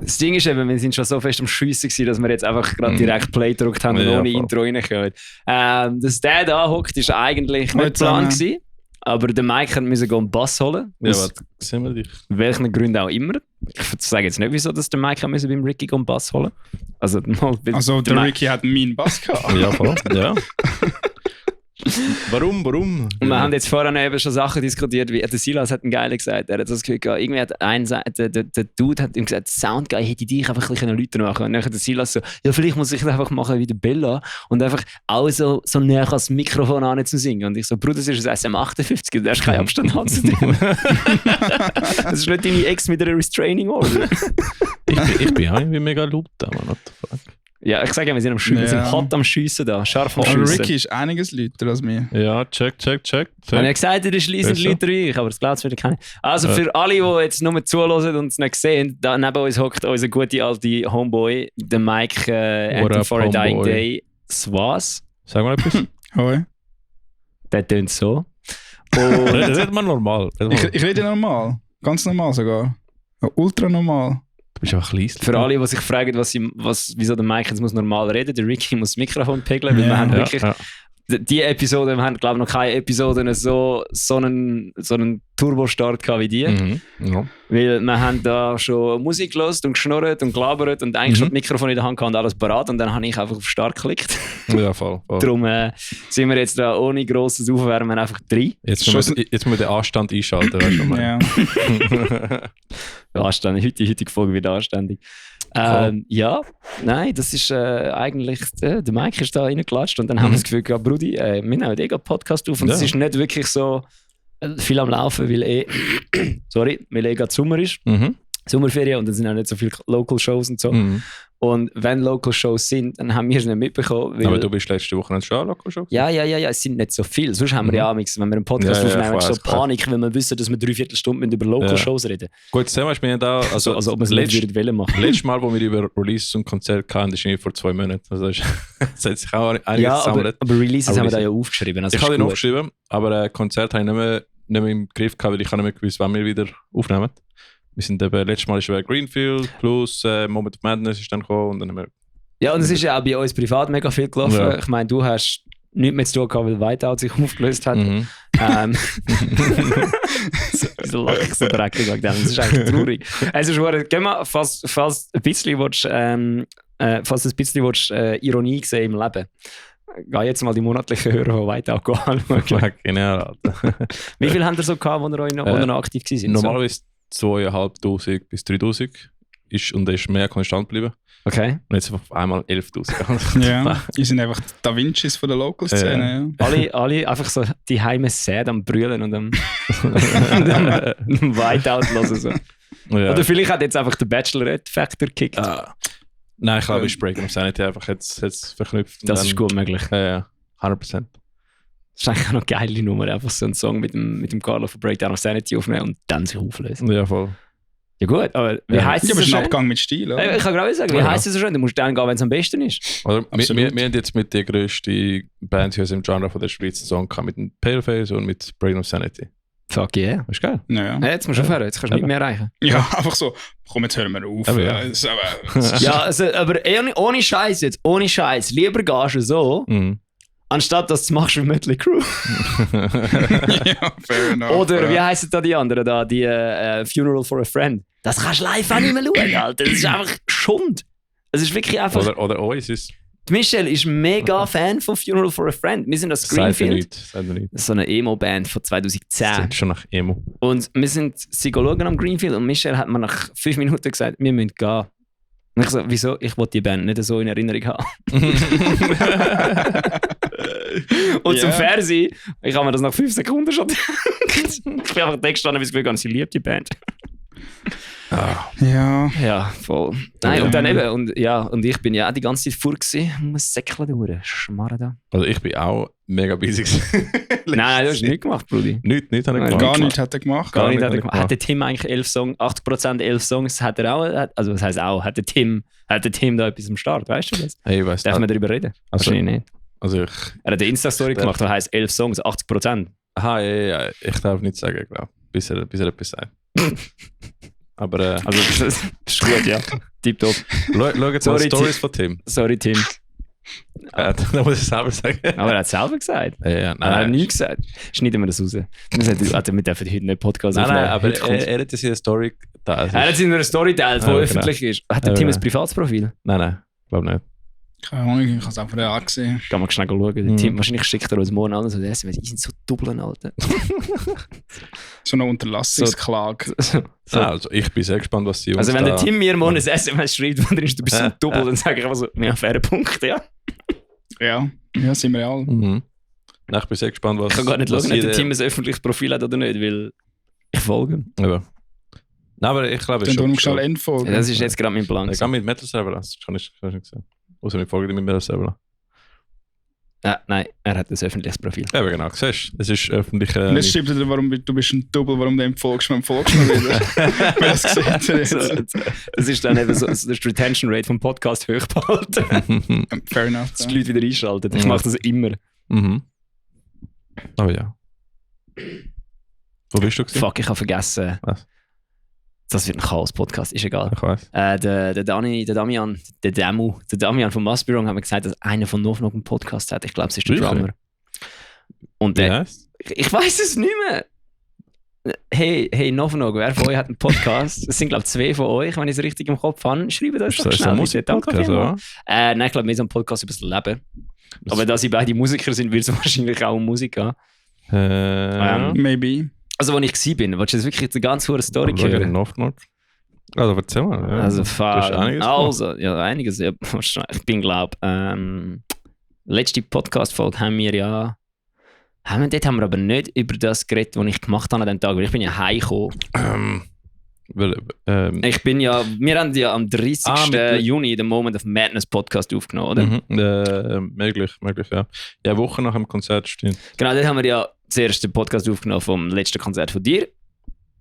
Das Ding ist eben, wir sind schon so fest am Schiessen gewesen, dass wir jetzt einfach gerade direkt Play gedrückt haben und ohne Intro reinkommen. Dass der da hockt, ist eigentlich nicht Plan gewesen. Aber der Mike musste einen Bass holen. Ja, was sehen wir dich? Welchen Gründen auch immer. Ich sage jetzt nicht, wieso dass der Mike beim Ricky einen Bass holen. Also der Ricky hat meinen Bass gehabt. Ja, voll. Ja. Warum? Und wir haben jetzt vorhin eben schon Sachen diskutiert, wie der Silas hat einen Geilen gesagt. Er hat das Gefühl gehabt, irgendwie hat der Dude hat ihm gesagt, Soundguy hätte dich einfach ein bisschen Leute machen. Und dann hat der Silas so, ja, vielleicht muss ich einfach machen wie der Bella und einfach auch so näher ans Mikrofon an zu singen. Und ich so, Bruder, das ist ein SM58, du hast keinen Abstand haben zu dem. Das ist nicht deine Ex mit einer Restraining Order. ich bin auch irgendwie mega laut da, man. What the fuck? Ja, ich sage ja, wir sind hot am Schiessen da, scharf am Aber Schiessen. Ricky ist einiges lauter als mir. Ja, check. Ich habe ja gesagt, er ist leisend lauter wie ich, aber das glaubt es wieder keiner. Also für alle, die jetzt nur zuhören und es nicht sehen, da neben uns hockt unser gute alte Homeboy, der Mike Anthem for a Dying Day, Swas. Sag mal etwas. Hoi. Der tönt so. Redet man normal. Ich rede normal. Ganz normal sogar. Ultra normal. Du bist einfach leise. Für alle, die sich fragen, wieso der Mike jetzt muss normal reden, der Ricky muss das Mikrofon pegeln, weil wir haben wirklich die Episode, wir haben glaube ich noch keine Episode so einen Turbostart gehabt wie die. Ja. Weil wir haben da schon Musik gehört und geschnurrt und gelabert und eigentlich schon das Mikrofon in der Hand gehabt und alles parat und dann habe ich einfach auf Start geklickt. Ja, voll. Darum sind wir jetzt da ohne grosses Aufwärmen einfach 3. Jetzt müssen wir den Anstand einschalten, weißt du mal. Ja. Anständig, heutige Folge wieder anständig. Ja, nein, das ist eigentlich, der Mike ist da reingeklatscht und dann haben wir das Gefühl gehabt, Brudi, wir nehmen einen Podcast auf und es ist nicht wirklich so viel am Laufen, weil gerade Sommer ist. Sommerferien und dann sind auch nicht so viele Local-Shows und so. Und wenn Local-Shows sind, dann haben wir es nicht mitbekommen. Weil aber du bist letzte Woche nicht schon Local-Shows? Ja, es sind nicht so viele. Sonst haben wir ja wenn wir einen Podcast aufnehmen, so Panik, wenn wir wissen, dass wir 3/4 Stunden über Local-Shows reden. Gut, zusammen hast du mir da... Also ob wir es nicht wollen machen. Letztes Mal, wo wir über Releases und Konzerte hatten, das ist vor 2 Monaten. Also das hat sich auch einiges gesammelt. Aber Releases haben wir da ja aufgeschrieben. Also ich habe ihn aufgeschrieben, aber Konzerte habe ich nicht mehr im Griff gehabt, weil ich nicht mehr gewusst, wann wir wieder aufnehmen. Wir sind eben, letztes Mal war Greenfield plus Moment of Madness ist dann gekommen und dann haben wir... Ja, und es ist ja auch bei uns privat mega viel gelaufen. Ja. Ich meine, du hast nichts mehr zu tun gehabt, weil Whiteout sich aufgelöst hat. Wieso lache ich so dreckig wegen dem? Das ist eigentlich traurig. Also, gehen wir, falls ein bisschen Ironie sehen im Leben. Geh jetzt mal die monatlichen Hörer von Whiteout anschauen. Genau. Wie viel haben ihr so gehabt, wo ihr noch aktiv waren? Normalerweise 2'500 bis 3'000 und er ist mehr konstant geblieben. Okay. Und jetzt auf einmal 11'000. Ja, die sind einfach Da Vincis von der Local-Szene. Ja. Alle einfach so die Heime sad am Brüllen und am Whiteout hören. So. Ja. Oder vielleicht hat jetzt einfach der Bachelorette-Factor gekickt. Nein, ich glaube, ich Breaking of Sanity einfach jetzt verknüpft. Das ist gut möglich. Ja, 100%. Das ist eigentlich auch noch eine geile Nummer, einfach so einen Song mit dem Carlo von Breakdown of Sanity aufnehmen und dann sich auflösen. Ja, voll. Ja gut, aber wie heisst es so schön? Das ist ein Abgang mit Stil, oder? Ich kann gerade sagen, wie heisst es so schön? Du musst dann gehen, wenn es am besten ist. Also, wir haben jetzt mit der grössten Band hier im Genre von der Schweiz einen Song gehabt, mit dem Paleface und mit Breaking of Sanity. Fuck yeah. Ist geil. Ja. Jetzt musst du aufhören, jetzt kannst du nicht mehr erreichen. Ja, einfach so, komm, jetzt hören wir auf. Aber ohne Scheiß jetzt, ohne Scheiß. Lieber gehst du so, anstatt dass du machst wie Mötley Crüe. Ja, fair enough. Oder wie heissen da die anderen da, die Funeral for a Friend? Das kannst du live auch nicht mehr schauen, Alter. Das ist einfach Schund. Es ist wirklich einfach... Oder Oasis. Michelle ist mega Fan von Funeral for a Friend. Wir sind das Greenfield. Sagt mir nicht. Das ist so eine Emo-Band von 2010. Das klingt schon nach Emo. Und wir sind sie schauen am Greenfield und Michelle hat mir nach 5 Minuten gesagt, wir müssen gehen. Und ich so, wieso? Ich wollte die Band nicht so in Erinnerung haben. Und zum Fernsehen, ich habe mir das nach 5 Sekunden schon gedacht. Ich bin einfach da gestanden, wie ich das Gefühl, sie liebt die Band. Ja. Ja, voll. Nein, und dann eben, und ich bin ja auch die ganze Zeit vor gewesen, muss säckeln durch, Schmarren da. Also ich bin auch mega busy Nein, du hast nichts gemacht, Brudi. Nichts hat er gemacht. Gar nichts hat er gemacht. Gar nichts hat er gemacht. Hat der Tim eigentlich 11 Songs, 80% 11 Songs hat er auch, also was heisst auch, hat der Tim da etwas am Start, weißt du das? Hey, weiss darf man darüber reden? Also, wahrscheinlich nicht. Also er hat eine Insta-Story gemacht, die heisst 11 Songs, 80%. Aha, ja, ich darf nicht sagen, glaube ich, bis er etwas sagt. Aber Also das ist gut, ja. Tipptopp. schau jetzt mal Sorry, Stories von Tim. Sorry, Tim. Da muss ich selber sagen. Aber er hat es selber gesagt. Ja, Er hat nichts gesagt. Schneiden wir das raus. Wir dürfen heute nicht Podcast Nein, aufnehmen. aber Heute kommt's. er hat ja seine Story da. Er hat es in einer Story geteilt, die Ja, öffentlich ist. Hat der Ja, Tim genau. ein Privatsprofil? Nein, glaube nicht. Keine Ahnung, ich habe es einfach angesehen. Kann man schnell schauen. Der Tim, wahrscheinlich schickt er uns morgen alles so SMS. Die sind so doppeln, Alter. So eine Unterlassungsklage. Also ich bin sehr gespannt, was sie uns Also wenn der da- Tim mir morgen ein SMS schreibt, wo drin ist, du bist so doppelt, dann sage ich einfach so, ja, fairer Punkt, ja. Ja, sind wir alle. Mhm. Nein, ich bin sehr gespannt, was Ich kann gar nicht was schauen, ob der jeder- Tim ein öffentliches Profil hat oder nicht, weil ich folge ihm. Aber. Nein, aber ich glaube, Dann tun wir schnell Ja, Endfolge. das ist jetzt gerade mein Plan. Ich kann mit Metal Server lassen, das kann ich nicht sehen. Außer wir folgen mit Metal Server. Nein, er hat ein öffentliches Profil. Ja, aber genau, siehst du, es ist öffentlich. Und jetzt schreibt er, warum du bist ein Double, warum du ihm folgst mir wieder. Weil das sieht er So, jetzt. das ist dann eben so, das ist die Retention Rate vom Podcast hoch behalten, Fair enough. dass die Leute wieder einschalten. Ich mache das immer. Mhm. Aber ja. Wo bist du gewesen? Fuck, ich habe vergessen. Was? Das wird ein Chaos-Podcast, ist egal. Ich weiß. Der Damian von Maspirong hat mir gesagt, dass einer von Novnog einen Podcast hat. Ich glaube, es ist der Wirklich? Drummer. Und Wie der, heißt? ich weiß es nicht mehr. Hey Novnog, wer von euch hat einen Podcast? Es sind, glaube ich, 2 von euch, wenn ich es richtig im Kopf habe. Schreibt das Ist doch das schnell. ein bitte. Danke Musikpodcast, vielmals. oder? Nein, ich glaube, wir sind ein Podcast über das Leben. Aber da sie beide Musiker sind, wird es wahrscheinlich auch um Musik gehen. Maybe. Also, als ich war, willst du jetzt wirklich eine ganz hohe Story Schau hören? Noch. Also erzähl mal. Ja. Also, Du hast einiges also ja, einiges. Ja, ich bin, glaube letzte Podcast-Folge haben wir dort haben wir aber nicht über das geredet, was ich gemacht habe an dem Tag, weil ich bin ja heimgekommen. Weil, Wir haben ja am 30. mit- Juni den Moment of Madness Podcast aufgenommen, oder? möglich, ja. Ja, eine Woche nach dem Konzert stimmt. Genau, dort haben wir ja zuerst den Podcast aufgenommen vom letzten Konzert von dir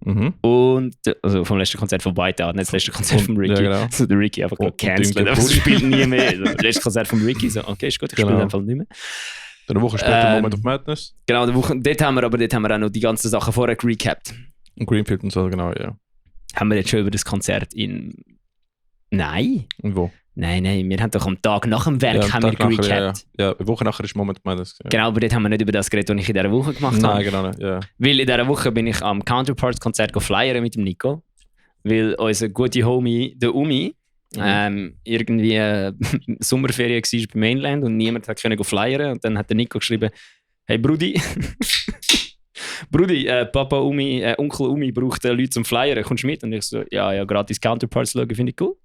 Mhm. und also vom letzten Konzert von Whiteout, nicht das letzte Konzert Und- von Ricky. ja, genau. So der Ricky einfach Und gecancelt, Ding, aber der es spielt nie mehr. Also, das letzte Konzert von Ricky, so okay, ist gut, ich spiele Genau. in dem Fall nicht mehr. Dann eine Woche später Ähm, Moment of Madness. Genau, dort haben wir auch noch die ganzen Sachen vorher gerecapt. Und Greenfield und so, genau, ja. Haben wir jetzt schon über das Konzert in... Nein, Und wo? wir haben doch am Tag nach dem Werk haben wir Tag nachher, gerecapt. ja, eine Woche nachher ist Moment of Madness. Ja. Genau, aber dort haben wir nicht über das geredet, was ich in dieser Woche gemacht habe. Nein, genau nicht, ja. Weil in dieser Woche bin ich am Counterparts-Konzert flyern mit dem Nico. Weil unser guter Homie, der Umi, irgendwie Sommerferien war beim Mainland und niemand hat können flyern. Und dann hat der Nico geschrieben, hey Brudi, Papa Umi, Onkel Umi braucht Leute zum Flyern, kommst du mit? Und ich so, ja, gratis Counterparts schauen, finde ich cool.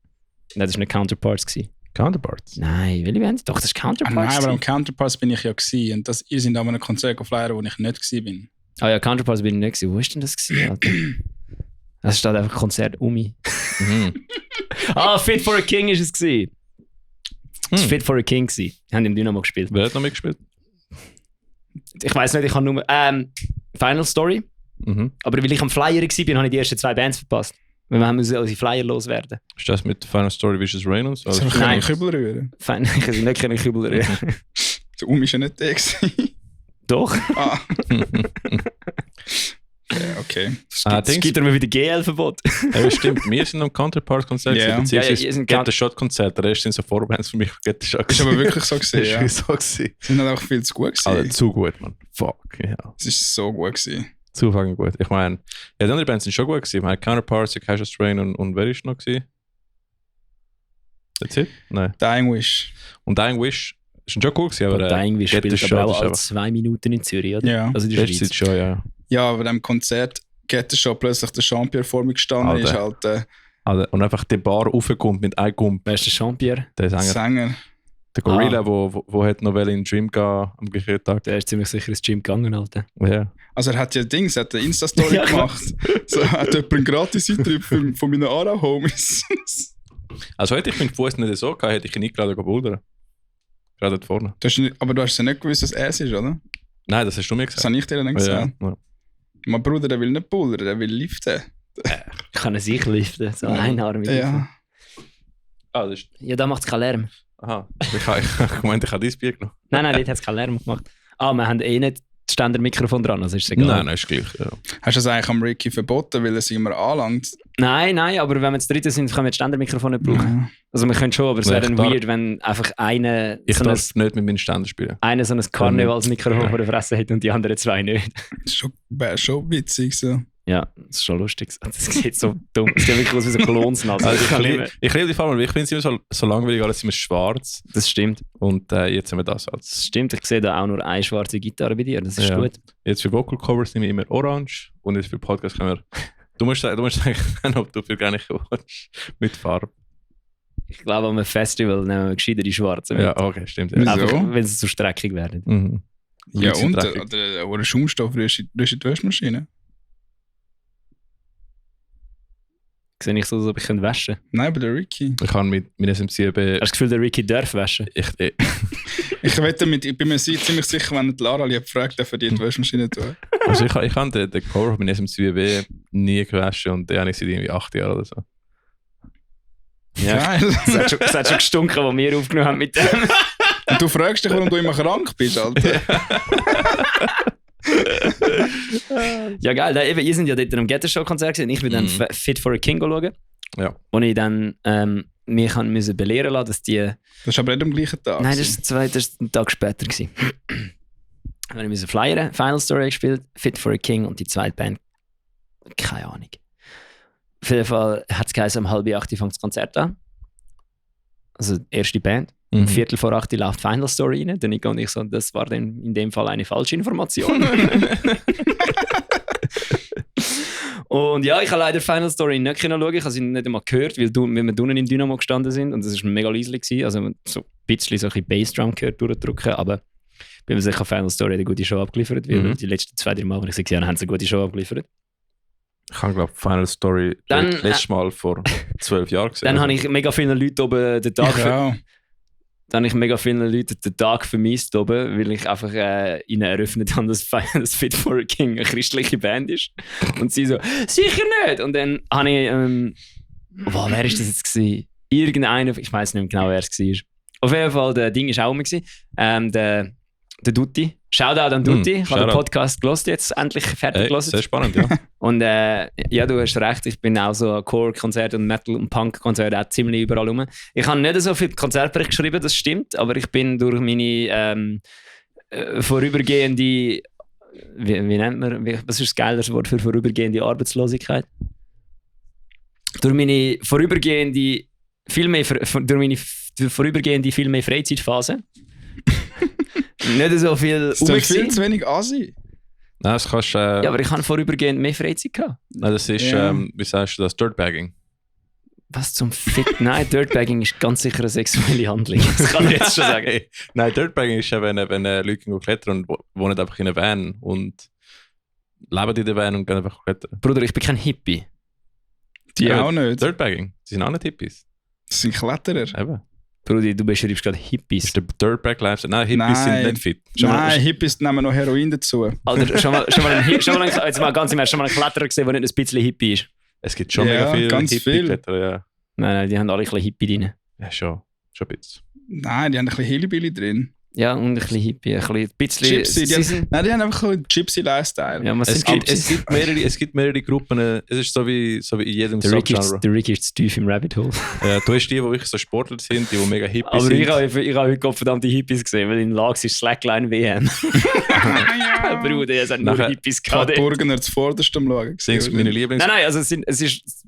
Nein, das war nicht Counterparts. Counterparts. Nein, welche Band? Doch, das war Counterparts. Nein, aber am gewesen. Counterparts bin ich ja gewesen. Und das, ihr seid an einem Konzert geflyert, wo ich nicht gewesen bin. Ah ja, Counterparts bin ich nicht gewesen. Wo ist denn das gewesen, Alter? Es steht einfach Konzert Umi. Mhm. Fit for a King ist es gewesen. Es war Fit for a King gewesen. Die haben im Dynamo gespielt. Wer hat noch mitgespielt? Ich weiß nicht, ich habe nur Final Story. Mhm. Aber weil ich am Flyer war, habe ich die ersten 2 Bands verpasst. Weil wir haben unsere Flyer loswerden. Ist das mit Final Story Vicious Rain und so? Soll ich Nein. einen Kübel rühren? Fein, ich kann nicht können Kübel rühren. Der Umi ist ja nicht der gewesen. Doch. Ah. Ja, okay. Ah, Es Dings. gibt mir wieder GL-Verbot. Ja, stimmt. Wir sind am Counterparts-Konzert, Ja. beziehungsweise ihr sind Get the Shot-Konzert. Der Rest sind so Vorbands für mich. Get the Shot. Ist aber wirklich so gewesen, Das ja. ist so gewesen. Sie sind halt auch viel zu gut gewesen. Alter, zu gut, man. Fuck, ja. Es ist so gut gewesen. Zu fucking gut. Ich meine, ja, die anderen Bands sind schon gut gewesen. Wir haben Counterparts, Casual Strain und wer ist noch gewesen? That's it? Nein. Dying Wish. Und Dying Wish ist schon cool gewesen, aber Dying Wish Get the spielt aber Shot auch ist alle einfach- 2 Minuten in Zürich, oder? Ja. Also in der das Schweiz. ist schon, ja. Ja, aber dem Konzert geht schon plötzlich der Champion vor mir gestanden. Alter. Ist halt Also, und einfach die Bar raufkommt mit einem Gump. Wer ist der Jean-Pierre? Der Sänger. Sänger. Der Gorilla, wo hat noch in den Gym gehen am gleichen Tag. Der ist ziemlich sicher ins Gym gegangen, Alter. Ja. Also er hat ja Dings, er hat eine Insta-Story Ja, klar. gemacht. So, er hat jemand einen Gratis-Eintritt von meinen Ara-Homies. Also hätte ich meinen Fuß nicht so gehabt, hätte ich ihn eingeladen gehen bouldern. Gerade dort vorne. Aber du hast ja nicht gewusst, dass er es ist, oder? Nein, das hast du mir Das gesagt. habe ich dir nicht Ja, gesagt. ja. Mein Bruder, der will nicht bouldern, der will liften. Ich kann es sich liften, so einarmig. Ja. Ah, das ist... Ja, da macht es keinen Lärm. Aha. Ich meinte, ich habe dein Bier genommen. Nein, dort hat es keinen Lärm gemacht. Wir haben eh nicht das Ständermikrofon dran, also ist es egal. Nein, ist gleich. Ja. Hast du das eigentlich am Ricky verboten, weil er sich immer anlangt? Nein, aber wenn wir zu dritt sind, können wir das Ständermikrofon nicht brauchen. Ja. Also wir können schon, aber es Nein, wäre dann ich darf- weird, wenn einfach einer Ich so darf nicht mit meinen Ständern spielen. ein Karnevalsmikrofon vor der Fresse hat und die anderen zwei nicht. Wäre schon witzig so. Ja, das ist schon lustig. Das sieht so dumm. Das sieht wirklich aus wie so eine Klonsnase. Also Das ich liebe die Farbe, ich finde es immer so langweilig, alles immer schwarz. das stimmt. Und jetzt haben wir das als. Das stimmt. Ich sehe da auch nur eine schwarze Gitarre bei dir. Das ist Ja. gut. Jetzt für Vocal Covers sind wir immer orange und jetzt für Podcast können wir. Du musst sagen, ob du für gar nicht willst. Mit Farbe. Ich glaube, an einem Festival nehmen wir gescheiter die schwarze mit. Ja, okay, stimmt. Ja. Wieso? Einfach, wenn sie zu streckig werden. Mhm. Ja, Bisschen und dreckig. oder Schaumstoff durch die Waschmaschine. Sehe ich so, als ob ich waschen könnte. Nein, bei der Ricky. Ich kann mit SM7. Hast du das Gefühl, der Ricky darf waschen? Ich bin mir ziemlich sicher, wenn die Lara lieb fragt, darf er die Waschmaschine tun. Also ich habe den Cover von SM7B nie gewaschen und den habe ich seit irgendwie 8 Jahren oder so. Ja. Geil. Es hat schon gestunken, als wir aufgenommen haben mit dem. Und du fragst dich, warum du immer krank bist, Alter. Ja, geil. Da, eben, ihr sind ja dort am Ghetto-Show-Konzert gewesen. Ich bin dann Fit for a King schauen. Ja. Und ich dann mich müssen belehren lassen, dass die... Das ist aber nicht am gleichen Tag. Nein, das war ein Tag später. Gewesen. Dann habe ich flyern, Final Story gespielt, Fit for a King und die zweite Band. Keine Ahnung. Auf jeden Fall hat es geheißen, um 7:30 fängt das Konzert an. Also die erste Band. Mhm. 7:45 läuft Final Story rein. Dann und ich so, das war dann in dem Fall eine falsche Information. Und ja, ich habe leider Final Story nicht schauen. Ich habe sie nicht einmal gehört, weil wir unten im Dynamo gestanden sind und es war mega leise gewesen. Also so ein bisschen so ein Bassdrum gehört durchdrücken, aber bin mir sicher, Final Story hat eine gute Show abgeliefert, weil die letzten 2-3 Mal, wenn ich sie gesehen habe, haben sie eine gute Show abgeliefert. Ich habe, glaube Final Story Dann, letztes Mal vor 12 Jahren gesehen. Dann habe ich mega viele Leute oben den Tag Ja. Dann habe ich mega viele Leute den Tag vermisst oben, weil ich einfach ihnen eröffnet habe, dass Fit for a King eine christliche Band ist. Und sie so, sicher nicht! Und dann habe ich, wer war das jetzt gewesen? Irgendeiner, ich weiß nicht mehr genau, wer es war. Auf jeden Fall, der Ding war auch rum gewesen. Der Dutti. Shoutout an Dutti. Ich habe den Shoutout. Podcast gelost jetzt, endlich fertig gelost. Sehr spannend, ja. Und ja, du hast recht, ich bin auch so an Core-Konzert und Metal- und Punk-Konzert auch ziemlich überall rum. Ich habe nicht so viel Konzertbericht geschrieben, das stimmt, aber ich bin durch meine vorübergehende, wie nennt man, was ist das geilste Wort für vorübergehende Arbeitslosigkeit? Durch meine vorübergehende, viel mehr Freizeitphase. Nicht so viel Das ist viel zu wenig Asi. Nein, das kannst du. Ja, aber ich habe vorübergehend mehr Freizeit gehabt. Nein, das ist, Ja. wie sagst du das? Dirtbagging. Was zum Fick? Nein, Dirtbagging ist ganz sicher eine sexuelle Handlung. Das kann ich jetzt schon sagen. Nein, Dirtbagging ist ja, wenn Leute gehen klettern und wohnen einfach in einer Van und leben in der Van und gehen einfach klettern. Bruder, ich bin kein Hippie. Die Ja, auch nicht. Dirtbagging, die sind auch nicht Hippies. Das sind Kletterer. Eben. Bruder, du beschreibst gerade Das Hippies. ist der Dirtbag Lifestyle. Nein, Hippies Nein. sind nicht fit. Nein, Hippies nehmen noch Heroin dazu. Alter, schon mal jetzt mal ganz im Ernst, schon mal einen Kletterer gesehen, der nicht ein bisschen Hippie ist? Es gibt schon Ja, mega viele ganz viel. Hippie-Kletterer, ja. Nein, die haben alle ein bisschen Hippie drin. Ja, schon ein bisschen. Nein, die haben ein bisschen Hillbilly drin. Ja, und ein bisschen Hippie, ein bisschen... Gypsy, sie sind, Nein, die haben einfach einen Gypsy-Lifestyle. ja, was Es sind gibt, Gypsies? es gibt mehrere Gruppen. Es ist so wie in jedem Der Ricky Subgenre. ist zu tief im Rabbit Hole. Du hast die wirklich so Sportler sind, die mega Hippie Aber sind. ich habe heute Gottverdammt die Hippies gesehen, weil in Lags ist Slackline-WM. Bruder, es hat nur Nachher- Hippies Ich habe gehabt. die Burgener zuvorderst am Schauen. Singst meine Lieblings... Nein, also die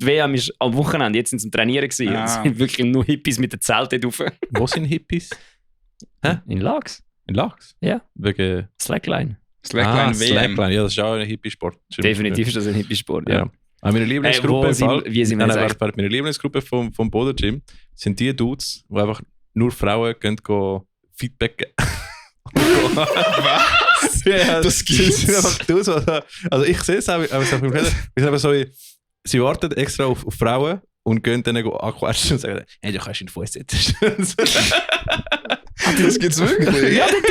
WM ist am Wochenende, jetzt sind sie am Trainieren gewesen. Ah. Es sind wirklich nur Hippies mit den Zelten drauf. Wo sind Hippies? In Lags? In Lachs? Ja. Wegen... Slackline. Slackline WM. Slackline. Ja, das ist auch ein Hippie-Sport. Definitiv ist das ein Hippie-Sport, ja. Ja. Aber meine Lieblingsgruppe, Hey, wie sind wir Nein, jetzt meine Lieblingsgruppe vom Boulder Gym sind die Dudes, die einfach nur Frauen gehen Feedbacken. Was? Ja, Das gibt's. sind einfach Dudes, also ich sehe es auch, aber es ist einfach so, sie warten extra auf Frauen und gehen dann anquatschen und sagen, hey, du kannst in den Fuß setzen. Das gibt's wirklich? Ja, der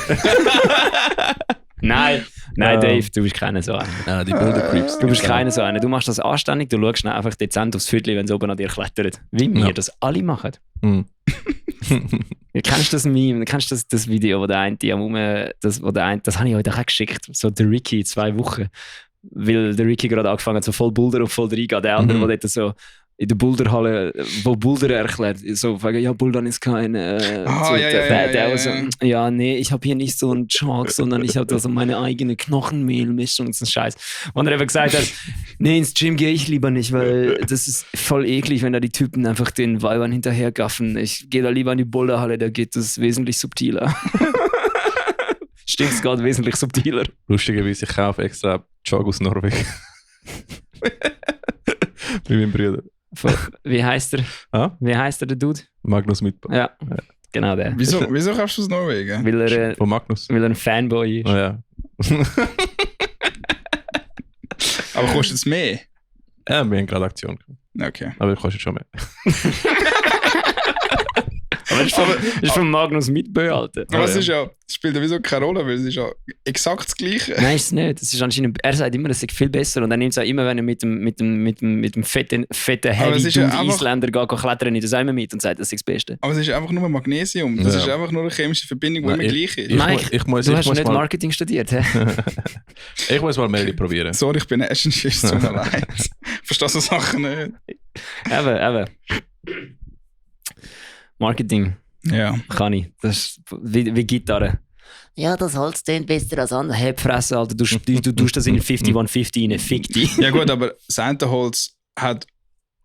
Dave! Nein, Nein, Dave, du bist keiner so einer. Ja, die Bilder-Creeps. Du bist keiner so einer. Du machst das anständig, du schaust einfach dezent aufs Viertel, wenn sie oben an dir klettern. Wie wir das alle machen. Mhm. Ja, kennst du das Meme? Kennst du das Video, wo der eine das habe ich euch auch geschickt, so der Ricky 2 Wochen. Weil der Ricky gerade angefangen hat, so voll Boulder und voll reingeht. Der andere, der dort so in der Boulderhalle, wo Boulder erklärt, so fragen, ja, Bouldern ist kein... ja, nee, ich habe hier nicht so einen Chalk, sondern ich habe da so meine eigene Knochenmehlmischung und so ein Scheiß. Und er eben gesagt hat, nee, ins Gym gehe ich lieber nicht, weil das ist voll eklig, wenn da die Typen einfach den Weibern hinterhergaffen. Ich gehe da lieber in die Boulderhalle, da geht das wesentlich subtiler. Stimmt's gerade wesentlich subtiler. Lustigerweise, ich kaufe extra Jog aus Norwegen. Mit meinem Bruder. Wie heisst er? Ah? Wie heisst der Dude? Magnus Mitbau. Ja, genau der. Wieso kaufst du aus Norwegen? Weil Von Magnus. er ein Fanboy ist. Oh, ja. Aber kostet es mehr? Ja, wir haben gerade Aktion gehabt. Okay. Aber es kostet schon mehr. Aber das ist von Magnus Mitbau, Alter. Aber es ist ja, es spielt ja wieso keine Rolle, weil es ist ja exakt das Gleiche. Nein, ist es nicht. Das ist anscheinend, er sagt immer, das ist viel besser. Und er nimmt es auch immer, wenn er mit dem fetten Heavy Dude ja Isländer geht klettern, nimmt er es auch immer mit und sagt, das ist das Beste. Aber es ist einfach nur Magnesium. Das ist einfach nur eine chemische Verbindung, die immer gleich ist. Mike, du hast nicht Marketing studiert, hä? Ich muss mal Melody probieren. Sorry, ich bin ein Eschenschiss, tut mir leid. Ich verstehe so Sachen nicht. Eben. Marketing. Ja. Kann ich. Das ist wie Gitarre. Ja, das Holz tönt besser als andere. Hey, Fresse, Alter, du tust das in 5150 rein, fick dich. Ja gut, aber das eine Holz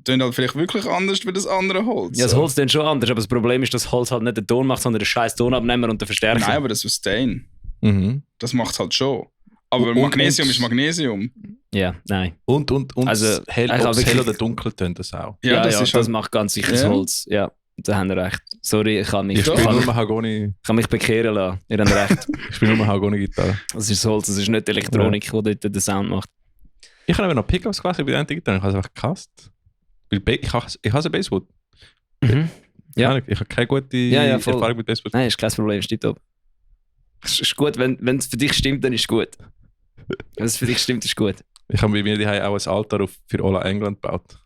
tönt halt vielleicht wirklich anders als das andere Holz. Ja, das Holz tönt schon anders, aber das Problem ist, dass das Holz halt nicht den Ton macht, sondern den scheiß Tonabnehmer und den Verstärker. Nein, aber das Sustain, Mhm. das macht es halt schon. Aber Magnesium ist Magnesium. Ja, nein. Und Also, hell oder dunkel tönt das auch. Ja, das das macht ganz sicher das Holz. Ja, da haben wir recht. Sorry, ich kann mich bekehren lassen. Ihr habt recht. Ich spiele nur Mahagoni-Gitarre. Das ist das Holz, das ist nicht die Elektronik, die dort den Sound macht. Ich habe aber noch Pickups gewesen bei der Gitarre. Ich habe es einfach gehasst. Ich hasse Basswood. Mhm. Ja. Ich habe keine gute voll. Erfahrung mit Basswood. Nein, ist kein Problem, steht top. Es ist gut, wenn es für dich stimmt, dann ist es gut. Wenn es für dich stimmt, ist gut. Ich habe bei mir daheim auch ein Altar für Ola England gebaut.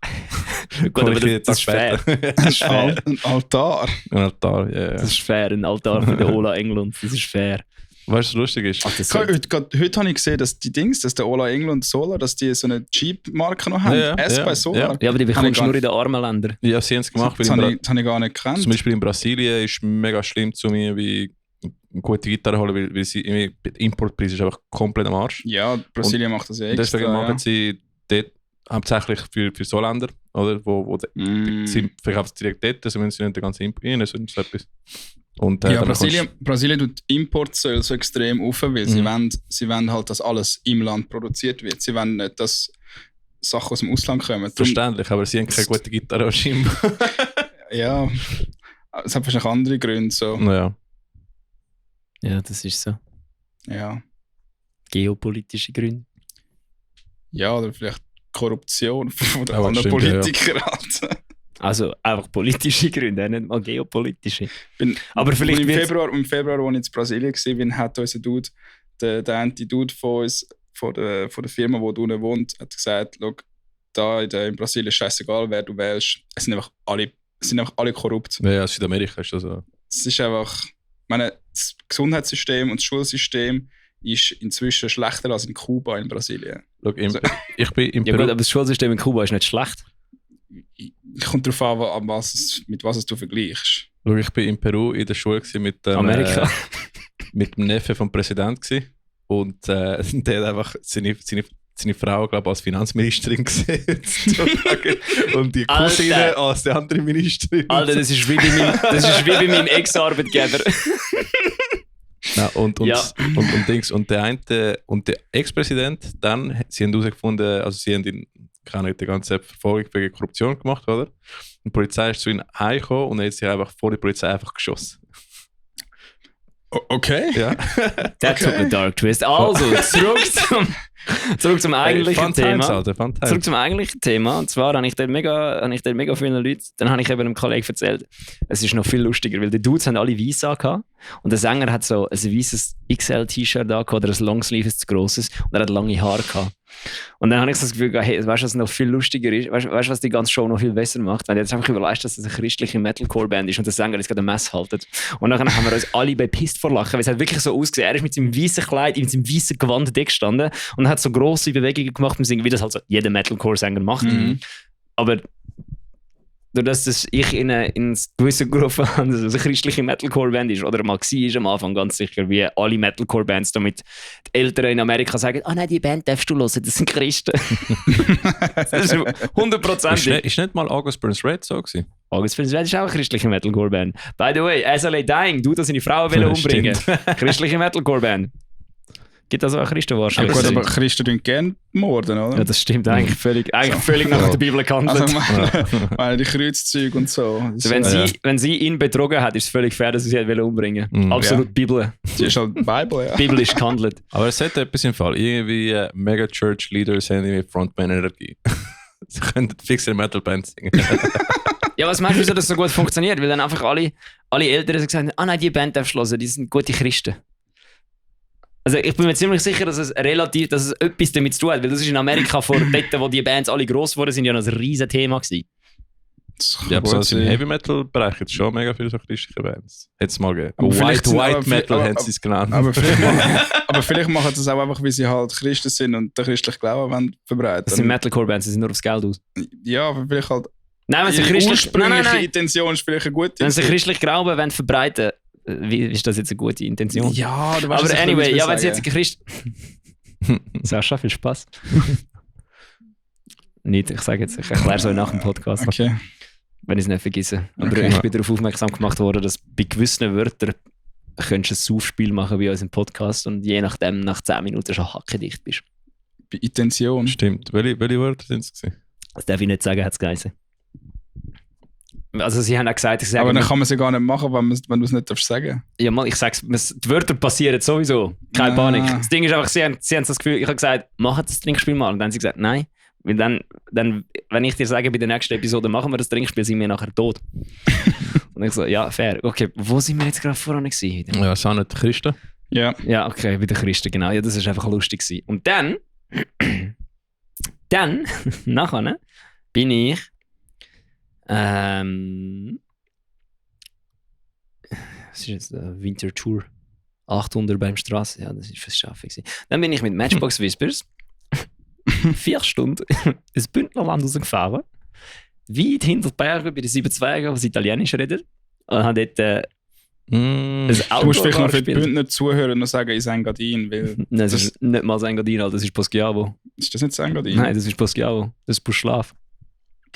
Gut, aber das ist fair. Das ist fair. Ein Altar. Ein Altar, ja. Das ist fair, ein Altar für den Ola England. Das ist fair. Weißt du, was lustig ist? Heute habe ich gesehen, dass der Ola England Solar, dass die so eine Jeep-Marke noch haben. Bei Solar. Ja, aber die bekommst du nur in den armen Ländern. Ja, sie haben es gemacht. Das habe ich gar nicht gekannt. Zum Beispiel in Brasilien ist es mega schlimm zu mir, wie eine gute Gitarre holen, weil der Importpreis ist einfach komplett am Arsch. Ja, Brasilien macht das ja extra. Deswegen machen sie dort hauptsächlich für so Länder, oder? Sie verkaufen es direkt dort, also wenn sie nicht den ganzen Import so etwas. Und, Brasilien tut Importzölle so extrem auf, weil sie wollen halt, dass alles im Land produziert wird. Sie wollen nicht, dass Sachen aus dem Ausland kommen. Verständlich, aber sie haben keine gute Gitarre scheinbar. Ja, es hat wahrscheinlich andere Gründe. So. Ja, das ist so. Ja. Geopolitische Gründe. Ja, oder vielleicht Korruption von den anderen Politikern. Ja. Also einfach politische Gründe, nicht mal geopolitische. Aber vielleicht im Februar, als ich in Brasilien war, hat unser Dude, der eine Dude von uns, von der Firma, wo du unten wohnt, hat gesagt, da in Brasilien ist scheißegal, wer du wählst. Es sind einfach alle korrupt. Ja, Südamerika ist das so. Es ist einfach, das Gesundheitssystem und das Schulsystem ist inzwischen schlechter als in Kuba in Brasilien. Ich bin in Peru. Ja gut, aber das Schulsystem in Kuba ist nicht schlecht. Kommt darauf an, mit was du vergleichst. Ich bin in Peru in der Schule mit Amerika. Mit dem Neffen vom Präsidenten und der hat einfach seine Frau, glaube ich, als Finanzministerin gesehen. Und die Cousine als die andere Ministerin. Alter, das ist wie bei meinem Ex-Arbeitgeber. Ja, und der Ex-Präsident, dann, sie haben herausgefunden, also sie haben die ganze Verfolgung wegen Korruption gemacht, oder? Und die Polizei ist zu ihnen heimgekommen und hat sich einfach vor die Polizei einfach geschossen. Okay. Ja. That took a dark twist. Also, zurück zum... Zurück zum eigentlichen Thema. Thema. Zurück zum eigentlichen Thema. Und zwar habe ich dort mega vielen Leuten, dann habe ich eben einem Kollegen erzählt, es ist noch viel lustiger, weil die Dudes haben alle weiß angehabt und der Sänger hat so ein weißes XL-T-Shirt angehabt oder ein Longsleeve, ein zu grosses, und er hat lange Haare gehabt. Und dann habe ich so das Gefühl, hey, weißt du, was noch viel lustiger ist? Weißt du, was die ganze Show noch viel besser macht? Wenn du jetzt einfach überlegst, dass es eine christliche Metalcore-Band ist und der Sänger jetzt gerade ein Mess haltet. Und dann haben wir uns alle bepisst vor Lachen, weil es hat wirklich so ausgesehen. Er ist mit seinem weißen Kleid, mit seinem weißen Gewand dick gestanden und hat so grosse Bewegungen gemacht beim Singen, wie das halt so jeder Metalcore-Sänger macht. Mhm. Aber dadurch, dass ich in gewisse Gruppe habe, dass es eine christliche Metalcore-Band ist, oder mal war am Anfang ganz sicher, wie alle Metalcore-Bands, damit die Eltern in Amerika sagen, nein, die Band darfst du hören, das sind Christen. Das ist 100%. Ist nicht mal August Burns Red so gewesen? August Burns Red ist auch eine christliche Metalcore-Band. By the way, SLA Dying, du, dass seine Frauen wollen umbringen. Christliche Metalcore-Band. Gibt also auch Christen wahrscheinlich. Ja, gut, aber Christen tun gerne morden, oder? Ja, das stimmt eigentlich völlig nach der Bibel gehandelt. Also meine, die Kreuzzüge und so. Also wenn sie ihn betrogen hat, ist es völlig fair, dass sie sie umbringen wollte. Absolut, ja. Bibel. Sie ist halt Bibel, ja. Biblisch gehandelt. Aber es hat etwas im Fall. Irgendwie Mega-Church-Leaders haben irgendwie Frontman-Energie. Sie können fix eine Metal-Band singen. Ja, was meinst du, wieso das so gut funktioniert? Weil dann einfach alle Eltern gesagt haben, nein, die Band darfst du hören, die sind gute Christen. Also ich bin mir ziemlich sicher, dass es etwas damit zu tun hat, weil das ist in Amerika vor dort, wo die Bands alle gross geworden sind, ja noch ein riesen Thema gewesen. Ja, aber so im Heavy-Metal-Bereich gibt es schon mega viele so christliche Bands. Hätte es mal gegeben. White Metal haben sie es genannt. Aber vielleicht machen sie es auch einfach, weil sie halt Christen sind und den christlichen Glauben wollen verbreiten. Das sind Metalcore-Bands, sie sind nur aufs Geld aus. Ja, aber vielleicht halt... Nein, wenn sie ursprüngliche Intention ist vielleicht eine gute. Wenn sie christlich Glauben wollen verbreiten, wie ist das jetzt eine gute Intention? Ja, du weißt, aber anyway, ja, wenn sie jetzt Christ... Sascha, viel Spaß. Nicht, ich sage jetzt, ich erkläre es euch nach dem Podcast. Okay. Wenn ich es nicht vergesse. Aber ich bin darauf aufmerksam gemacht worden, dass bei gewissen Wörtern könntest du ein Saufspiel machen bei uns im Podcast und je nachdem nach 10 Minuten schon hackedicht bist. Bei Intention? Stimmt. Welche Wörter sind es gewesen? Das darf ich nicht sagen, hat es geheißen. Also sie haben auch gesagt, aber dann kann man sie gar nicht machen, wenn du es nicht sagen darfst. Ja, mal, ich sag's, die Wörter passieren sowieso. Keine Panik. Das Ding ist einfach, sie haben das Gefühl, ich habe gesagt, mach das Trinkspiel mal. Und dann haben sie gesagt, nein. Weil dann, wenn ich dir sage, bei der nächsten Episode machen wir das Trinkspiel, sind wir nachher tot. Und ich so, ja, fair. Okay, wo sind wir jetzt gerade voran gewesen? Ja, sind nicht Christen. Ja. Ja, okay, bei den Christen, genau. Ja, das ist einfach lustig gewesen. Und dann, nachher, ne, bin ich was ist jetzt Winter Tour 800 beim Straße, ja, das ist fürs Schaffen gewesen. Dann bin ich mit Matchbox Whispers 4 Stunden ins Bündnerland rausgefahren, weit hinter die Berge bei den 7 Zwergen, die Italienisch reden, und habe dort ein Auto. Du musst vielleicht noch für die Bündner zuhören und sagen, ich Engadin, weil... Nein, das ist nicht mal Engadin, das ist Poschiavo. Ist das nicht Engadin? Nein, das ist Poschiavo, das ist Buschlaf.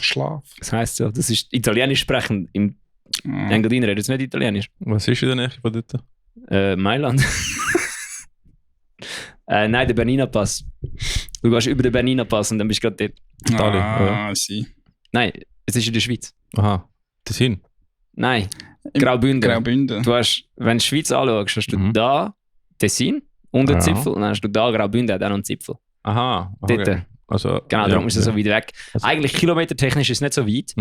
Schlaf. Das heisst so, das ist Italienisch sprechen. Im Engadin redet es nicht Italienisch. Was ist in der Nähe von dort? Mailand. Nein, der Bernina Pass. Du gehst über den Bernina Pass und dann bist du gerade dort. Italien. Sie. Nein, es ist in der Schweiz. Aha, Tessin? Nein, Graubünden. Graubünden. Du hast, wenn du die Schweiz anschaust, hast du da Tessin und einen Zipfel und dann hast du da Graubünden, hat auch noch einen Zipfel. Aha, okay. Dort. Also, genau, darum ist es so weit weg. Also, eigentlich kilometertechnisch ist es nicht so weit.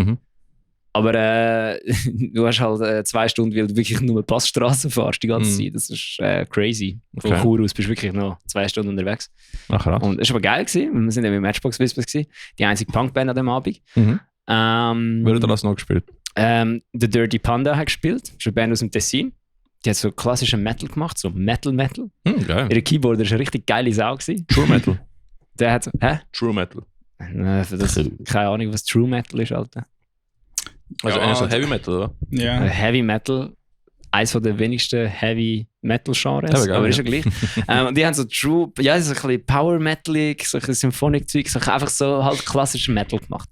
Aber du hast halt 2 Stunden, weil du wirklich nur Passstraßen fährst die ganze Zeit. Das ist crazy. Von Chur aus bist du wirklich noch 2 Stunden unterwegs. Ach, krass. Und es war aber geil gewesen. Wir sind ja mit Matchbox Whispers gewesen. Die einzige Punkband an dem Abend. Wer hat das noch gespielt? The Dirty Panda hat gespielt. Das ist eine Band aus dem Tessin. Die hat so klassischen Metal gemacht, so Metal. Geil. Ihre Keyboarder war eine richtig geile Sau gewesen. True Metal. Der hat so, True Metal. Keine Ahnung, was True Metal ist, Alter. Also ja, so Heavy Metal, oder? Ja. Heavy Metal, eines der wenigsten Heavy Metal Genres, aber ist ja gleich. Die haben so True, ja, so ein bisschen Power Metalig, so ein bisschen Symphonic-Zeug, so einfach so halt klassischen Metal gemacht.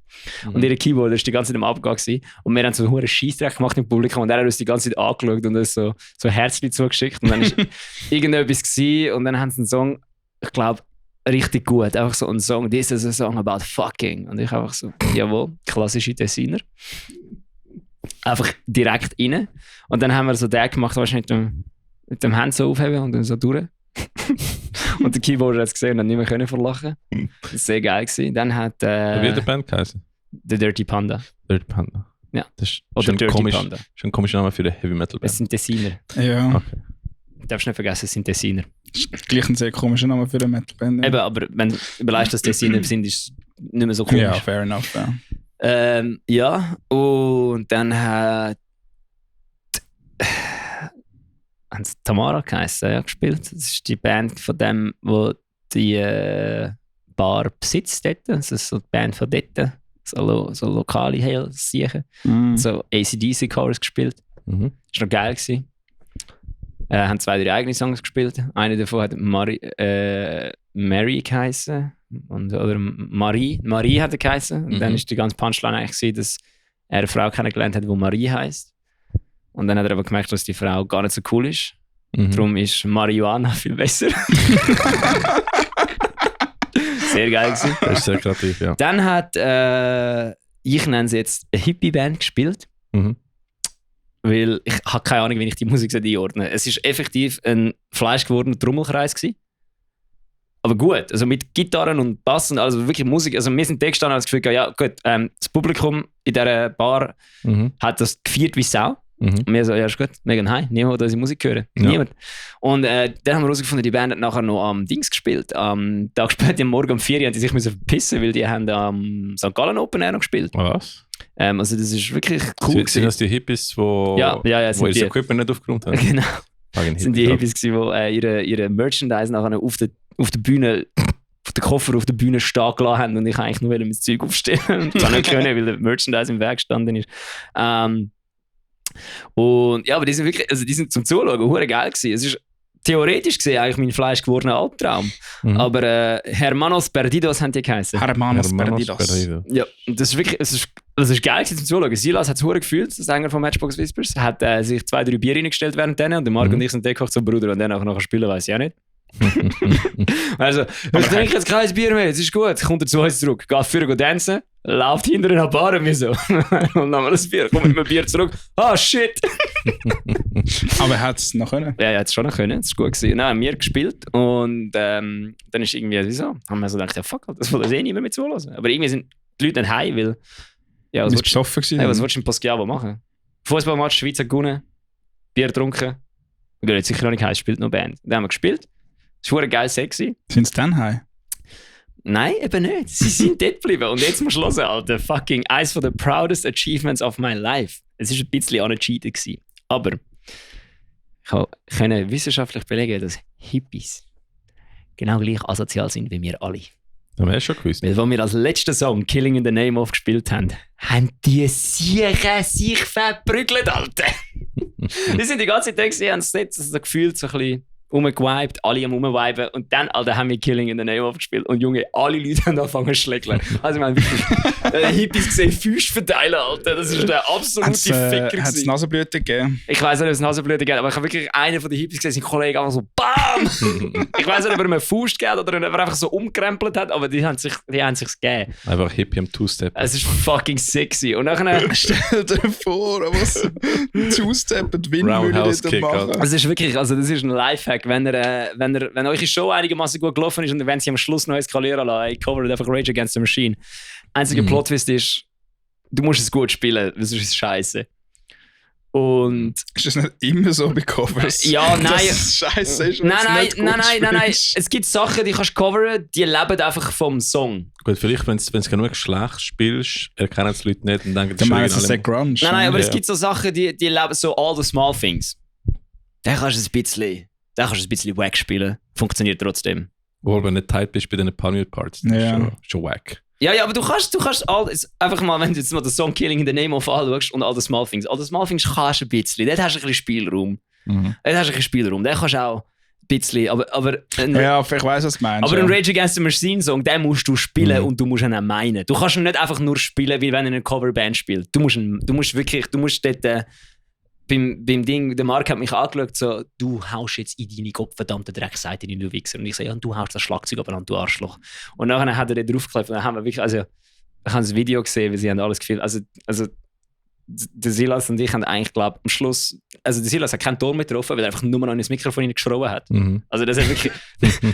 Und ihre Keyboard war die ganze Zeit am Abgang und wir haben so einen Scheissdreck gemacht im Publikum und er hat uns die ganze Zeit angeschaut und uns so Herzchen zugeschickt und dann war irgendetwas gewesen, und dann haben sie einen Song, ich glaube, richtig gut. Einfach so ein Song, this is a song about fucking. Und ich einfach so, jawohl, klassische Tessiner. Einfach direkt rein. Und dann haben wir so den gemacht, weißt du, mit dem Hand so aufheben und dann so durch. Und der Keyboarder hat es gesehen und hat nicht mehr können verlachen. Das war sehr geil gewesen. Dann hat Wie hat der Band geheißen? The Dirty Panda. Dirty Panda. Ja. Das ist Oder schon Dirty komisch, Panda. schon ein komischer Name für eine Heavy Metal Band. Es sind Tessiner. Ja. Okay. Du darfst nicht vergessen, es sind Tessiner. Gleich ein sehr komischer Name für eine Metalband. Ja. Eben, aber wenn du überlegst, dass Tessiner sind, ist es nicht mehr so komisch. Ja, fair enough. Ja. Ja, und dann hat haben sie Tamara geheißen, ja, gespielt. Das ist die Band von dem, wo die Bar besitzt dort. Das ist so die Band von dort. So lokale Hellsiechen. So AC/DC-Chorus gespielt. Mhm. Das war noch geil gewesen. Haben 2, 3 eigene Songs gespielt. Eine davon hat Mary geheißen. Oder Marie hat er geheißen. Und dann ist die ganze Punchline eigentlich gewesen, dass er eine Frau kennengelernt hat, die Marie heisst. Und dann hat er aber gemerkt, dass die Frau gar nicht so cool ist. Darum ist Marihuana viel besser. Sehr geil gewesen. Das ist sehr kreativ, ja. Dann hat, ich nenne sie jetzt, eine Hippie-Band gespielt. Mhm. Weil ich habe keine Ahnung, wie ich die Musik einordnen soll. Es war effektiv ein fleischgewordener Trommelkreis gewesen. Aber gut, also mit Gitarren und Bass und also wirklich Musik. Also wir sind da gestanden und haben das Gefühl, ja gut, das Publikum in dieser Bar hat das gefeiert wie Sau. Und wir so, ja ist gut, mega high, niemand will unsere Musik hören. Ja. Niemand. Und dann haben wir herausgefunden, die Band hat nachher noch am Dings gespielt. Am Tag später, am Morgen um 4 Uhr, haben die sich verpissen, weil die haben am St. Gallen Open Air noch gespielt. Was? Also das ist wirklich cool. Sind das die Hippies, wo ihr sind das die. Equipment nicht aufgeräumt haben? Genau. Das sind die Hippies gewesen, die ihre Merchandise nachher auf der Bühne, auf den Koffer auf der Bühne stehen gelassen haben und ich eigentlich nur mein Zeug aufstellen und das nicht können, weil der Merchandise im Weg gestanden ist. Und ja, aber die sind wirklich, also die sind zum Zuschauen hure geil gewesen. Es ist theoretisch gesehen eigentlich mein fleischgewordener Albtraum. Aber Hermanos Perdidos haben die geheißen. Hermanos Perdidos. Ja, und das ist wirklich, das ist geil gewesen zum Zuschauen. Silas hat es hure gefühlt, der Sänger von Matchbox Whispers, hat sich 2, 3 Bier reingestellt während denen und der Marc und ich sind gekocht so Bruder und dann auch nachher spielen, weiß ich auch nicht. Also, ich trinke jetzt kein Bier mehr, es ist gut. Kommt er zu uns zurück, geht vorher dancen, läuft hinter einer Bar und wir so. Und dann mal das Bier, kommt mit dem Bier zurück. Ah, shit! Aber er hat es noch können? Ja, er hat es schon noch können, das war gut gewesen. Dann haben wir gespielt und dann ist irgendwie, wieso? Haben wir so gedacht, ja fuck, das will eh niemand mehr zuhören. Aber irgendwie sind die Leute nicht heim, weil... Ja, was willst du im Poschiavo machen? Fußballmatch, Schweiz hat gewonnen, Bier getrunken. Wir gehen jetzt sicher noch nicht heim, spielt noch Band. Dann haben wir gespielt. Es war geil sexy. Sind sie dann heim? Nein, eben nicht. Sie sind dort geblieben. Und jetzt musst du hören, Alter. Fucking eines von the proudest achievements of my life. Es war ein bisschen unecheated gewesen. Aber ich konnte wissenschaftlich belegen, dass Hippies genau gleich asozial sind wie wir alle. Das haben wir schon gewusst. Weil, als wir als letzten Song Killing in the Name of gespielt haben die sich verprügelt, Alter. Die sind die ganze Zeit da gewesen, haben so gefühlt so ein bisschen rumgewiped, alle am rumwipen und dann, Alter, haben wir Killing in the Name of gespielt und Junge, alle Leute haben angefangen zu schlägeln. Also wir haben wirklich Hippies gesehen, Füße verteilen, Alter. Das ist der absolute Ficker. Hat es Nasenblüten gegeben? Ich weiss nicht, ob es Nasenblüten gegeben, aber ich habe wirklich einen von den Hippies gesehen, sein Kollege einfach so BAM! Ich weiss nicht, ob er ihm einen Fuß gegeben hat oder ob er einfach so umkrempelt hat, aber die haben sich's gegeben. Einfach Hippie am Two-Step. Es ist fucking sexy. Und nachher... Stell dir vor, was Two-Step und Windmühle da machen. Es ist wirklich, also das ist ein Lifehack. Wenn eure Show einigermaßen gut gelaufen ist und wenn sie am Schluss noch eskalieren lassen, ich cover einfach Rage Against the Machine. Einziger Plot-Twist ist, du musst es gut spielen, sonst ist es scheiße. Und... Ist das nicht immer so bei Covers? Ja, nein. Dass es scheiße ist und Nein. Es gibt Sachen, die kannst du coveren, die leben einfach vom Song. Gut, vielleicht, wenn du genug schlecht spielst, erkennen die Leute nicht und denken, das ist sehr grunge. Nein, aber es gibt so Sachen, die leben so all the small things. Dann kannst du ein bisschen wack spielen. Funktioniert trotzdem. Oder wenn du nicht tight bist bei den Pioneer-Parts, das ist schon wack. Ja, aber du kannst alles, einfach mal, wenn du jetzt mal den Song Killing in the Name of anschaust und all the small things. All the small things kannst du ein bisschen. Dort hast du ein bisschen Spielraum. Dort kannst du auch ein bisschen, aber ja, ich weiss, was du meinst. Aber ein Rage Against the Machine Song, den musst du spielen und du musst ihn auch meinen. Du kannst ihn nicht einfach nur spielen, wie wenn er eine Coverband spielt. Du musst dort... Beim Ding, der Marc hat mich angeschaut, so, du haust jetzt in deine gottverdammte Dreckseite in den Wichser. Und ich so, ja, und du haust das Schlagzeug aber an, du Arschloch. Und nachher hat er da draufgeklebt und dann haben wir wirklich, also, ich habe das Video gesehen, wie sie haben alles gefilmt. Also der Silas und ich haben eigentlich, glaube am Schluss, also der Silas hat keinen Ton mehr getroffen, weil er einfach nur noch in das Mikrofon hineingeschrien hat. Also das hat wirklich,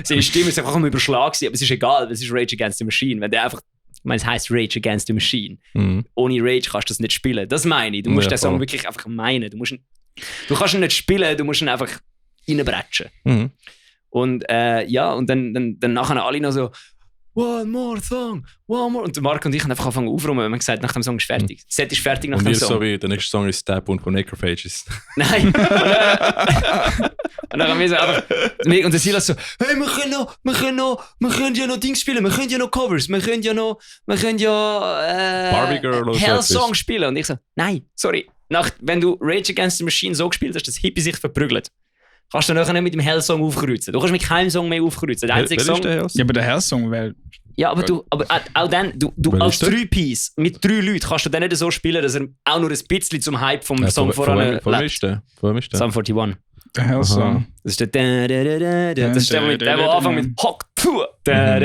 seine Stimme ist einfach am Überschlag gewesen, aber es ist egal, weil es ist Rage Against the Machine. Wenn der einfach, ich meine, es heisst Rage Against the Machine. Ohne Rage kannst du das nicht spielen. Das meine ich. Du musst den Song wirklich einfach meinen. Du kannst ihn nicht spielen, du musst ihn einfach reinbretschen. Und und dann nachher alle noch so One more song, one more. Und Marc und ich haben einfach angefangen aufzuräumen, wenn man gesagt nach dem Song ist fertig. Das Set ist fertig nach dem Song. Und so wie der nächste Song ist Stab und von Necrophages. Nein. Und dann haben wir so einfach... Und der Silas so, hey, wir können ja noch Dings spielen, wir können ja noch Covers, wir können ja Barbie Girl oder Hell-Song spielen. Und ich so, nein, sorry. Wenn du Rage Against the Machine so gespielt hast, dass Hippie sich verprügelt, kannst du nachher nicht mit dem Hell-Song aufkreuzen. Du kannst mit keinem Song mehr aufkreuzen. Der einzige Song... Ja, aber der Hell-Song wäre... Ja, aber auch dann, du als 3-Piece mit 3 Leuten kannst du den nicht so spielen, dass er auch nur ein bisschen zum Hype vom Song voran lebt. Von Sum 41. Der Hell-Song. Das ist der das ist der anfängt mit Hock. Das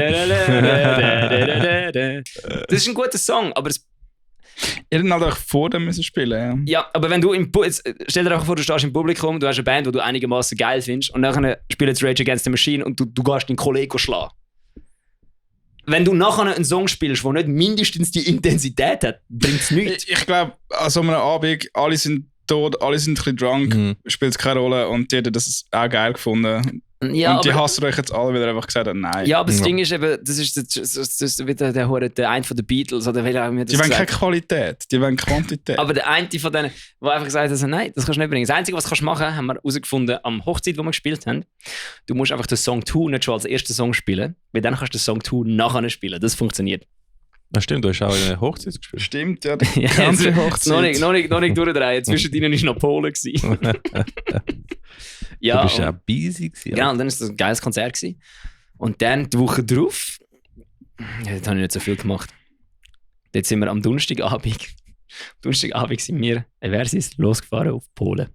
ist ein guter Song, aber es... Ihr hättet halt auch vor dem müssen spielen, ja. Ja, aber wenn du stell dir einfach vor, du stehst im Publikum, du hast eine Band, die du einigermaßen geil findest und dann spielt Rage Against the Machine und du gehst deinen Kollegen schlagen. Wenn du nachher einen Song spielst, der nicht mindestens die Intensität hat, bringt es nichts. Ich glaube, an so einem Abend, alle sind tot, alle sind ein bisschen drunk, spielt es keine Rolle und die hätten das auch geil gefunden. Ja, und die hassen euch jetzt alle, weil ihr einfach gesagt habt, nein. Ja, aber das Ding ist eben, das ist wieder der eine von den Beatles. Oder wie haben wir das die wollen gesagt? keine Qualität, die wollen Quantität. Aber der eine von denen, der einfach gesagt hat, nein, das kannst du nicht bringen. Das Einzige, was du machen kannst, haben wir herausgefunden am Hochzeit, wo wir gespielt haben. Du musst einfach den Song 2 nicht schon als ersten Song spielen, weil dann kannst du den Song 2 nachher spielen. Das funktioniert. Ja, stimmt, du hast auch eine Hochzeit gespielt. Stimmt, ja, die ganze Hochzeit. Noch nicht durchdrehen. Zwischen ihnen war noch Polen. Ja, du bist ja busy gewesen. Genau, und dann war das ein geiles Konzert gewesen. Und dann die Woche drauf, dort habe ich nicht so viel gemacht. Dort sind wir am Donnerstagabend sind wir, Eversis, losgefahren auf Polen.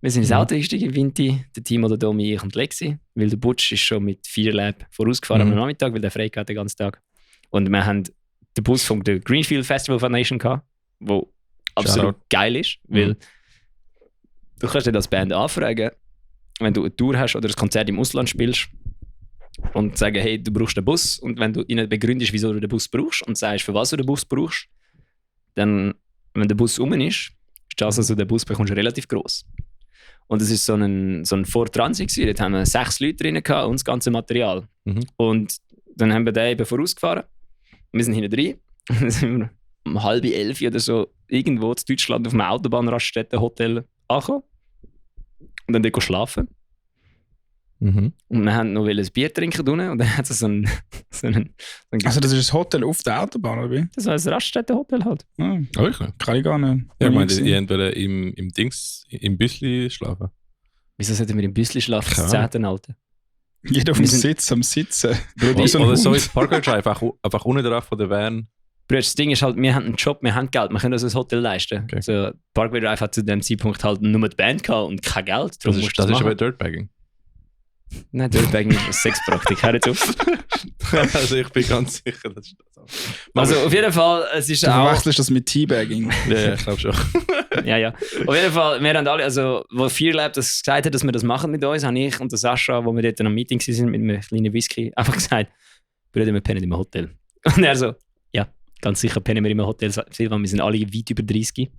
Wir sind ins Auto gestiegen, Vinti, der Timo, der Domi, ich und Lexi, weil der Butch ist schon mit 4 Lab vorausgefahren am Nachmittag, weil der frei hatte den ganzen Tag. Und wir haben den Bus vom Greenfield Festival Foundation gehabt, wo absolut geil ist, weil du kannst dir als Band anfragen, wenn du eine Tour hast oder ein Konzert im Ausland spielst und sagen, hey, du brauchst einen Bus, und wenn du ihnen begründest, wieso du den Bus brauchst und sagst, für was du den Bus brauchst, dann, wenn der Bus rum ist die Chance, dass du den Bus bekommst, relativ gross. Und es war so ein Ford Transit, dort haben wir 6 Leute drin gehabt und das ganze Material. Und dann haben wir den eben vorausgefahren. Wir sind hinten rein. Dann sind wir um 10:30 oder so irgendwo in Deutschland auf einem Autobahnraststätte-Hotel angekommen. Und dann dort schlafen. Und wir haben noch ein Bier trinken unten, und dann hat es so ein also das ist ein Hotel auf der Autobahn, oder wie? Das war ein Raststätte-Hotel halt. Wirklich? Kann ich gar nicht. Ja, ich meine, ihr wollt im Büsli schlafen. Wieso sollten wir im Büsli schlafen? Das 10. Alter. Jeder auf dem Sitz, am Sitzen. Oder so ist Parkway Drive, einfach unten drauf von der Van. Das Ding ist halt, wir haben einen Job, wir haben Geld, wir können uns ein Hotel leisten. Okay. Also, Parkway Drive hat zu dem Zeitpunkt halt nur die Band gehabt und kein Geld. Das ist aber Dirtbagging. Nein, Dirtbagging ist eine Sexpraktik. Hör jetzt auf. Also ich bin ganz sicher, das ist das auch. Also auf jeden Fall, es ist du auch... Du wechselst das mit Teabagging. Ja, ich glaube schon. Ja. Auf jeden Fall, wir haben alle, also wo Fearlab das gesagt hat, dass wir das machen mit uns, habe ich und der Sascha, wo wir dort am Meeting waren mit einem kleinen Whisky, einfach gesagt, Brüder, wir pennen im Hotel. Und er so, ja, ganz sicher pennen wir im Hotel, Silvan, wir sind alle weit über 30.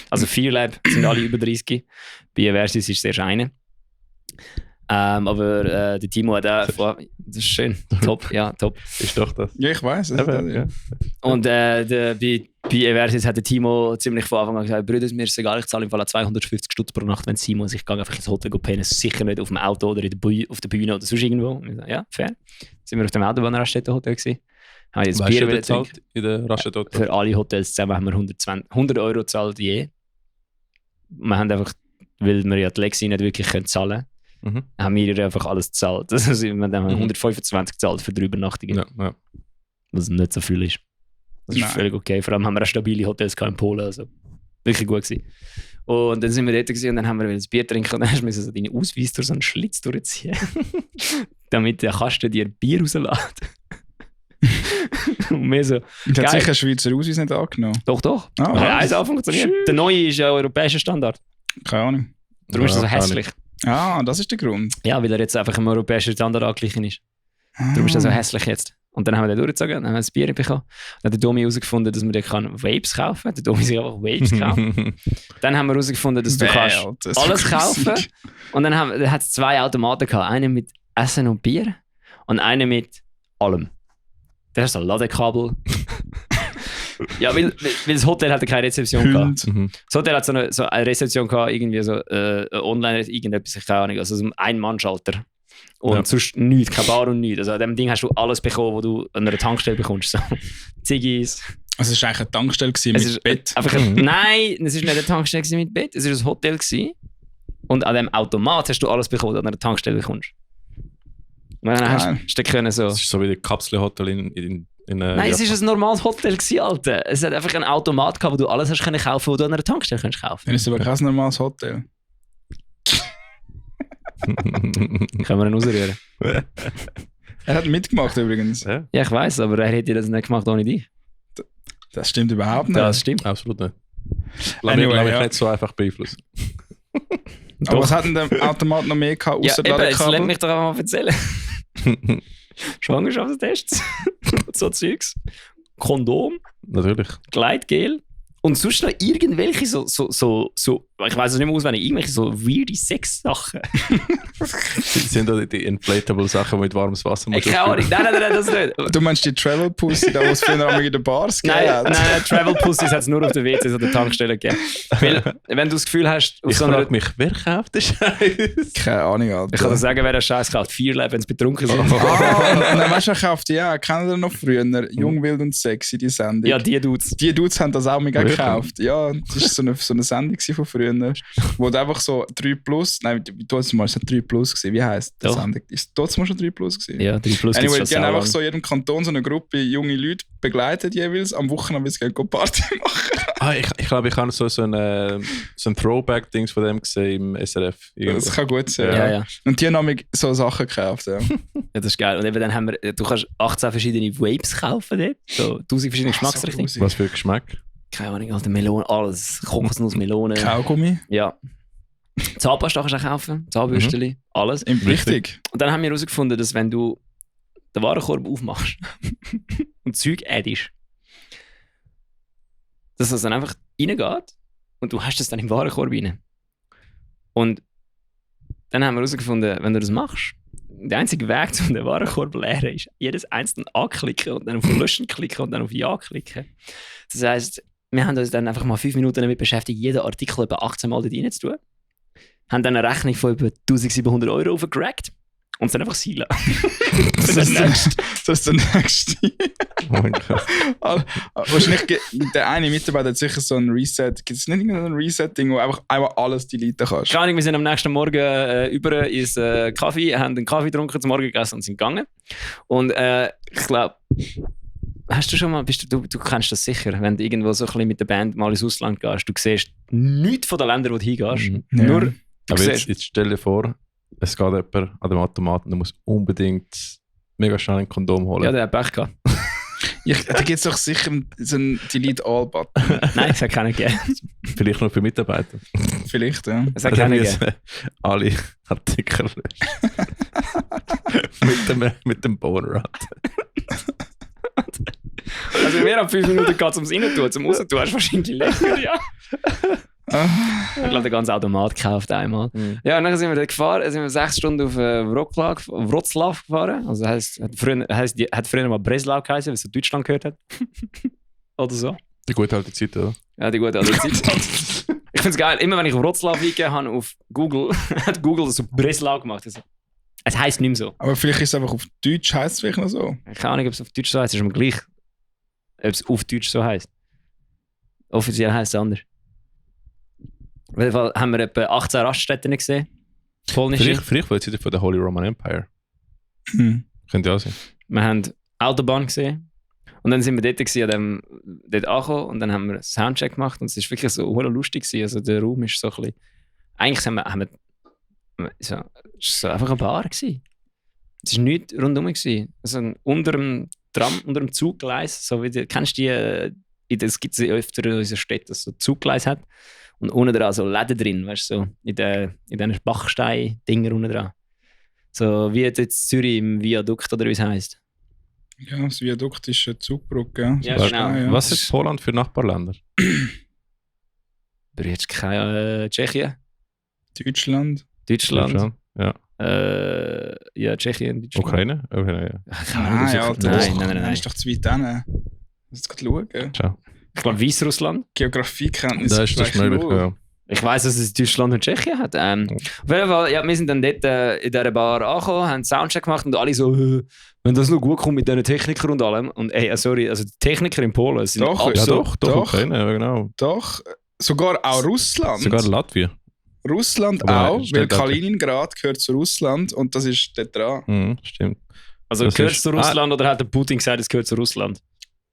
Also Fearlab sind alle über 30. Bei Versus ist es erst eine. Aber der Timo hat auch... Das ist schön. Top, ja, top. Ist doch das. Ja, ich weiß. Ja. Und bei Eversis hat der Timo ziemlich von Anfang an gesagt, Brüder, mir ist es egal, ich zahle im Fall 250 Stutz pro Nacht, wenn es sein muss. Ich gehe einfach ins Hotel pennen, sicher nicht auf dem Auto oder auf der Bühne oder sonst irgendwo. Und ich sage, ja, fair. Sind wir auf dem Autobahnraststätte-Hotel gewesen. Haben jetzt Bier bezahlt in der Raststätte? Für alle Hotels zusammen haben wir 100 Euro gezahlt je. Wir haben einfach, weil wir ja die Lexi nicht wirklich zahlen können, haben wir ihr einfach alles gezahlt. Also wir haben 125 gezahlt für 3 Übernachtungen. Ja. Was nicht so viel ist. Das ist völlig okay. Vor allem haben wir auch stabile Hotels in Polen. Also wirklich gut gewesen. Und dann sind wir dort gewesen, und dann haben wir ein Bier trinken, und dann musst du so deinen Ausweis durch so einen Schlitz durchziehen. Damit der Kasten dir Bier rauslässt. Und wir so, Und hat geil. sicher Schweizer Ausweis nicht angenommen. Doch. Ah, Ja, eins auch funktioniert. Der neue ist ja europäischer Standard. keine Ahnung. Darum ist er so keine hässlich. Ah, das ist der Grund. Ja, weil er jetzt einfach im europäischen Standard angeglichen ist. Darum ist er so hässlich jetzt. Und dann haben wir den durchgezogen, dann haben wir ein Bier bekommen. Dann hat der Domi herausgefunden, dass man da Vapes kaufen kann. Der Domi sich einfach Vapes gekauft. Dann haben wir herausgefunden, dass du kannst das alles ist kaufen. gruselig. Und dann hat es 2 Automaten gehabt. Einen mit Essen und Bier und einen mit allem. Der ist so ein Ladekabel. Ja, weil das Hotel hatte keine Rezeption gehabt. Hund. Das Hotel hat so eine Rezeption gehabt, irgendwie so online, irgendetwas, ich keine Ahnung, also so ein Ein-Mann-Schalter. Und sonst nichts, kein Bar und nichts. Also an dem Ding hast du alles bekommen, was du an einer Tankstelle bekommst. So. Ziggis. Also es war eigentlich eine Tankstelle gewesen Es mit ist Bett. Einfach nein, es war nicht eine Tankstelle gewesen mit Bett, es war ein Hotel gewesen. Und an dem Automat hast du alles bekommen, was du an einer Tankstelle bekommst. Und dann hast du können so... Das ist so wie ein Kapselhotel in Nein, es war ein normales Hotel gewesen, Alter. Es hat einfach einen Automat gehabt, wo du alles hast können kaufen, was du an einer Tankstelle kannst kaufen. Dann ist es aber kein normales Hotel. Können wir ihn rausrühren? Er hat mitgemacht übrigens. Ja, Ja, ich weiss, aber er hätte das nicht gemacht ohne dich. Das stimmt überhaupt nicht. Das stimmt. absolut nicht. Anyway, Lass mich ja. nicht so einfach beeinflussen. Aber was hat denn der Automat noch mehr gehabt, Ja, außer eben, jetzt lass Ladekabel? mich doch einfach mal erzählen. Schwangerschaftstests, so Zeugs, Kondom, Natürlich. Gleitgel und sonst noch irgendwelche so ich weiß es nicht mehr auswendig, irgendwelche so weirde Sex-Sachen. Sind da die inflatable Sachen mit warmes Wasser? Keine Ahnung, nein, das nicht. Du meinst die Travel Pussy, da wo es früher einmal in den Bars gegeben hat? Nein, Travel Pussies hat es nur auf der WCs oder der Tankstelle gegeben. Weil, wenn du das Gefühl hast, auf Ich so einer... frage mich, wer kauft den Scheiß? Keine Ahnung, Alter. Ich kann dir sagen, wer den Scheiß kauft. 4 Leben, wenn sie betrunken sind. Und dann weißt du, er kauft die auch. Kennt ihr noch früher? Jung, wild und sexy, die Sendung. Ja, die Dudes. Die Dudes haben das auch mega Wirklich? gekauft. Ja, das war so eine Sendung von früher, wo du einfach so 3 Plus, nein, trotzdem mal, es war 3 Plus gewesen. Wie heisst die Doch. Sendung? Ist trotzdem mal schon 3 Plus gewesen? Ja, 3 Plus Anyway, gibt's die schon haben sau einfach lang. so in jedem Kanton so eine Gruppe junge Leute begleitet jeweils. Am Wochenende, weil sie gerne Party machen. Ich glaube, ich habe so ein Throwback-Dings von dem gesehen im SRF. Das kann gut sein. Ja. Und die haben so Sachen gekauft. Ja. Ja, das ist geil. Und eben dann haben wir, du kannst 18 verschiedene Vapes kaufen dort. So 1000 verschiedene Geschmacksrichtungen. So Was für Geschmack? Keine Ahnung, Alter, Melone, alles. Kokosnuss, Melone. Kaugummi. Ja. Zahnpasta kannst du auch kaufen, Zahnbürstchen, alles. Richtig. Und dann haben wir herausgefunden, dass wenn du den Warenkorb aufmachst und Zeug addest, dass das dann einfach reingeht und du hast das dann im Warenkorb rein. Und dann haben wir herausgefunden, wenn du das machst, der einzige Weg, um den Warenkorb zu leeren, ist jedes einzelne anklicken und dann auf Löschen klicken und dann auf Ja klicken. Das heisst, wir haben uns dann einfach mal 5 Minuten damit beschäftigt, jeden Artikel etwa 18 Mal dort rein zu tun. Haben dann eine Rechnung von etwa 1700 € aufgerackt und es dann einfach sein lassen. Das ist der nächste. Oh mein Gott. Wahrscheinlich der eine Mitarbeiter hat sicher so ein Reset. Gibt es nicht irgendein Reset-Ding, wo einfach alles deleten kannst? Keine Ahnung, wir sind am nächsten Morgen über ins Kaffee, haben einen Kaffee getrunken, zum Morgen gegessen und sind gegangen. Und ich glaube, hast du schon mal, du kennst das sicher, wenn du irgendwo so ein bisschen mit der Band mal ins Ausland gehst, du siehst nichts von den Ländern, wo du hingehst. Mhm. Ja. Nur, du Aber siehst, jetzt stell dir vor, es geht jemand an dem Automaten, der muss unbedingt mega schnell ein Kondom holen. ja, der hat Pech gehabt. Da gibt es doch sicher so einen Delete-All-Button. Nein, es hat keinen gegeben. Vielleicht nur für Mitarbeiter. Vielleicht, ja. Es hat keinen Jetzt, gegeben. alle Artikel mit dem Bonerat. Also wir haben 5 Minuten gehabt, um es rein zum Raus tun, hast du wahrscheinlich länger, ja. Ich glaube, den ganzen Automat gekauft einmal. Mhm. Ja, und dann sind wir dort gefahren, sind wir 6 Stunden auf Wroclaw gefahren. Also hat früher mal Breslau geheißen, weil es zu Deutschland gehört hat. Oder so. Die gute alte Zeit, oder? Ja, die gute alte Zeit. Ich finde es geil, immer wenn ich Wroclaw eingegeben habe auf Google, hat Google das so Breslau gemacht. Also, es heisst nicht mehr so. Aber vielleicht ist es einfach auf Deutsch, heisst es vielleicht noch so. Ich keine Ahnung, ob es auf Deutsch so heisst. Es ist mir gleich, ob es auf Deutsch so heisst. Offiziell heisst es anders. Auf jeden Fall haben wir etwa 18 Raststätten gesehen. Polnische. Vielleicht wollen sie von der Holy Roman Empire. Hm. Könnte ja sein. Wir haben Autobahn gesehen. Und dann sind wir dort dort angekommen und dann haben wir einen Soundcheck gemacht und es war wirklich so lustig gewesen. Also der Raum ist so ein bisschen... Eigentlich haben wir es war so einfach eine Bar gewesen. Es war nichts rundherum gewesen. Also unter dem Tram, unter dem Zuggleis. So wie kennst du die, das gibt es öfter in unserer Stadt, dass es so Zuggleis hat. Und unten dran so Läden drin, weißt du, so in diesen Bachstein-Dinger unten dran. So wie jetzt in Zürich im Viadukt oder wie es heisst. Ja, das Viadukt ist eine Zugbrücke. Ja, So genau. ja. Was ist Poland für Nachbarländer? Aber jetzt kein Tschechien, Deutschland. Deutschland. Ja. Ja, Tschechien, Deutschland. Ukraine? Ukraine, ja. Keine Ahnung, Nein, Alter. Nein. Das ist doch zu weit hin. Musst du gerade schauen. Ciao. Ich glaube Weißrussland. Geografiekenntnis Da ist das vielleicht möglich, null. ja. Ich weiss, dass es Deutschland und Tschechien hat. Auf jeden Fall, ja, wir sind dann dort in dieser Bar angekommen, haben einen Soundcheck gemacht und alle so, wenn das noch gut kommt mit diesen Technikern und allem. Und ey, sorry, also die Techniker in Polen sind Doch, Ja, absolut... doch, Ukraine, ja, genau. Doch, sogar auch Russland. Sogar Latvia. Russland Aber auch, nein, weil steht da. Kaliningrad gehört zu Russland und das ist dort dran. Mhm, stimmt. Also Das gehört es ist- zu Russland oder hat der Putin gesagt, es gehört zu Russland?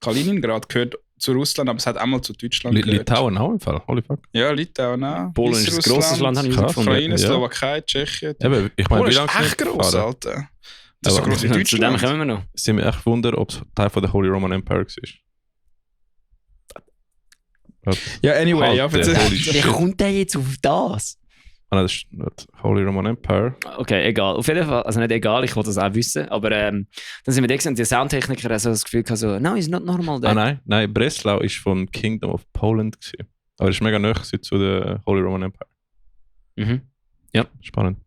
Kaliningrad gehört zu Russland, aber es hat einmal zu Deutschland gehört. Litauen auch im Fall, holy fuck. Ja, Litauen auch. Polen ist ein grosses Land, habe ich Krass. herausgefunden. Ukraine, Ja. Slowakei, Tschechien. Eben, ich meine, Polen wie ist lange sind echt wir gross, gefahren? Alter. Das ist so Aber- gross wie Zu dem Deutschland. kommen wir noch. Es sind mir echt wunder, ob es Teil von der Holy Roman Empire war. Ja, anyway, Halt, ja, erzähl. holy Wie shit. kommt der jetzt auf das? Ah, nein, das ist nicht Holy Roman Empire. Okay, egal. Auf jeden Fall, also nicht egal, ich wollte das auch wissen, aber dann sind wir da und die Soundtechniker haben so das Gefühl gehabt, so, no, it's not normal there. Ah nein, Breslau ist von Kingdom of Poland gewesen. Aber es ist mega nahe zu der Holy Roman Empire. Mhm. Spannend.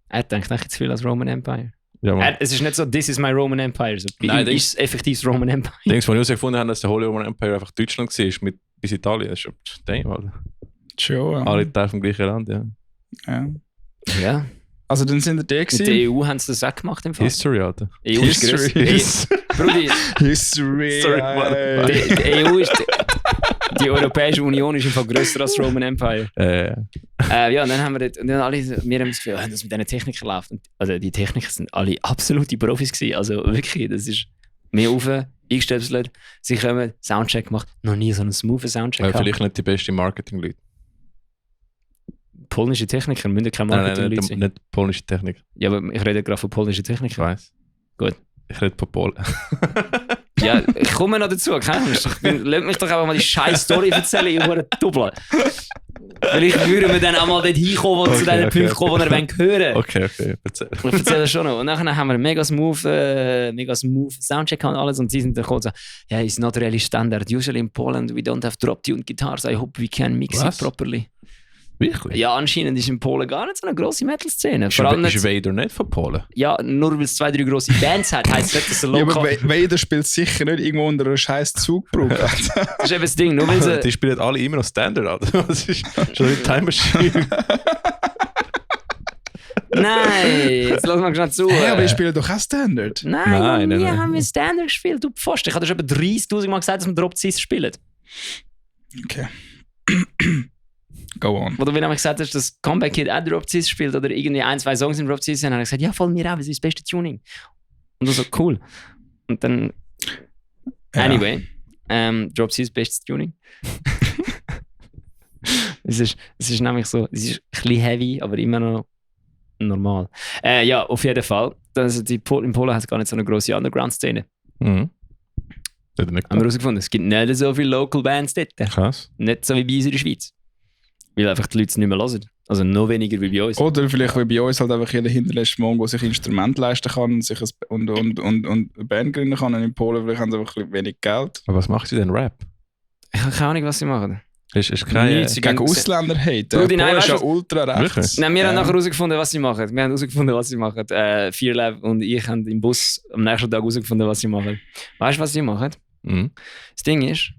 Er denkt nicht zu viel als Roman Empire. Ja, man. Es ist nicht so, this is my Roman Empire. So, bei Nein, ihm ist es effektiv das Roman Empire. Denkst du, als wir herausgefunden haben, dass der Holy Roman Empire einfach Deutschland war, mit bis Italien? Das ist schon, damn, Alter. Schon, ja. Alle Teile vom gleichen Land, ja. Ja. Ja. Also dann sind wir da Mit gewesen. der EU haben sie das auch gemacht im Fall. History, Alter. EU ist grösser. History. Brudi, History. Sorry, die EU ist... Die Europäische Union ist im Fall grösser als das Roman Empire. Ja, und dann haben wir dort, und dann alle, wir haben das Gefühl, dass mit diesen Technikern läuft. Und, also die Techniker sind alle absolute Profis gewesen. Also wirklich, das ist mehr auf, eingestöpselt, sie kommen, Soundcheck gemacht, noch nie so einen smoothen Soundcheck gehabt. Vielleicht nicht die besten Marketing-Leute. Polnische Techniker müssen keine Nein, Marketing-Leute sein. nicht polnische Technik. Ja, aber ich rede gerade von polnischen Ich Technikern. weiß. Gut. Ich rede von Polen. Ja, ich komme noch dazu, keine Angst. Lass mich doch einfach mal die scheiß Story erzählen, ihr wollt doppeln. Vielleicht würden wir dann auch mal dort hinkommen, zu Okay, den okay, Punkten kommen, die ihr hören wollt. Okay, erzähl. Ich erzähle das schon noch. Und nachher haben wir einen mega smooth Soundcheck und alles. Und sie sind dann gekommen und sagen, yeah, it's not really standard. Usually in Poland we don't have drop-tuned guitars. I hope we can mix Was? it properly. Wirklich? Ja, anscheinend ist in Polen gar nicht so eine grosse Metal-Szene. Ist, Vor allem ist nicht, Vader nicht von Polen? ja, nur weil es 2-3 grosse Bands hat, heisst nicht, dass es Ja, aber lokal... Vader spielt sicher nicht irgendwo unter einer scheiß Zugbrücke. Das ist eben das Ding. Nur weil sie... Die spielen alle immer noch Standard, Alter. Das ist schon eine Time Machine. Nein, jetzt lass mal schnell zu. Hä, aber ich spiele doch auch Standard. Nein, Nein, wir nein. haben wir Standard gespielt, du Pfosten. Ich habe dir schon etwa 30'000 Mal gesagt, dass wir Drop-Cis spielen. Okay. Go on. Wo du mir nämlich gesagt hast, dass Comeback Kid auch Drop-Cis spielt oder irgendwie 1-2 Songs in Drop-Cis sind, habe ich gesagt, ja, voll mir auch, das ist das beste Tuning. Und du so, cool. Und dann, Ja. anyway, Drop-Cis bestes Tuning. es ist nämlich so, es ist ein bisschen heavy, aber immer noch normal. Ja, auf jeden Fall. Also in Polen hat es gar nicht so eine grosse Underground-Szene. Mhm. Das hat er nicht Haben wir gedacht. herausgefunden, es gibt nicht so viele Local Bands dort. Krass. Nicht so wie bei uns in der Schweiz. Weil einfach die Leute es nicht mehr hören. Also noch weniger wie bei uns. Oder vielleicht wie bei uns halt einfach jeder hinterlässt Mongo sich Instrument leisten kann und sich und eine Band gründen kann. Und in Polen vielleicht haben sie einfach ein bisschen wenig Geld. Aber was macht sie denn Rap? Ich habe keine Ahnung, was sie machen. Ist keine... Nichts. Sie Gegen gehen- Ausländer hate. Brudi, nein, Polen ist weißt ja du- ultra rechts. Wirklich? Nein, wir haben Ja. nachher herausgefunden, was sie machen. Wir haben herausgefunden, was sie machen. Vierlab und ich haben im Bus am nächsten Tag herausgefunden, was sie machen. Weißt du, was sie machen? Mhm. Das Ding ist,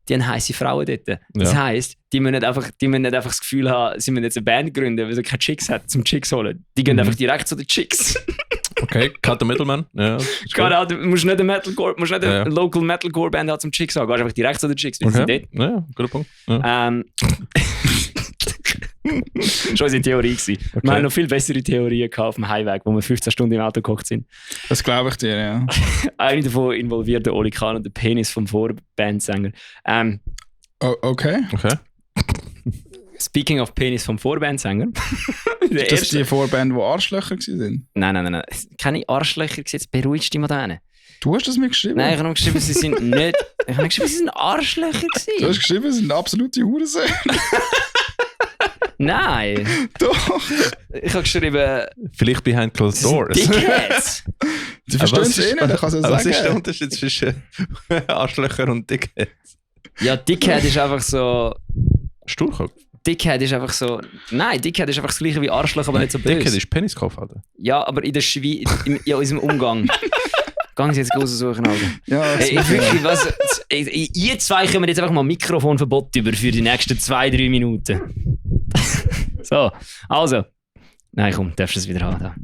die haben heisse Frauen dort. Das Ja. heisst, die müssen nicht einfach das Gefühl haben, sie müssen jetzt eine Band gründen, weil sie keine Chicks hat, zum Chicks holen. Die gehen Mhm. einfach direkt zu den Chicks. Okay, Cut the Middleman. Ja, ist gut. Gerade du musst nicht eine Metalcore, musst nicht eine Ja. Local Metalcore Band haben zum Chicks haben. Gehst einfach direkt zu den Chicks, weil sie sind Okay. dort. Ja, guter Punkt. Ja. Schon unsere Theorie gewesen. Okay. Wir haben noch viel bessere Theorien gehabt auf dem Highway, wo wir 15 Stunden im Auto gekocht sind. Das glaube ich dir, ja. Eine davon involviert den Oli Kahn und den Penis vom Vorbandsänger. Okay. Okay. Speaking of Penis vom Vorbandsänger. Ist das die Vorband, die Arschlöcher waren? Nein. Keine Arschlöcher gewesen, jetzt beruhigst du dich mal da hin. Du hast das mir geschrieben? Nein, ich habe nur geschrieben, sie sind nicht... Ich habe geschrieben, sie sind Arschlöcher gewesen. Du hast geschrieben, sie sind absolute Hurensöhne. Nein. Doch. Ich habe geschrieben... Vielleicht behind closed doors. Dickheads. Du verstehst es eh nicht, ich kann es ja sagen. Was ist der Unterschied zwischen Arschlöcher und Dickheads? Ja, Dickhead ist einfach so... Sturkopf? Dickhead ist einfach so... Nein, Dickhead ist einfach das gleiche wie Arschloch, aber nicht so böse. Dickhead ist Peniskopf, Alter. Ja, aber in der Schweiz, in unserem Umgang. Gehen Sie jetzt raussuchen, Alter. Ja, Hey, wirklich, was... Ihr zwei kommen jetzt einfach mal Mikrofonverbot über für die nächsten 2-3 Minuten. So, also. Nein, komm, darfst du es wieder haben. Da.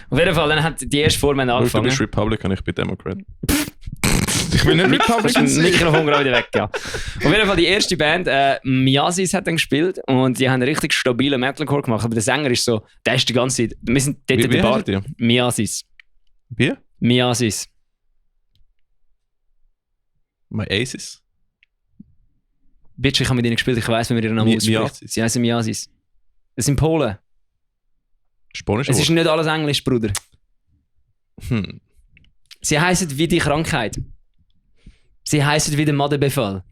Auf jeden Fall, dann hat die erste Vormann angefangen. Du bist Republican, ich bin Democrat. ich bin nicht Republican. Das Mikrofon gerade wieder weg, ja. Auf jeden Fall die erste Band, Miasis hat dann gespielt und die haben einen richtig stabilen Metalcore gemacht. Aber der Sänger ist so, der ist die ganze Zeit... Wir sind dort Wie heißt die? Miasis. Wie? Miasis. My Aces? Bitch, ich habe mit ihnen gespielt, ich weiss, wie man ihren Namen ausspricht. Miasis. Sie heißen Miasis. Das sind Polen. Spanisch Es ist nicht alles Englisch, Bruder. Sie heißen wie die Krankheit. Sie heißen wie der Madenbefall.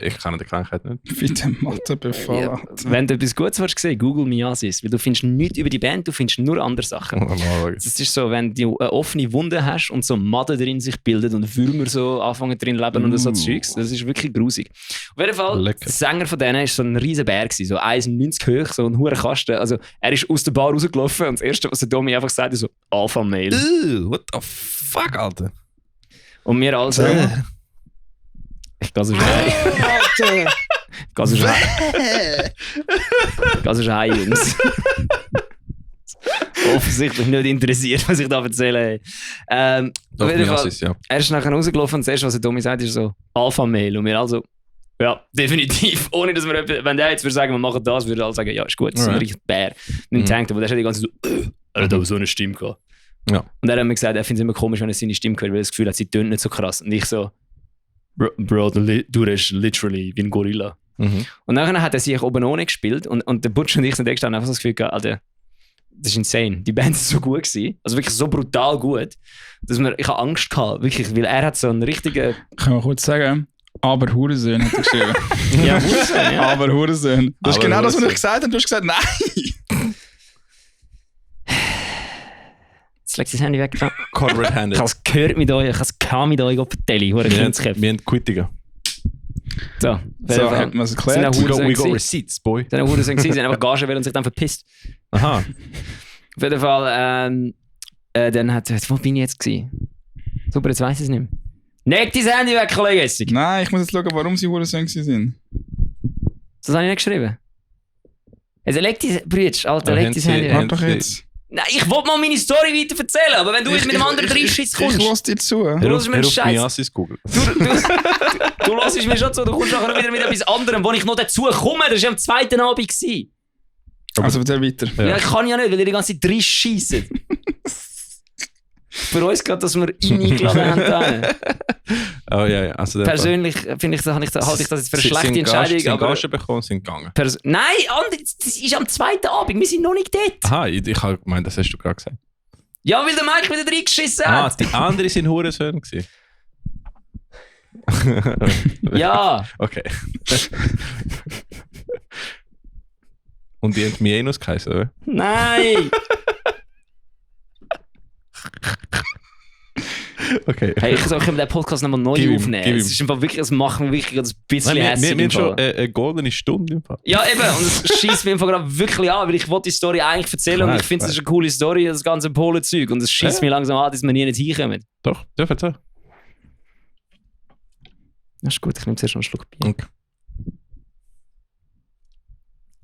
Ich kenne die Krankheit nicht. Wie der Madenbefall. Ja, wenn du etwas Gutes willst sehen, Google Miasis. Weil du findest nichts über die Band, du findest nur andere Sachen. Das ist so, wenn du eine offene Wunde hast und so Maden drin sich bildet und Würmer so anfangen drin leben und so Zeugs. Das ist wirklich grusig. Auf jeden Fall, Lecker. der Sänger von denen war so ein riesen Bär, so 1,90 hoch, so ein hoher Kasten. Also er ist aus der Bar rausgelaufen und das Erste, was der Domi einfach sagt, ist so Alpha-Mail. What the fuck, Alter? Und wir also... Ich gehe so schnell. Ich gehe so heim, Jungs. Offensichtlich nicht interessiert, was ich da erzähle. Doch, auf jeden Fall, Miasis, ja. er ist nachher rausgelaufen und das Erste, was der Domi sagt, ist so Alpha-Mail. Und wir also, ja, definitiv. Ohne dass wir, wenn der jetzt würde sagen, wir machen das, würde alle sagen, ja, ist gut, das ist ein richtiger Bär. Mit dem Tank, aber der hat die ganze Zeit so, er hat aber so eine Stimme gehabt. Ja. Und er hat mir gesagt, er findet es immer komisch, wenn er seine Stimme hört, weil er das Gefühl hat, sie tönt nicht so krass. Und ich so, Bro, du redest literally wie ein Gorilla. Mhm. Und dann hat er sich oben ohne gespielt und der Butch und ich sind extra einfach so das Gefühl gehabt, Alter, das ist insane. Die Band ist so gut gewesen, also wirklich so brutal gut, dass ich habe Angst gehabt, wirklich, weil er hat so einen richtigen... Kann man kurz sagen, aber Hurensöhne hat er geschrieben. Ja, Hurensohn, ja. Aber Hurensöhne. Das ist Aber genau das, was Hurensohn. ich gesagt habe. Du hast gesagt, nein. Jetzt legt das Handy weg. Da. Corporate-handed. Ich habe es gehört mit euch, ich habe es gehabt mit euch auf der Tele. Wir haben Quittigen. So, So, hat man es erklärt. Sind auch We got Hurensohn receipts, boy. Sie haben einfach Gage wollen und sich dann verpisst. Aha. Auf jeden Fall, dann hat... Wo bin ich jetzt gewesen? Super, jetzt weiss ich es nicht mehr. Leg dein Handy weg, Kollege Essig. Nein, ich muss jetzt schauen, warum sie Hurensöne sind. Das habe ich nicht geschrieben. Also leg dein... Brütsch, Alter, leg dein Handy weg. Warte doch jetzt. Nein, ich wollte mal meine Story weiter erzählen, aber wenn du jetzt mit einem anderen Dreischiss kommst... Ich lasse dir zu. Du hörst mir einen Scheiß. Miasis Google. Du hörst mir schon zu, du kommst nachher wieder mit etwas anderem, wo ich noch dazu komme. Das war ja am zweiten Abend. Also erzähl weiter. Ja, ich kann ja nicht, weil ihr die ganze Zeit Dreischiss schiessen. Für uns geht, dass wir ihn eingeladen haben. Oh ja, ja. Also Persönlich finde ich, halte ich das jetzt für eine schlechte Entscheidung. Sie Aber Gage bekommen, sind gegangen. Nein, das ist am zweiten Abend, wir sind noch nicht dort. Aha, ich habe gemeint, das hast du gerade gesagt. Ja, weil der Mike wieder reingeschissen hat. Die anderen sind Hurensöhne gewesen. Ja. Okay. Und die haben Mienus geheißen, oder? Nein. Okay. Hey, ich soll den Podcast nochmal neu Gib ihm, aufnehmen. gib ihm. Es ist einfach wirklich, es macht mich wirklich ein bisschen Nein, hässlich. wir im haben schon Fall. eine goldene Stunde im Fall. Ja, eben, und es schießt mich einfach gerade wirklich an, weil ich wollte die Story eigentlich erzählen Klar, und ich finde, es ist eine coole Story, das ganze Polen-Zeug. Und es schießt mich langsam an, dass wir nie nicht hinkommen. Doch, darf ich erzählen? Das ist gut, ich nehme zuerst noch einen Schluck Bier. Okay.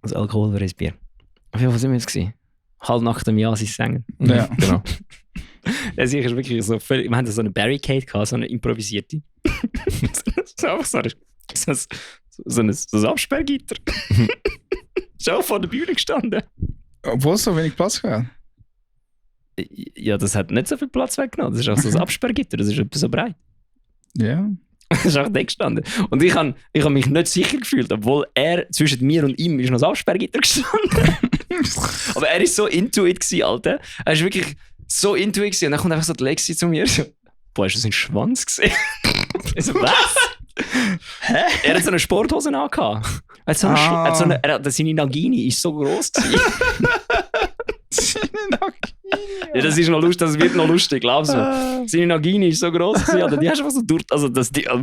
Also alkoholfreies Bier. Auf jeden Fall sind wir jetzt gewesen. Halb nach dem Jahr sind Sänger. Ja. Genau. Das ist wirklich so völlig, wir hatten so eine Barricade gehabt, so eine improvisierte. So einfach so ein Absperrgitter. Ist auch vor der Bühne gestanden. Obwohl es so wenig Platz gab. Ja, das hat nicht so viel Platz weggenommen. Das ist auch so ein Absperrgitter, das ist etwa so breit. Ja. Er ist einfach da gestanden. Und ich hab mich nicht sicher gefühlt, obwohl er zwischen mir und ihm ist noch das Absperrgitter gestanden. Aber er war so into it gewesen, Alter. Er ist wirklich so into it gewesen. Und dann kommt einfach so die Lexi zu mir so, boah, hast du seinen Schwanz gesehen? Ich so, was? Hä? Er hat so eine Sporthose angehabt. Seine Nagini ist so gross gewesen. Seine Nagini? Ja, das ist noch lustig, das wird noch lustig, glaubst du. Seine Nagini ist so gross gewesen, Alter. Die hast du einfach so durch,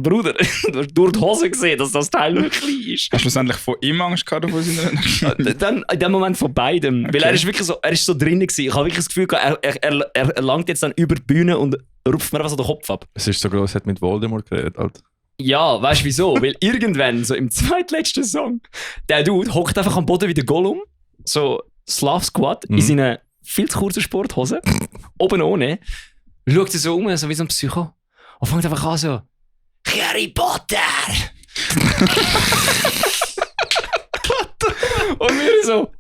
Bruder, du hast durch die Hose gesehen, dass das Teil nur klein ist. Hast du schlussendlich von ihm Angst gehabt, von seiner Nagini? Dann, in dem Moment von beidem. Okay. Weil er ist wirklich so, drin gewesen. Ich habe wirklich das Gefühl gehabt, er langt jetzt dann über die Bühne und rupft mir einfach so den Kopf ab. Es ist so gross, er hat mit Voldemort geredet, Alter. Ja, weißt du wieso? Weil irgendwann, so im zweitletzten Song, der Dude hockt einfach am Boden wie der Gollum, so Slav Squad, in seiner viel zu kurzen Sporthose, oben ohne, schaut er so um, so wie so ein Psycho, und fängt einfach an so, Harry Potter! Und wir so,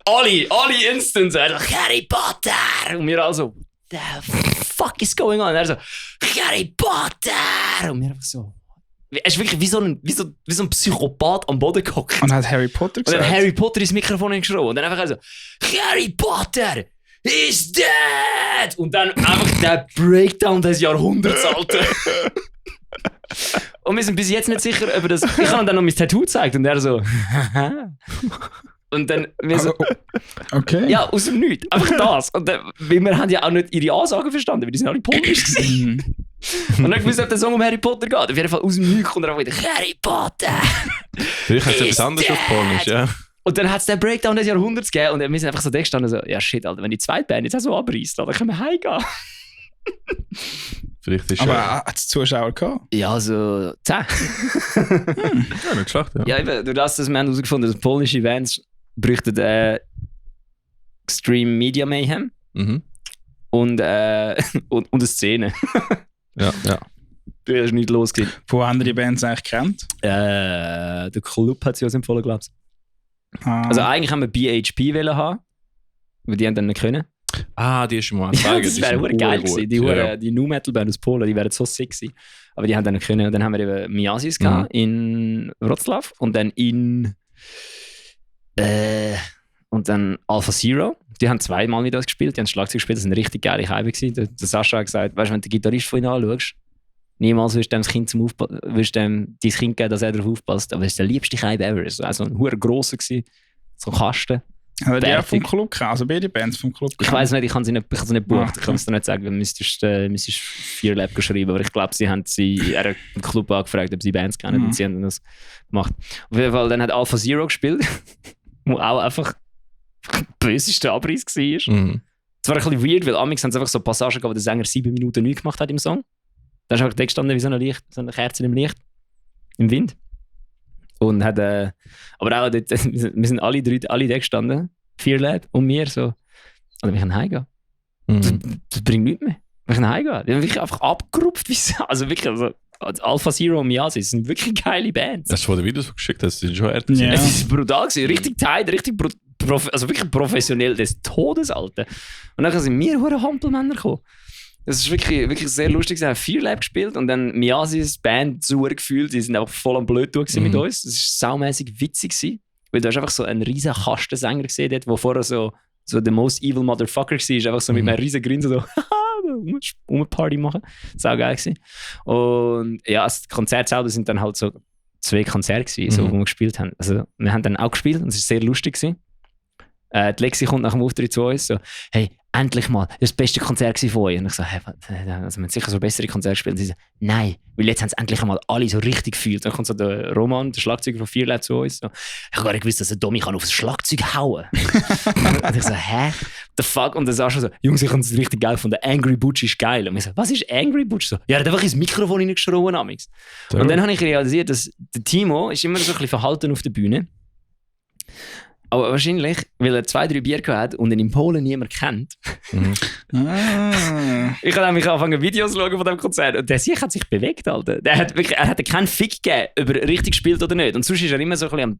alle instant, Harry Potter! Und wir also, the fuck is going on? Und er so, Harry Potter! Und wir einfach so, er ist wirklich wie so ein Psychopath am Boden gehockt. Und hat Harry Potter gesagt? Und dann Harry Potter ins Mikrofon geschrien. Und dann einfach so, Harry Potter is dead! Und dann einfach der Breakdown des Jahrhunderts, Alter. Und wir sind bis jetzt nicht sicher, ob das... Ich habe ihm dann noch mein Tattoo gezeigt und er so... Und dann wir so... Okay. Ja, aus dem Nichts. Einfach das. Und dann, weil wir haben ja auch nicht ihre Ansagen verstanden, weil die sind alle polnisch gewesen. Und dann gewusst, ob der Song um Harry Potter geht. Auf jeden Fall aus dem Nichts kommt er auch wieder Harry Potter! Vielleicht hat es etwas anderes auf Polnisch, ja. Und dann hat es den Breakdown des Jahrhunderts gegeben und wir sind einfach so da gestanden so, ja shit, Alter, wenn die zweite Band jetzt auch so abreißt, dann können wir heimgehen. Vielleicht ist aber hat es Zuschauer gehabt? Ja, so 10. Ja, nicht schlecht, ja. Ja, eben, durch das, wir haben herausgefunden, dass polnische Bands bräuchten Extreme Media Mayhem und eine Szene. Ja. Da ist nichts los gewesen. Wo haben die Bands eigentlich kennt? Der Club hat sie uns empfohlen, glaube ich. Ah. Also eigentlich haben wir BHP wollen haben, aber die haben dann nicht können. Ah, die ist schon mal Ja, das wäre geil gewesen. Die Nu Metal Band aus Polen, die wären so sick gewesen. Aber die haben dann nicht können. Und dann haben wir eben Miasis gehabt in Wrocław und dann und dann Alpha Zero. Die haben zweimal mit uns gespielt, die haben Schlagzeug gespielt, das war eine richtig geile Scheibe gewesen. Der Sascha hat gesagt, weißt du, wenn du den Gitarrist von ihnen anschaust, niemals wirst du dem dein Kind geben, dass er darauf aufpasst. Aber es ist der liebste Scheibe ever. Also ein hoher grosser gewesen, so ein Kasten. Aber die auch vom Club kennen, also beide Bands vom Club kennen. Ich weiss nicht, ich kann sie nicht buchen. Ich kann es dir nicht sagen, du müsstest Fearlab schreiben. Aber ich glaube, er hat im Club angefragt, ob sie Bands kennen und sie haben das gemacht. Auf jeden Fall, dann hat Alpha Zero gespielt, wo auch einfach der böseste Abriss war. Es war ein bisschen weird, weil amigs haben sie einfach so Passagen gehabt, wo der Sänger 7 Minuten nichts gemacht hat im Song. Da ist einfach der gestanden wie so eine Kerze im Licht. Im Wind. Und hat, aber auch dort, wir sind alle da gestanden, Fearlab und wir so, also wir können heimgehen. Das bringt nichts mehr. Wir können heimgehen. Die haben wirklich einfach abgerupft. Also wirklich, Alpha Zero und Miasis sind wirklich geile Bands. Das ist von den Videos geschickt, das sind schon Ärzte. Ja. Es ist brutal gewesen, richtig tight, richtig also wirklich professionell des Todes, Alter. Und dann sind wir hure Hampelmänner gekommen. Das ist wirklich sehr lustig. Sie haben Fearlab gespielt und dann Miasis Band so gefühlt, die sind einfach voll am Blöd mit uns. Das war saumässig witzig gewesen, weil du hast einfach so einen riesen Kastensänger gesehen, der vorher so der most evil Motherfucker war, einfach so mit einem riesen Grinsen so eine Party machen. Das war auch geil gewesen. Und ja, das Konzert selber sind dann halt so 2 Konzerte gewesen, so, wo wir gespielt haben. Also wir haben dann auch gespielt und es war sehr lustig gewesen. Die Lexi kommt nach dem Auftritt zu uns so, hey, endlich mal, das war das beste Konzert von euch. Und ich so, hey, also wir haben sicher so bessere Konzerte gespielt. Und sie so, nein, weil jetzt haben es endlich einmal alle so richtig gefühlt. Dann kommt so der Roman, der Schlagzeuger von Fearlab zu uns. So, ich habe gar nicht gewusst, dass der Domi kann aufs Schlagzeug hauen kann. Und ich so, hä? The fuck? Und dann sagst du so, Jungs, ich fand es richtig geil von der Angry Butch ist geil. Und ich so, was ist Angry Butch? So, ja, er hat einfach ins Mikrofon reingeschrien. Und dann habe ich realisiert, dass der Timo ist immer so ein bisschen verhalten auf der Bühne. Aber wahrscheinlich, weil er 2-3 Bier gehabt hat und ihn in Polen niemand kennt. Ich habe nämlich angefangen Videos zu schauen von diesem Konzert und der Sieg hat sich bewegt, Alter. Er hat keinen Fick gegeben, ob er richtig spielt oder nicht. Und sonst ist er immer so ein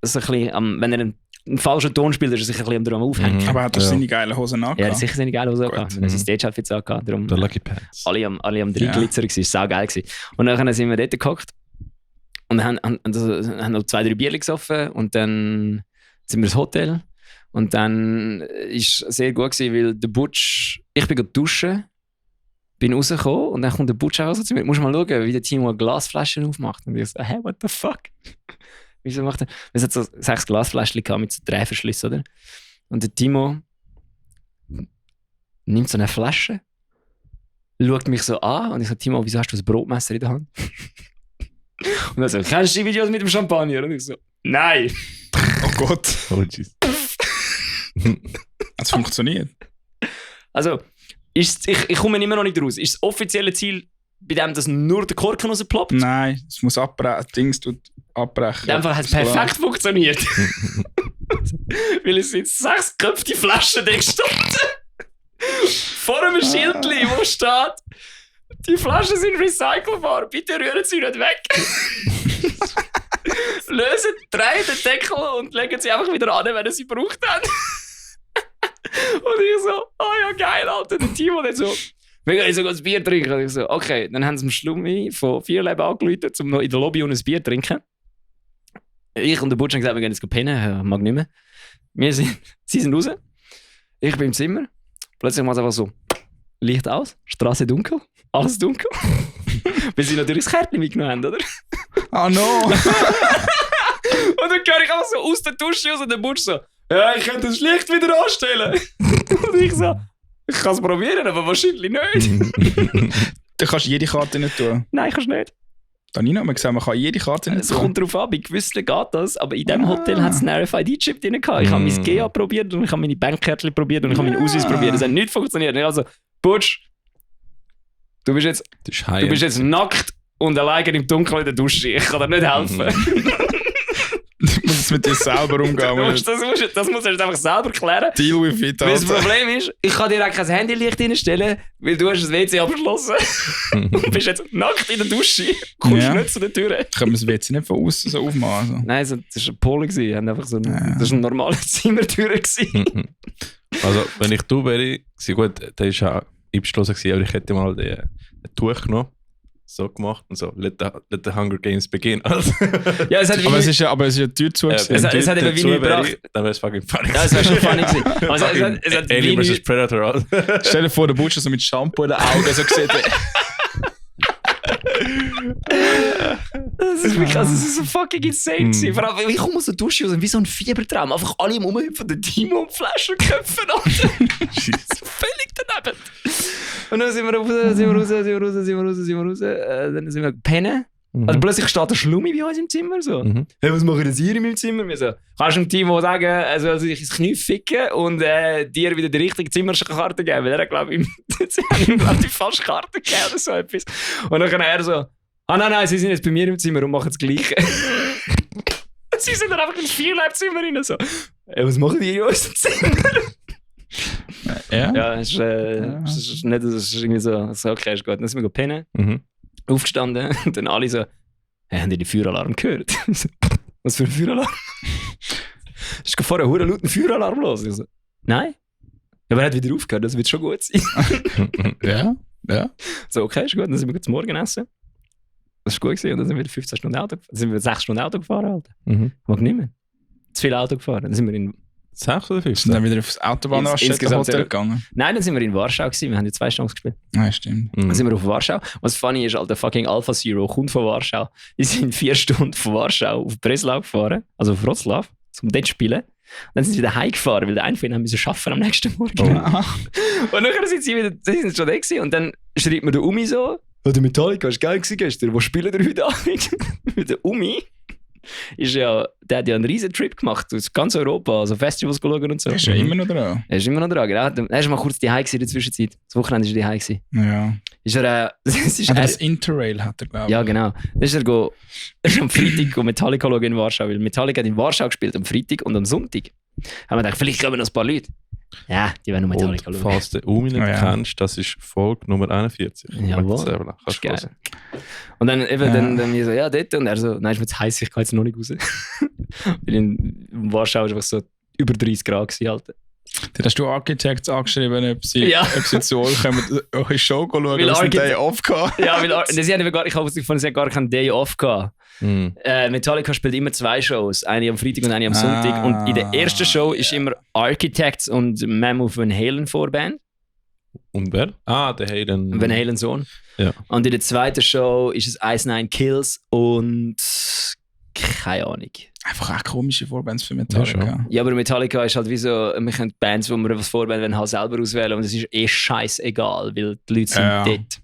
bisschen wenn er ein falscher Ton spielt, ist er sicher ein bisschen dran aufhängen. Aber hat er seine geilen Hosen angehabt? Ja, er hat sicher seine geile Hose angehabt. Er hat sein Stage-Outfit angehabt. Darum Der Lucky Pants. alle am Reinglitzern gewesen. Das war saugeil gewesen. Und dann sind wir dort gehockt und haben noch 2-3 Bier gesoffen und dann sind wir ins Hotel. Und dann war es sehr gut gewesen, weil der Butch, ich bin duschen, bin rausgekommen und dann kommt der Butch auch raus zu mir. Musst mal schauen, wie der Timo Glasflaschen aufmacht. Und ich so, hä, what the fuck? Wieso macht er? Es hat so 6 Glasflaschen gehabt mit so 3 Verschlüssen, oder? Und der Timo nimmt so eine Flasche, schaut mich so an und ich so, Timo, wieso hast du ein Brotmesser in der Hand? Und er so, kennst du die Videos mit dem Champagner? Und ich so, nein! Oh Gott. Oh, jeez. Hat es funktioniert? Also, ich komme immer noch nicht raus. Ist das offizielle Ziel, bei dem, dass nur der Korken rausploppt? Nein, es muss abbrechen. In dem Fall hat es perfekt funktioniert. Weil es sind 6 geköpfte Flaschen da gestanden. Vor einem Schildchen, wo steht, die Flaschen sind recycelbar, bitte rühren sie nicht weg. Lösen, drehen den Deckel und legen sie einfach wieder an, wenn ihr sie gebraucht habt. Und ich so, oh ja geil, Alter, der Timo dann so, wir gehen sogar ein Bier trinken. Und ich so, okay, dann haben sie einen Schlummi von 4 Leben angerufen, um noch in der Lobby ein Bier zu trinken. Ich und der Butch haben gesagt, wir gehen jetzt pennen, ich mag nicht mehr. Sie sind raus, ich bin im Zimmer, plötzlich macht es einfach so, Licht aus, Straße dunkel, alles dunkel. Weil sie natürlich das Kärtchen mitgenommen haben, oder? Oh no! Und dann höre ich einfach so aus der Dusche raus und der Butch so, ja, ich könnte das Licht wieder anstellen. Und ich so, ich kann es probieren, aber wahrscheinlich nicht. Du kannst jede Karte nicht tun. Nein, kannst du nicht. Danilo hat mir gesagt, man kann jede Karte nicht Es tun. kommt darauf an, bei gewissen geht das, aber in diesem Hotel hat es einen RFID-Chip drin gehabt. Ich habe mein GA probiert und ich habe meine Bankkärtchen probiert und ich habe meinen Ausweis probiert. Das hat nicht funktioniert. Also, Butch, du bist jetzt nackt und alleine im Dunkeln in der Dusche. Ich kann dir nicht helfen. Du musst es mit dir selber umgehen. Das musst du jetzt einfach selber klären. Deal with it. Weil das Problem ist, ich kann dir auch kein Handylicht reinstellen, weil du hast das WC abgeschlossen. Du bist jetzt nackt in der Dusche, kommst nicht zu der Tür. Können wir das WC nicht von außen so aufmachen? Also. Nein, das war ein Pole. Das war eine normale Zimmertür. Also, wenn ich du wäre, gut, der war auch eingeschlossen, aber ich hätte mal ein Tuch genommen. So gemacht und so, let the Hunger Games begin. Also, ja, es hat aber es ist ja eine Tür zu. Es hat eben wie gebracht. Dann wäre es fucking funny. Ja, es wäre schon funny gewesen. Also, es hat Alien vs. Predator. Stell dir vor, der Butcher so mit Shampoo in den Augen so gesehen. Das ist wirklich, also, das ist so fucking insane gewesen. Vor allem, ich komme aus der Dusche raus, wie so ein Fiebertraum. Einfach alle im Umhüpfen, der Timo und Flaschen köpfen. Völlig daneben. Und dann sind wir raus. Dann sind wir pennen. Also plötzlich steht der Schlummi bei uns im Zimmer. So. Hey, was machen Sie hier in meinem Zimmer? Wir so, kannst du dem Timo sagen, er soll sich ins Knie ficken und dir wieder die richtige Zimmerkarte geben? Weil er glaube ich, die falsche Karte gegeben oder so etwas. Und dann kann er so, nein, Sie sind jetzt bei mir im Zimmer und machen das Gleiche. Sie sind dann einfach ins Vierleibzimmer rein. So. Hey, was machen die in unserem Zimmer? Ja, es ist irgendwie so okay, ist gut. Dann sind wir pennen, aufgestanden und dann alle so, hey, haben die den Feueralarm gehört? Was für ein Feueralarm? Es ist vorher einen lauten Feueralarm los. Ich so, nein. Aber er hat wieder aufgehört, das wird schon gut sein. Ja. So, okay, ist gut. Dann sind wir zum Morgen essen. Das war gut gewesen. Und dann sind wir 15 Stunden Auto gefahren. Dann sind wir 6 Stunden Auto gefahren, Alter. Mag nicht mehr. Zu viel Auto gefahren. Dann sind wir in 6 oder 5? Sind dann wieder aufs Autobahnraststätten-Hotel gegangen? Nein, dann sind wir in Warschau gewesen. Wir haben ja 2 Songs gespielt. Ja, stimmt. Dann sind wir auf Warschau. Was funny ist, Alter, fucking Alpha Zero kommt von Warschau. Die sind 4 Stunden von Warschau auf Breslau gefahren, also auf Wroclaw, um dort zu spielen. Und dann sind sie wieder heimgefahren, weil der eine von ihnen müssen arbeiten am nächsten Morgen. Oh. Und dann sind sie sind schon da gewesen. Und dann schreibt mir der Umi so, der Metallica war geil gewesen gestern, wo spielen wir heute Abend? Der Umi der hat ja einen riesen Trip gemacht aus ganz Europa, also Festivals geschaut und so. Er ist ja immer noch dran. Er ist immer noch dran, genau. Er ist mal kurz daheim in der Zwischenzeit. Das Wochenende war er daheim. Ja. Ist er, das Interrail hat er, glaube ich. Ja, genau. Dann ist er am Freitag Metallica schauen in Warschau, weil Metallica hat in Warschau gespielt, am Freitag und am Sonntag. Haben wir gedacht, vielleicht kommen noch ein paar Leute. Ja, die werden noch Metallica und schauen. Falls du Umi nicht kennst, das ist Folge Nummer 41. Jawohl. Das ist geil. Und dann eben, dann wir so, ja, dort. Und er so, nein, ist mir zu heiß, ich kann jetzt noch nicht raus. Weil in Warschau ist einfach so über 30 Grad gewesen, Alter. Dann hast du Architects angeschrieben, ob sie zu euch kommen, eure Show schauen, weil sie einen Day off hatten. Ja, ich habe herausgefunden, sie haben gar keinen Day off gehabt. Metallica spielt immer 2 Shows, eine am Freitag und eine am Sonntag. Und in der ersten Show ist immer Architects und Mammoth Van Halen Vorband. Und wer? Der Hayden. Van Halen Sohn. Ja. Und in der zweiten Show ist es Ice Nine Kills und keine Ahnung. Einfach auch komische Vorbands für Metallica. Ja, aber Metallica ist halt wie so, wir können Bands, wo wir was vorband halt selber auswählen und es ist scheißegal, weil die Leute sind dort.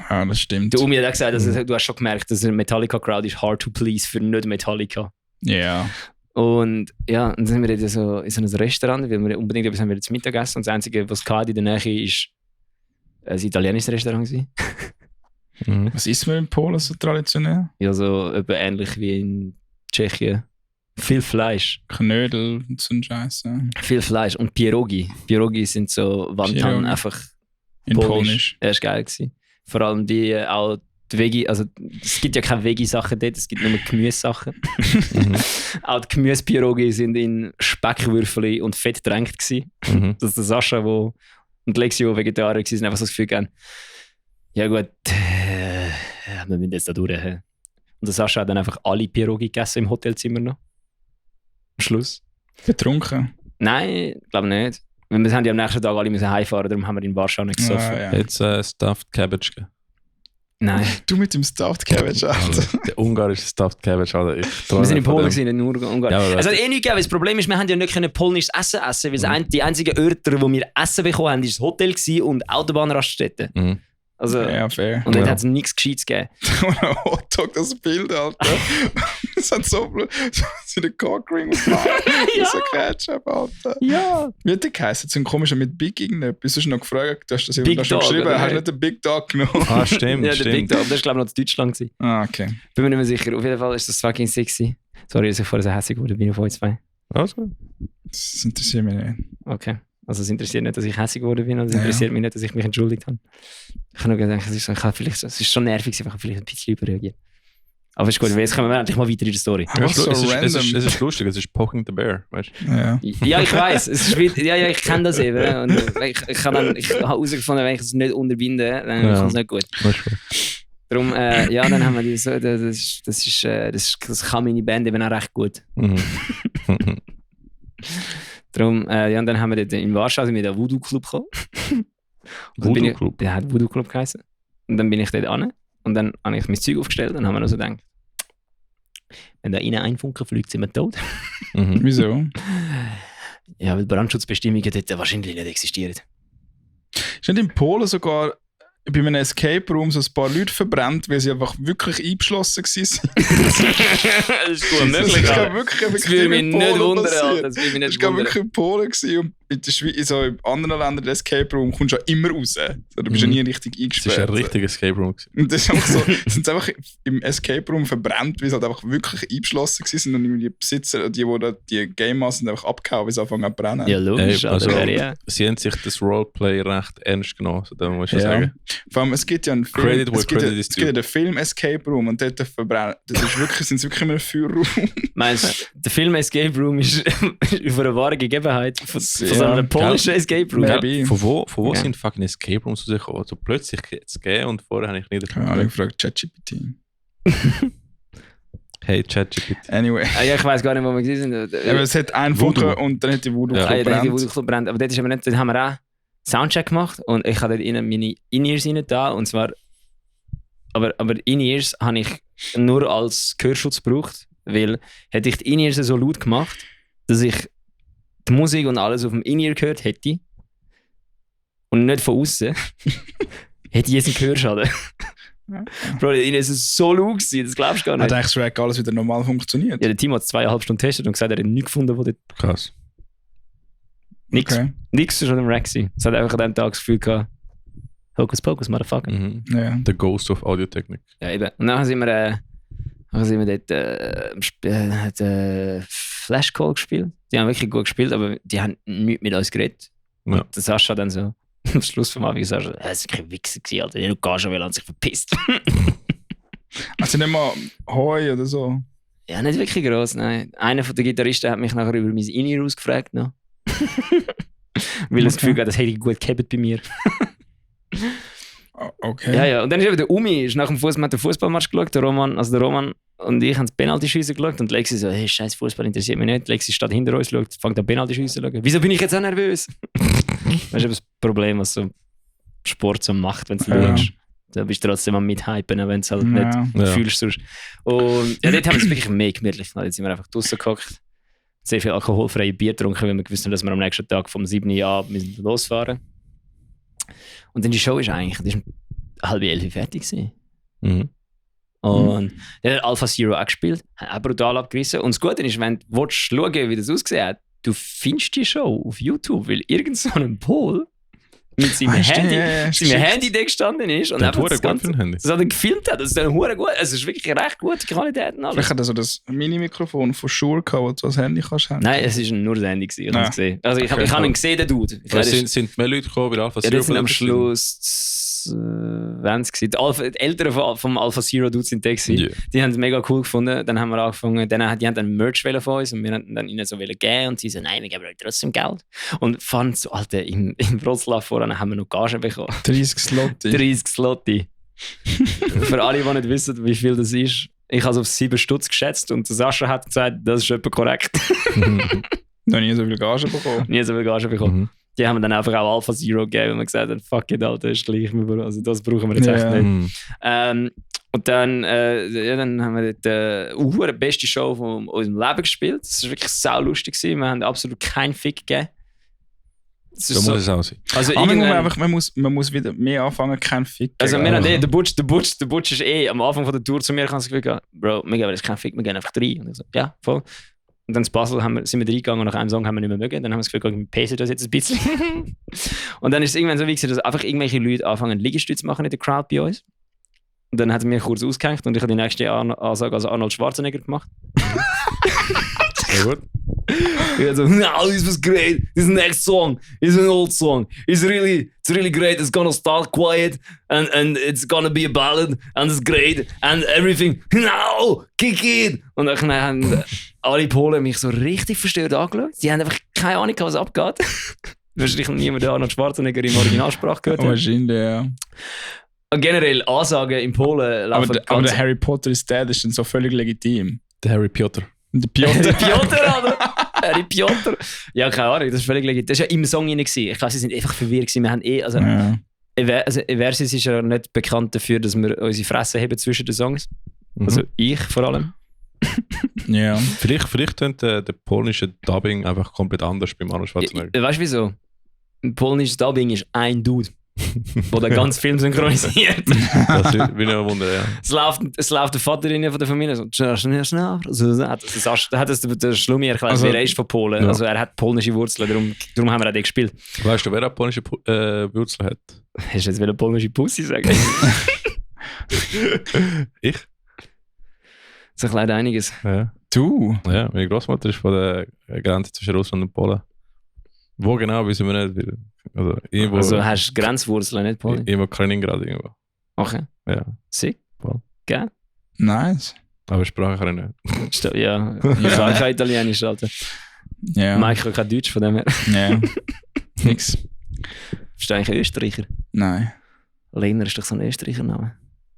Ja, das stimmt. Der Umi hat auch gesagt, du hast schon gemerkt, dass eine Metallica-Crowd ist hard to please für nicht Metallica. Ja. Yeah. Und ja, dann sind wir in so ein Restaurant, weil wir unbedingt etwas haben wir zum Mittagessen und das Einzige, was es in der Nähe ist, ein italienisches Restaurant gewesen. Was isst man in Polen so traditionell? Ja, so etwa ähnlich wie in Tschechien. Viel Fleisch. Knödel und so ein Scheiß. Ja. Viel Fleisch und Pierogi. Pierogi sind so Wonton einfach in Polnisch. Das war geil gewesen. Vor allem auch die Veggie, also es gibt ja keine Veggie-Sachen dort, es gibt nur Gemüsesachen. Auch die Gemüse-Pierogi sind in Speckwürfel und Fett gedrängt gewesen. Das ist der Sascha und Lexi, die Vegetarier waren, sind einfach so das Gefühl gehabt, ja gut, wir müssen jetzt da durch. Und der Sascha hat dann einfach alle Pierogi gegessen im Hotelzimmer noch. Am Schluss. Betrunken? Nein, glaube nicht. Wir haben ja am nächsten Tag alle heimfahren, darum haben wir in Warschau nicht gesoffen. Ja. Jetzt Stuffed Cabbage. Nein. Du mit dem Stuffed Cabbage, Alter. Der ungarische Stuffed Cabbage, Alter. Wir sind in Polen, nicht nur Ungarn. Ja, es hat nichts gegeben. Das Problem ist, wir haben ja nicht polnisches Essen weil die einzigen Orte, wo wir Essen bekommen haben, war das Hotel und Autobahnraststätten. Also, ja, fair. Und dort hat es nichts Gescheites gegeben. Ein Hotdog, das Bild, Alter. Das hat so einen Cockring und so Ketchup, Alter. Ja. Wie hat der geheißen? So ein komischer mit Big irgendetwas. Du hast noch gefragt, du hast das Big schon Dog, geschrieben. oder? Hast du nicht den Big Dog genommen? Stimmt. Ja, der Big Dog. Das war, glaube ich, noch in Deutschland. Okay. Bin mir nicht mehr sicher. Auf jeden Fall ist das fucking sexy. Sorry, dass ich vorher so hässlich wurde. Bin ich auf euch zwei. Alles gut. Das interessiert mich nicht. Okay. Also es interessiert nicht, dass ich hässlich geworden bin, und es interessiert mich nicht, dass ich mich entschuldigt habe. Ich habe nur gedacht, es ist schon nervig, ich habe vielleicht ein bisschen überreagiert. Aber ist gut, jetzt kommen wir endlich mal weiter in die Story. Es ist lustig, es ist Poking the Bear, weißt du? Ja, ich weiss. Ich kenne das eben. Und ich habe herausgefunden, wenn ich es nicht unterbinde, dann kommt es nicht gut. Darum, dann haben wir so, das kann meine Band eben auch recht gut. Darum, und dann haben wir dort in Warschau mit einem Voodoo-Club gekommen. Voodoo Club? Der hat Voodoo Club geheißen. Und dann bin ich dort an und dann habe ich mein Zeug aufgestellt und haben wir noch so gedacht, wenn da rein ein Funken fliegt, sind wir tot. Wieso? Ja, weil Brandschutzbestimmungen dort wahrscheinlich nicht existieren. Ist nicht in Polen sogar bei einem Escape Room so ein paar Leute verbrannt, weil sie einfach wirklich eingeschlossen waren? Das ist gut möglich. Das würde mich nicht wundern. Das war wirklich in Polen und in der Schweiz, so in anderen Ländern, der Escape Room kommst du ja immer raus. Du bist ja nie richtig eingesperrt. Das war ein richtiger Escape Room. Und das ist einfach so, sind einfach im Escape Room verbrannt, weil sie halt einfach wirklich eingeschlossen waren und die Besitzer, die die Game Master sind einfach abgehauen, weil sie anfangen zu brennen. Ja, logisch. Sie haben sich das Roleplay recht ernst genommen, so muss ich sagen. Vor allem, es gibt ja einen Film, es gibt ja den Film Escape Room und dort verbrennen. Das ist wirklich, sind wirklich immer ein Feuerraum. Meinst du, der Film Escape Room ist auf einer wahren Gegebenheit von so einem polnischen Escape Room? Ja. Von wo sind fucking Escape Rooms rausgekommen? Also plötzlich jetzt gegeben und vorher habe ich nicht davon gehört. Ich gefragt, ChatGPT. Hey, ChatGPT. Anyway. Ja, ich weiss gar nicht, wo wir sind. Aber es hat einen Funken und dann hat die Voodoo Club gebrannt. Aber dort haben wir auch Soundcheck gemacht und ich habe dort meine In-Ears rein da, und zwar aber In-Ears habe ich nur als Gehörschutz gebraucht, weil hätte ich die In-Ears so laut gemacht, dass ich die Musik und alles auf dem In-Ear gehört hätte und nicht von außen, hätte ich jetzt einen Gehörschaden. Bro, die In-Ears ist so laut gewesen, das glaubst du gar nicht. Hat eigentlich Shrek alles wieder normal funktioniert? Ja, der Team hat 2,5 Stunden getestet und gesagt, er hat nichts gefunden, wo dort... Krass. Nichts schon im Rack sein. Es hat einfach an dem Tag das Gefühl gehabt, Hocus Pocus, Motherfucker. Ja. The Ghost of Audiotechnik. Ja, eben. Und dann sind wir dort Flash Call gespielt. Die haben wirklich gut gespielt, aber die haben nichts mit uns geredet. Ja. Und der Sascha dann so, am Schluss vom Abend gesagt, es war kein Wichser gewesen, Alter. Die gar schon, weil er sich verpisst. Also nicht mal Hoi oder so? Ja, nicht wirklich gross, nein. Einer von den Gitarristen hat mich nachher über mein In-Ear gefragt. No. Weil er das Gefühl hat, das hätte ich gut gehabt bei mir. Okay. Ja, ja. Und dann ist eben der Umi, ist nach dem Fußball, hat den Fußballmatch geschaut, der Roman und ich haben das Penalty-Schiessen geschaut und Lexi so, hey, scheiß Fußball interessiert mich nicht. Lexi steht hinter uns, schaut, fängt an Penalty-Schiessen zu schauen. Wieso bin ich jetzt auch nervös? Das ist eben das Problem, was so Sport so macht, wenn du schaust. Da bist du trotzdem am Mithypen, wenn du es halt nicht fühlst. Sonst. Und ja, dort haben wir es wirklich mehr gemütlich. Jetzt sind wir einfach draussen gehockt, sehr viel alkoholfreie Bier getrunken, weil wir gewusst haben, dass wir am nächsten Tag vom 7. Uhr ab losfahren. Und dann die Show ist eigentlich 10:30 fertig gewesen. Mhm. Und der hat Alpha Zero auch gespielt, hat auch brutal abgerissen. Und das Gute ist, wenn du schauen willst, wie das ausgesehen hat, du findest die Show auf YouTube, weil irgend so ein Pol mit seinem Handy da gestanden ist und einfach das Ganze gefilmt hat. Das ist dann hure gut. Es ist wirklich recht gute Qualität. Vielleicht hat er so das Mini-Mikrofon von Shure gehabt, wo du das Handy kannst haben. Nein, es war nur das Handy. Ich habe gesehen. Also ich habe ihn gesehen, den Dude. Sind mehr Leute gekommen bei Alpha Zero? Ja, das sind am Schluss 20 gewesen. Die Eltern vom Alpha Zero Dude sind da gewesen. Yeah. Die haben es mega cool gefunden. Dann haben wir angefangen, die haben dann Merch von uns und wir haben dann ihnen so geben und sie so, nein, wir geben euch trotzdem Geld. Und fand so, Alter, in Wroclaw vorher haben wir noch Gage bekommen. 30 Slotti. 30 Slotti. Für alle, die nicht wissen, wie viel das ist. Ich habe es auf 7 Stutz geschätzt und Sascha hat gesagt, das ist etwa korrekt. Noch nie so viel Gage bekommen. Nie so viel Gage bekommen. Die haben dann einfach auch Alpha Zero gegeben und gesagt haben, fuck it, Alter, ist gleich. Also das brauchen wir jetzt echt nicht. Und dann haben wir dort die beste Show von unserem Leben gespielt. Das war wirklich sau lustig. Wir haben absolut keinen Fick gegeben. So muss es aussehen. Also man muss wieder mehr anfangen, keinen Fick geben. Also wir haben der Butch ist am Anfang von der Tour zu mir das Gefühl gehabt, Bro, wir geben jetzt keinen Fick, wir gehen einfach 3. Und ich so, ja, voll. Und dann in Basel sind wir reingegangen und nach einem Song haben wir nicht mehr mögen. Dann haben wir das Gefühl, wir pacen das jetzt ein bisschen. Und dann ist es irgendwann so wie dass einfach irgendwelche Leute anfangen, Liegestütze zu machen in der Crowd bei uns. Und dann hat er mir kurz ausgehängt und ich habe die nächste Ansage als Arnold Schwarzenegger gemacht. Sehr gut. Ich so, no, this was great. This next song is an old song. It's really great. It's gonna start quiet and it's gonna be a ballad and it's great and everything. No, kick it. Und dann haben alle Polen mich so richtig verstört angeschaut. Die haben einfach keine Ahnung, was abgeht. Wahrscheinlich niemand Arnold Schwarzenegger im Originalsprache gehört hat. Wahrscheinlich, ja. Und generell Ansagen in Polen laufen aber der Harry Potter is dead ist dann so völlig legitim. Der Harry Potter. Der Piotr. Harry Piotr. Ja, keine Ahnung, das ist völlig legitim. Das war ja im Song rein. Ich glaube, sie sind einfach verwirrt gewesen. Wir haben Eversis ist ja nicht bekannt dafür, dass wir unsere Fresse haben zwischen den Songs. Also ich vor allem. Ja. Vielleicht könnte der polnische Dubbing einfach komplett anders beim Arnold Schwarzenegger. Weißt du wieso? Ein polnisches Dubbing ist ein Dude, der den ganzen Film synchronisiert. Das bin ich ein Wunder, ja. Es läuft der Vater von der Familie so, schnell. Also, hat das der Schlummi erklärt, also, er ist von Polen. Ja. Also er hat polnische Wurzeln, darum haben wir auch den gespielt. Weißt du, wer auch polnische Wurzeln hat? Hast du jetzt wieder polnische Pussy sagen? Ich? Das erklärt einiges. Ja. Du? Ja, meine Großmutter ist von der Grenze zwischen Russland und Polen. Wo genau, wissen wir nicht. Also hast du Grenzwurzeln, nicht Polen? Irgendwo Kaliningrad irgendwo. Okay. Ja. Sick. Voll. Geil. Nice. Aber Sprache kann ich nicht. Ja, ich kann kein Italienisch, Alter. Ja. Mike kann kein Deutsch von dem her. Ja. Nix. Bist du eigentlich ein Österreicher? Nein. Lehner ist doch so ein Österreicher-Name.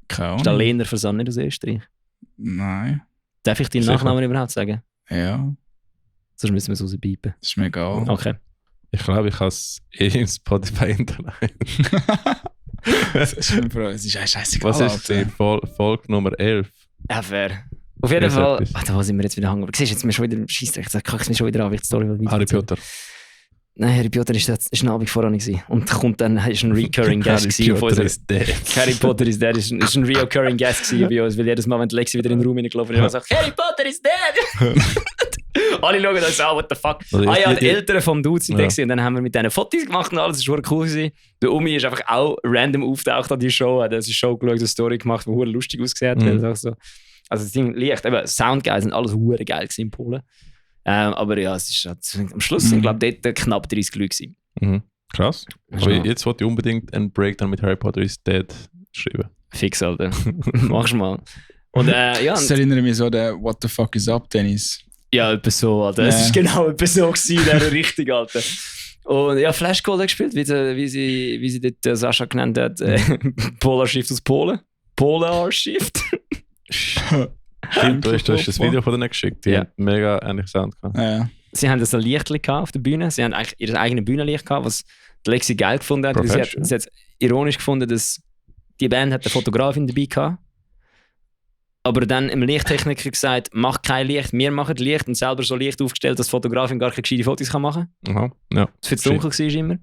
Keine Ahnung. Ist der Lehner für nicht aus Österreich? Nein. Darf ich deinen Nachnamen überhaupt sagen? Ja. Sonst müssen wir es rauspiepen. Das ist mir egal. Okay. Ich glaube, ich habe es im Spotify hinterlegt. Das ist scheißegal. Was ist die Folge Nummer 11? Ja, fair. Auf jeden Fall. Da sind wir jetzt wieder hängen. Aber siehst du, jetzt mir schon wieder Scheissdreck. Jetzt kacke ich mich schon wieder an, wie ich die Story weiter. Harry Potter. Nein, Harry Potter ist ein Abend vorher nicht gewesen. Und kommt dann, ist ein recurring Guest gewesen. Harry Potter is dead. Ist ein recurring Guest gewesen bei uns, weil jedes Mal, wenn die Lexi wieder in den Raum reingelaufen ist, immer sagt, Harry Potter is dead! Alle schauen uns an, what the fuck. Die Eltern vom Dude sind da gewesen. Und dann haben wir mit denen Fotos gemacht und alles, das war cool gewesen. Der Umi ist einfach auch random auftaucht an die Show, hat eine Show geschaut, eine Story gemacht, die hure lustig ausgesehen hat. So. Also das Ding liegt, eben, Soundgeil sind alles hure geil gewesen in Polen. Aber ja, es ist am Schluss sind, glaube ich, dort knapp 30 Leute gewesen. Mhm. Krass. Aber jetzt wollte ich unbedingt einen Breakdown mit Harry Potter is Dead schreiben. Fix, Alter. Machst mal. Und ja. Das erinnert mich so an What the fuck is up, Dennis. Ja, etwas so, Alter. Es ist genau etwas so gewesen, der richtig, Alter. Und ja, Flashcode gespielt, wie sie dort Sascha genannt hat. Polar-Shift aus Polen. Polar-Shift. Stimmt, du hast das Video von denen geschickt. Die haben mega ähnlich Sound gehabt. Ja. Sie haben so ein Lichtchen auf der Bühne. Sie haben eigentlich ihr eigenes Bühnenlicht gehabt, was die Lexi geil gefunden hat. Sie hat es ironisch gefunden, dass die Band hat eine Fotografin dabei gehabt. Aber dann im Lichttechniker gesagt, mach kein Licht, wir machen Licht, und selber so Licht aufgestellt, dass die Fotografin gar keine gescheite Fotos machen kann. Aha, ja. Das für zu dunkel war immer.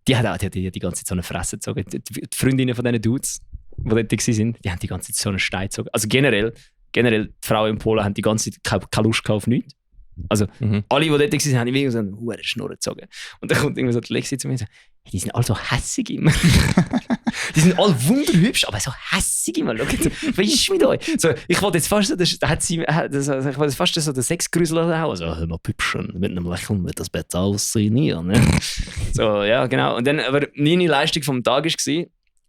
Die hat die ganze Zeit so eine Fresse gezogen. Die Freundinnen von diesen Dudes, die dort waren, die haben die ganze Zeit so einen Stein gezogen. Also generell, die Frauen in Polen haben die ganze Zeit keine Lust auf nichts. Also alle, die dort waren, haben irgendwie so eine hohe Schnurre gezogen. Und dann kommt irgendwie so die Lexi zu mir und sagt, hey, die sind alle so hässig immer. Die sind alle wunderhübsch, aber so hässig immer. Schau jetzt, was ist mit euch? So, ich wollte jetzt fast so den Sexgrüsel haben. Also, hör mal, Püppchen, mit einem Lächeln wird das besser aussehen hier. Ne? So, ja, genau. Und dann, aber meine Leistung vom Tag war,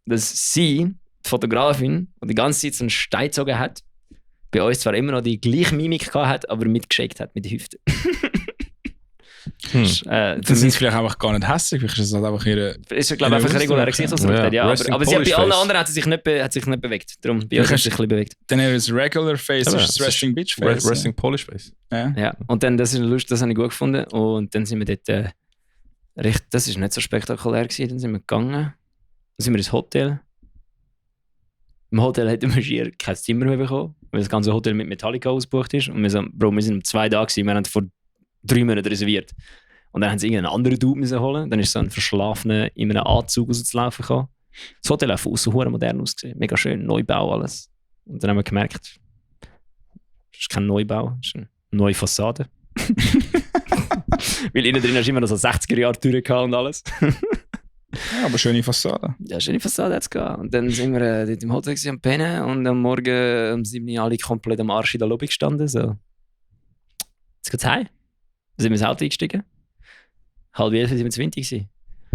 dass sie, die Fotografin, die ganze Zeit so einen Stein gezogen hat, bei uns zwar immer noch die gleiche Mimik hat, aber mitgeschickt hat mit den Hüften. Das sind vielleicht einfach gar nicht hässlich, vielleicht ist das halt einfach ihre... Ist, glaube ich, einfach ein regulärer Gesichtsausdruck. Ja. Aber sie hat bei allen anderen hat sie sich nicht bewegt. Darum, bei uns hat sie sich ein bisschen bewegt. Dann ist es Regular Face, das ist Resting Bitch Face. Resting Polish Face. Ja. Und dann, das ist lustig, das habe ich gut gefunden. Und dann sind wir dort... das war nicht so spektakulär gewesen. Dann sind wir gegangen. Dann sind wir ins Hotel. Im Hotel hätten wir schier kein Zimmer mehr bekommen, weil das ganze Hotel mit Metallica ausgebucht ist. Und wir sind um 2 Tage gewesen. Wir haben vor 3 Monaten reserviert. Und dann haben sie irgendeinen anderen Dude müssen holen. Dann ist so ein Verschlafener in einem Anzug rauszulaufen gekommen. Das Hotel hat von außen hure modern ausgesehen. Mega schön, Neubau alles. Und dann haben wir gemerkt, das ist kein Neubau, das ist eine neue Fassade. Weil innen drin hast du immer noch so 60er-Jahre-Türen gehabt und alles. Ja, aber schöne Fassade. Ja, schöne Fassade hat es gehabt. Und dann sind wir dort im Hotel am Pennen und am Morgen um 7 Uhr alle komplett am Arsch in der Lobby gestanden. So. Jetzt geht's heim. Dann sind wir ins Auto eingestiegen. 10:30 sind wir zu Winter gewesen.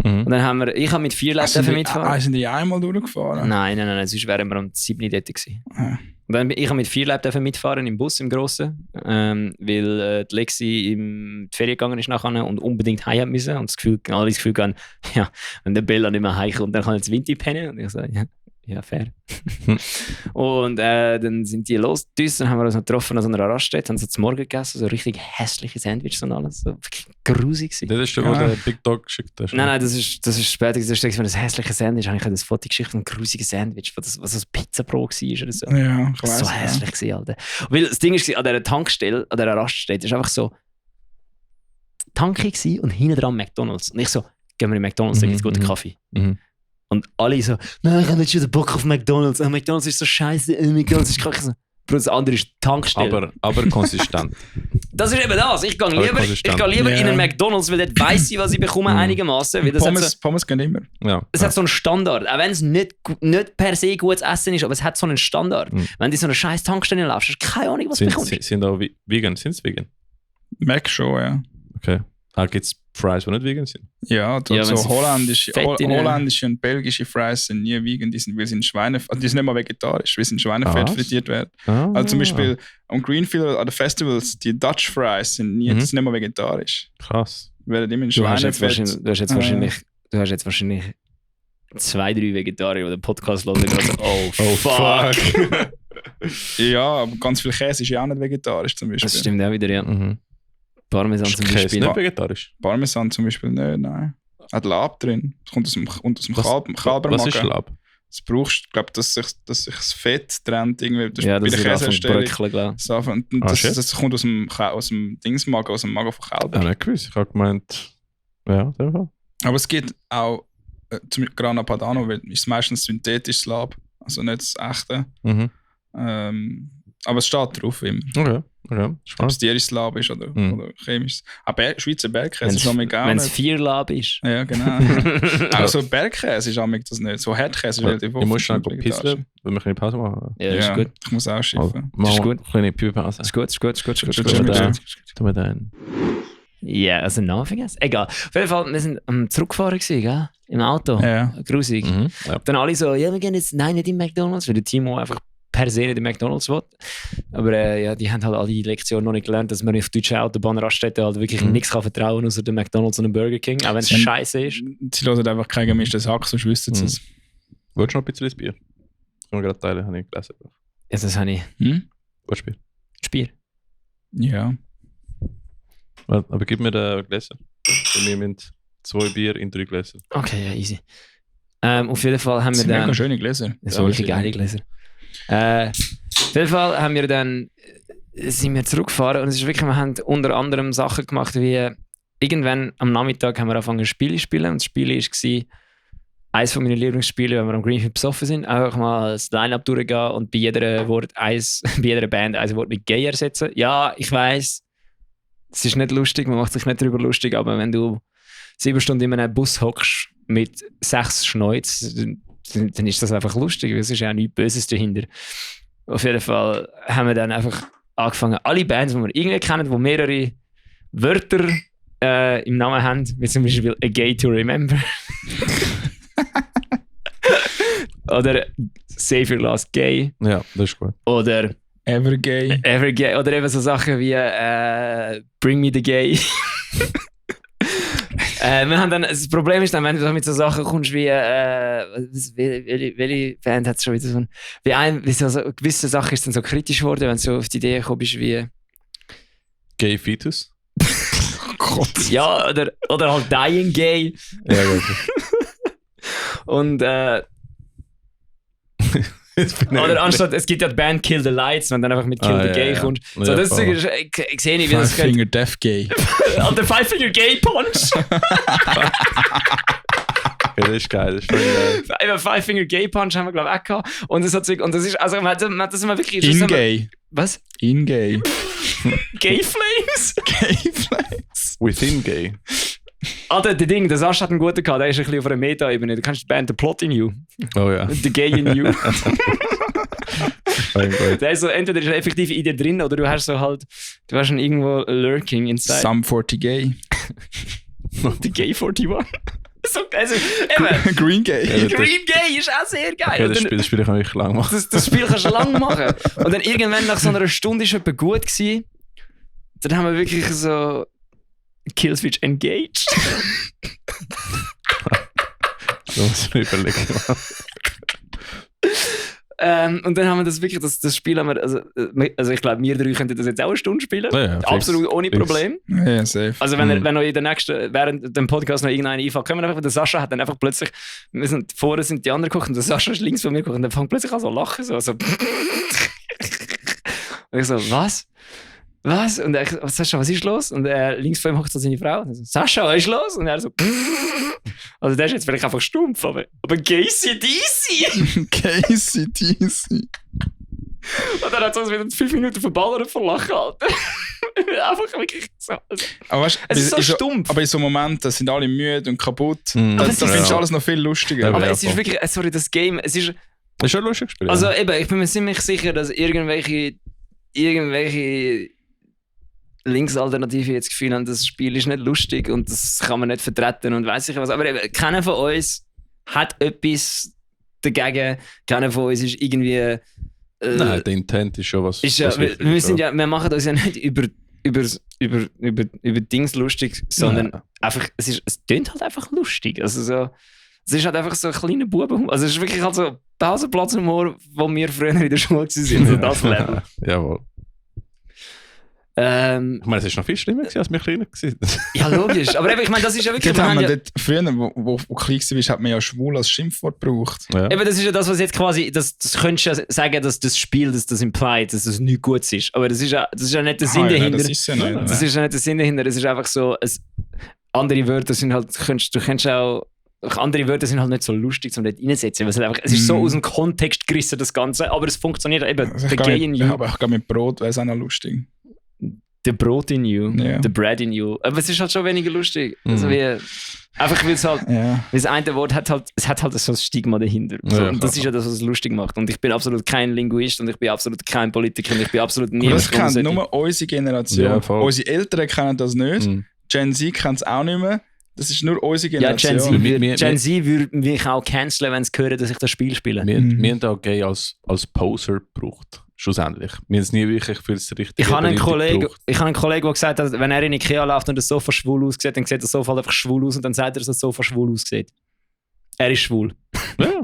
Und dann haben wir, ich habe mit 4 Leuten mitfahren. Sind die einmal durchgefahren? Nein, sonst wären wir um 7 Uhr dort gewesen. Ja. Und dann, ich habe mit 4 Leuten mitfahren im Bus, im Grossen, weil die Lexi in die Ferien gegangen ist nachher und unbedingt heim musste. Und alle das Gefühl hatten, ja, wenn der Bella nicht mehr heimkommt, dann kann jetzt Winter pennen. Und ich so, ja, fair. Und dann sind die los. Dann haben wir uns noch getroffen an so einer Raststätte, haben so zum Morgen gegessen, so richtig hässliche Sandwiches und alles. So wirklich grusig. Das ist der, wo der Big Dog geschickt hast. Nein, das ist später. Das ist ein hässliches Sandwich. Ich habe eine Fotogeschichte von einem grusigen Sandwich, was so ein Pizzabrot war oder so. Ja, ich weiss, so hässlich gewesen, Alter. Weil das Ding ist, an dieser Tankstelle, an dieser Raststätte, ist einfach so Tanke gewesen und hinten dran McDonalds. Und ich so, gehen wir in McDonalds, da gibt es guten Kaffee. Und alle so, nein, ich habe nicht schon den Bock auf McDonalds. McDonalds ist so scheiße, McDonalds ist kacke. Bro, das andere ist Tankstelle. Aber konsistent. Das ist eben das. Ich gehe lieber in einen McDonalds, weil dort weiss ich, was ich bekomme einigermaßen. Pommes gehen immer. Ja. Es hat so einen Standard. Auch wenn es nicht per se gutes Essen ist, aber es hat so einen Standard. Wenn du in so einer scheiß Tankstelle laufst, hast du keine Ahnung, was du bekommst. Sind auch vegan? Sind es vegan? Mac schon, ja. Okay. Gibt es Fries, die nicht vegan sind? Ja, so holländische und belgische Fries sind nie vegan, die sind nicht mal vegetarisch, weil sie in Schweinefett frittiert werden. Also zum Beispiel am Greenfield an den Festivals, die Dutch Fries sind nicht mal vegetarisch. Krass. Werden immer in Schweinefett. Du hast jetzt wahrscheinlich 2, 3 Vegetarier, die den Podcast hören und sagen, oh fuck. Ja, aber ganz viel Käse ist ja auch nicht vegetarisch zum Beispiel. Das stimmt auch wieder, ja. Parmesan zum Beispiel. Käse nicht vegetarisch? Parmesan zum Beispiel nicht, nein. Hat Lab drin. Das kommt aus dem Kalbermagen. Was ist Lab? Das brauchst du, glaube ich, dass sich das Fett trennt. Irgendwie. Das ja, bei das der ist Käseherstellung. Das kommt aus dem Dingsmagen, aus dem Magen von Kälber. Ja, nicht gewiss. Ich habe gemeint, ja, in dem Fall. Aber es gibt auch zum Grana Padano, weil es meistens synthetisches Lab, also nicht das echte. Aber es steht drauf immer. Okay. Ob es tierisches Lab ist oder chemisches. Aber Schweizer Bergkäse ist auch mega. Wenn es 4 Lab ist. Ja, genau. Also Bergkäse ist auch das nicht. So Hartkäse ist relativ oft. Ich muss schnell pissen, weil wir eine Pause machen. Ja, ist gut. Ich muss auch schiffen. Ist gut. Kleine Pause. Ist gut. Tu mir den. Ja, also Namen vergessen. Egal. Auf jeden Fall, wir sind am Zurückfahren gewesen, gell? Im Auto. Ja. Grusig. Ja. Dann alle so, ja, wir gehen jetzt, nein, nicht in McDonalds, weil der Timo einfach per se nicht in McDonalds will. Aber ja, die haben halt alle die Lektionen noch nicht gelernt, dass man auf deutschen Autobahnraststätten halt wirklich nichts kann vertrauen außer dem McDonalds und dem Burger King, auch wenn es scheiße ist. Sie hören einfach keinen gemischten Sack, sonst wüssten sie es. Willst du noch ein bisschen das Bier? Können wir gerade teilen, habe ich gelesen. Ja, das habe ich. Was Bier? Bier. Ja. Aber gib mir den Gläser. Wir haben 2 Bier in 3 Gläser. Okay, ja, easy. Auf jeden Fall haben wir dann... mega schöne Gläser. Das sind wirklich geile Gläser. Auf jeden Fall haben wir dann... sind wir zurückgefahren und es ist wirklich, wir haben unter anderem Sachen gemacht wie... Irgendwann am Nachmittag haben wir angefangen ein Spiel zu spielen und das Spiel war eines von meinen Lieblingsspielen, wenn wir am Greenfield besoffen sind, einfach mal das Line-Up durchgehen und bei jeder Band ein Wort mit Gay ersetzen. Ja, ich weiss, es ist nicht lustig, man macht sich nicht darüber lustig, aber wenn du 7 Stunden in einem Bus hockst mit 6 Schnäuz, dann ist das einfach lustig, weil es ist ja auch nichts Böses dahinter. Auf jeden Fall haben wir dann einfach angefangen, alle Bands, die wir irgendwie kennen, die mehrere Wörter im Namen haben, wie zum Beispiel A Gay to Remember. Oder Save Your Last Gay. Ja, das ist gut. Oder Evergay. Oder eben so Sachen wie Bring Me the Gay. Wir haben dann, das Problem ist dann, wenn du mit so Sachen kommst wie welche Band hat es schon wieder so wie so gewisse Sachen ist dann so kritisch geworden, wenn du so auf die Idee gekommen bist wie Gay Fetus? Oh Gott. Ja, oder halt Dying Gay. Ja, gut. Und oder anstatt, es gibt ja die Band Kill the Lights, wenn du dann einfach mit Kill the Gay kommst. Ja. So, Ja, das voll. ist, ich sehe nicht, wie das Five Finger Death Gay. Der Five Finger Gay Punch. Ja, das ist geil, das ist voll geil. Eben Five Finger Gay Punch haben wir, glaube ich, auch gehabt. Und das ist, also, man hat das immer wirklich... In-Gay. Was? In-Gay. Gay Flames? Gay Flames. Within Gay. Alter, der Sascha hat einen guten gehabt, der ist ein bisschen auf einer Meta-Ebene. Du kennst die Band The Plot in You. Oh ja. The Gay in You. Voll gut. Der ist so, entweder ist er effektiv in dir drin oder du hast so halt, du hast schon irgendwo lurking inside. Some 40 Gay. The Gay 41. So, also, eben, Green Gay. Ja, Green Gay ist auch sehr geil. Okay, Und das dann- Spiel kann ich lang machen. das Spiel kannst du lang machen. Und dann irgendwann nach so einer Stunde ist etwas gut gewesen. Dann haben wir wirklich so Killswitch engaged. Da muss ich mir überlegen. Und dann haben wir das wirklich, das Spiel haben wir, also ich glaube, wir 3 könnten das jetzt auch eine Stunde spielen. Ja, fix, Absolut ohne fix. Problem. Ja, safe. Also wenn noch in der nächsten, während dem Podcast noch irgendeiner einfällt, können wir einfach, der Sascha hat dann einfach plötzlich, vorne sind die anderen gekocht und der Sascha ist links von mir gekocht und dann fängt plötzlich an so zu lachen. So. Und ich so, was? Was? Und er so, Sascha, was ist los? Und links von ihm hockt so seine Frau. Und so, Sascha, was ist los? Und er so, also der ist jetzt vielleicht einfach stumpf, aber Casey DC! Casey DC. Und dann hat er uns wieder 5 Minuten verballert vor Lachen, Alter. Einfach wirklich so. Also, Aber weißt, es ist so stumpf. Aber in so Momenten sind alle müde und kaputt. Mhm. Da Aber es findest ist- du alles noch viel lustiger. Ja, aber ja, es ist voll. wirklich, sorry, das Game, es ist, Das ist schon lustig gespielt. also eben, ich bin mir ziemlich sicher, dass irgendwelche Linksalternative jetzt Gefühl haben, das Spiel ist nicht lustig und das kann man nicht vertreten und weiss ich was. Aber eben, keiner von uns hat etwas dagegen, keiner von uns ist irgendwie... Nein, der Intent ist schon was. ist ja, was wichtig wir, ist, sind ja, wir machen uns ja nicht über Dings lustig, sondern Nein. einfach, es tönt halt einfach lustig. Also so, es ist halt einfach so ein kleiner Bubenhumor. Also es ist wirklich halt so Pausenplatzhumor, wo wir früher in der Schule waren, so das Level. Jawohl. Ich meine, es ist noch viel schlimmer gewesen, als wir kleiner waren. Ja, logisch. Aber eben, ich meine, das ist ja wirklich... Dort wir haben haben wir ja, dort, früher, wo klein warst, hat man ja schwul als Schimpfwort gebraucht. Ja. eben, das ist ja das, was jetzt quasi... Das könntest du ja sagen, dass das Spiel, das implied, dass das nichts Gutes ist. Aber das ist ja nicht der Sinn Ah, ja, dahinter. das ist ja nicht. Das ist ja nicht der Sinn dahinter. Es ist einfach so... andere Wörter sind halt... Du kennst auch... Andere Wörter sind halt nicht so lustig, um dort reinzusetzen. Es ist so aus dem Kontext gerissen, das Ganze. Aber es funktioniert eben. Also The ich glaub, Gay in You. aber ich glaube, mit Brot wäre es auch noch lustig. The Brot in You. Ja. The Bread in You. Aber es ist halt schon weniger lustig. Mhm. Also wie... Einfach weil es halt... Ja. Weil das eine Wort hat halt so ein Stigma dahinter. So, Ja, und das klar. ist ja das, was es lustig macht. Und ich bin absolut kein Linguist und ich bin absolut kein Politiker und ich bin absolut Aber niemand. das kennt nur unsere Generation. Ja, voll. Unsere Eltern kennen das nicht. Mhm. Gen Z kennt es auch nicht mehr. Das ist nur unsere Ja, Generation. Gen Z würde mich auch canceln, wenn sie hören, dass ich das Spiel spiele. Wir haben da Gay als Poser gebraucht. Schlussendlich. Wir haben es nie wirklich für das richtige Ich habe einen Kollegen, gebraucht. der gesagt hat, wenn er in Ikea läuft und das Sofa schwul aussieht, dann sieht das Sofa einfach schwul aus und dann sagt er, dass das Sofa schwul aussieht. Er ist schwul. Ja.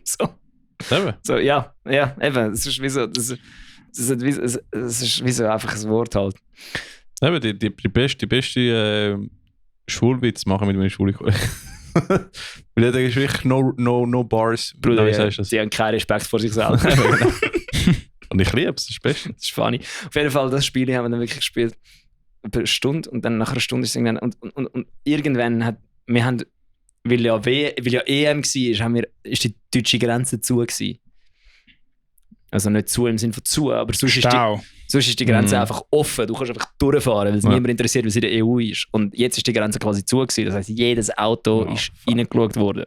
So. Eben. So, ja, eben. Es ist wie so, das ist wie so einfach ein Wort halt. Eben, die beste Schwulwitz machen mit meinem schwulen Kollegen. Weil da ist wirklich no bars. Bruder, Wie ja, sagst du das? die haben keinen Respekt vor sich selber. Und ich liebe es, das ist das Beste. Das ist funny. Auf jeden Fall, das Spiel haben wir dann wirklich gespielt. Über eine Stunde und dann nach einer Stunde ist es irgendwann. Und irgendwann weil ja EM war, ist die deutsche Grenze zu gewesen. Also nicht zu im Sinne von zu, aber sonst ist die Grenze einfach offen. Du kannst einfach durchfahren, weil es niemand interessiert, was in der EU ist. Und jetzt ist die Grenze quasi zu gewesen. Das heisst, jedes Auto ist reingeschaut worden.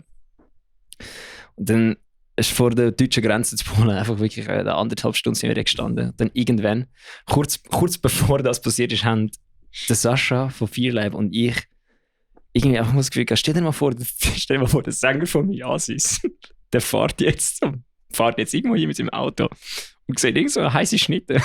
Und dann ist vor der deutschen Grenze zu Polen einfach wirklich 1,5 Stunden sind wir gestanden. Dann irgendwann, kurz bevor das passiert ist, haben der Sascha von Vierleib und ich irgendwie einfach mal das Gefühl gehabt, stell dir mal vor, der Sänger von Miasis, der fährt jetzt irgendwo hier mit seinem Auto und sieht irgend so eine heisse Schnitte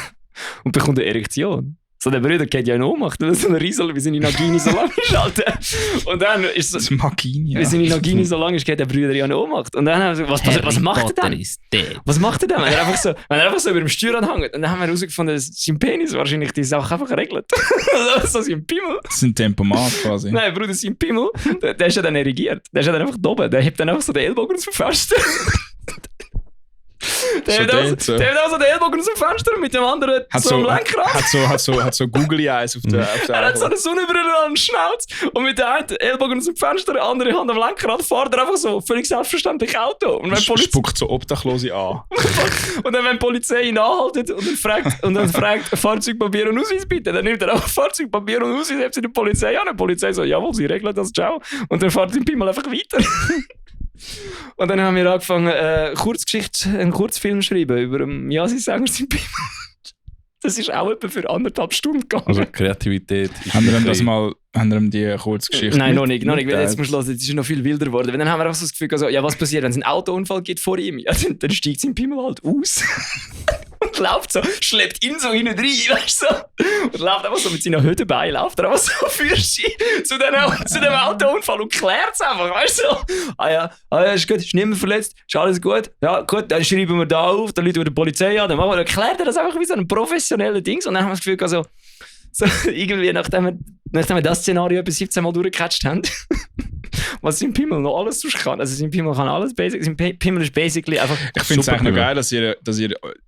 und bekommt eine Erektion. So, der Bruder geht ja in Ohnmacht, weil so ein Riesel, wie seine Nagini so lang ist, Alter. Und dann ist so... Das Magini, ja. Wie seine Nagini so lang ist, geht der Bruder ja in Ohnmacht. Und dann haben wir so, was macht er denn? Was macht er denn, wenn er einfach so über dem Steuer anhängt? Und dann haben wir herausgefunden, dass sein Penis wahrscheinlich die Sache einfach regelt. So sein Pimmel. Das ist ein Tempomat quasi. Nein, Bruder, sein Pimmel, der ist ja dann erigiert. Der ist ja dann einfach da oben. Der hebt dann einfach so den Ellbogen aus dem Fenster. Der hat auch so den Ellbogen aus dem Fenster mit dem anderen so am Lenkrad. Hat so Googly Eyes auf der Er hat so eine Sonnenbrille an den Schnauz und mit der einen Ellbogen aus dem Fenster, der andere Hand am Lenkrad, fährt er einfach so völlig selbstverständlich Auto. Und wenn spuckt so Obdachlose an. Und dann, wenn die Polizei ihn anhaltet und dann fragt Fahrzeugpapier und Ausweis bitte, dann nimmt er auch Fahrzeugpapier und Ausweis, hebt sie die Polizei an. Die Polizei so, jawohl, sie regeln das, ciao. Und dann fährt sein Pimmel einfach weiter. Und dann haben wir angefangen, einen Kurzfilm zu schreiben über Miasis-Sänger sein Pimmel. Das ist auch etwa für 1,5 Stunden gegangen. Also Kreativität. Haben wir ihm die Kurzgeschichte Nein, noch nicht. Weil jetzt musst du hören, es ist noch viel wilder geworden. Weil dann haben wir auch so das Gefühl, also, ja, was passiert, wenn es einen Autounfall gibt vor ihm? Ja, dann steigt sein Pimmel halt aus. Und läuft so, schleppt ihn so hinten rein, weißt du? So. Und läuft einfach so mit seinen Hüttenbeinen, läuft er einfach so für sich zu dem Autounfall und klärt es einfach, weißt du? Ist gut, ist niemand verletzt, ist alles gut. Ja, gut, dann schreiben wir da auf, dann rufen wir die Polizei an, dann klärt er das einfach wie so ein professionelles Ding. Und dann haben wir das Gefühl, also, so, irgendwie, nachdem wir das Szenario etwa 17 Mal durchgecatcht haben, was sein Pimmel noch alles sonst kann. Also sein Pimmel kann alles basic. Sein Pimmel ist basically einfach... Ich finde es eigentlich noch geil, dass ihr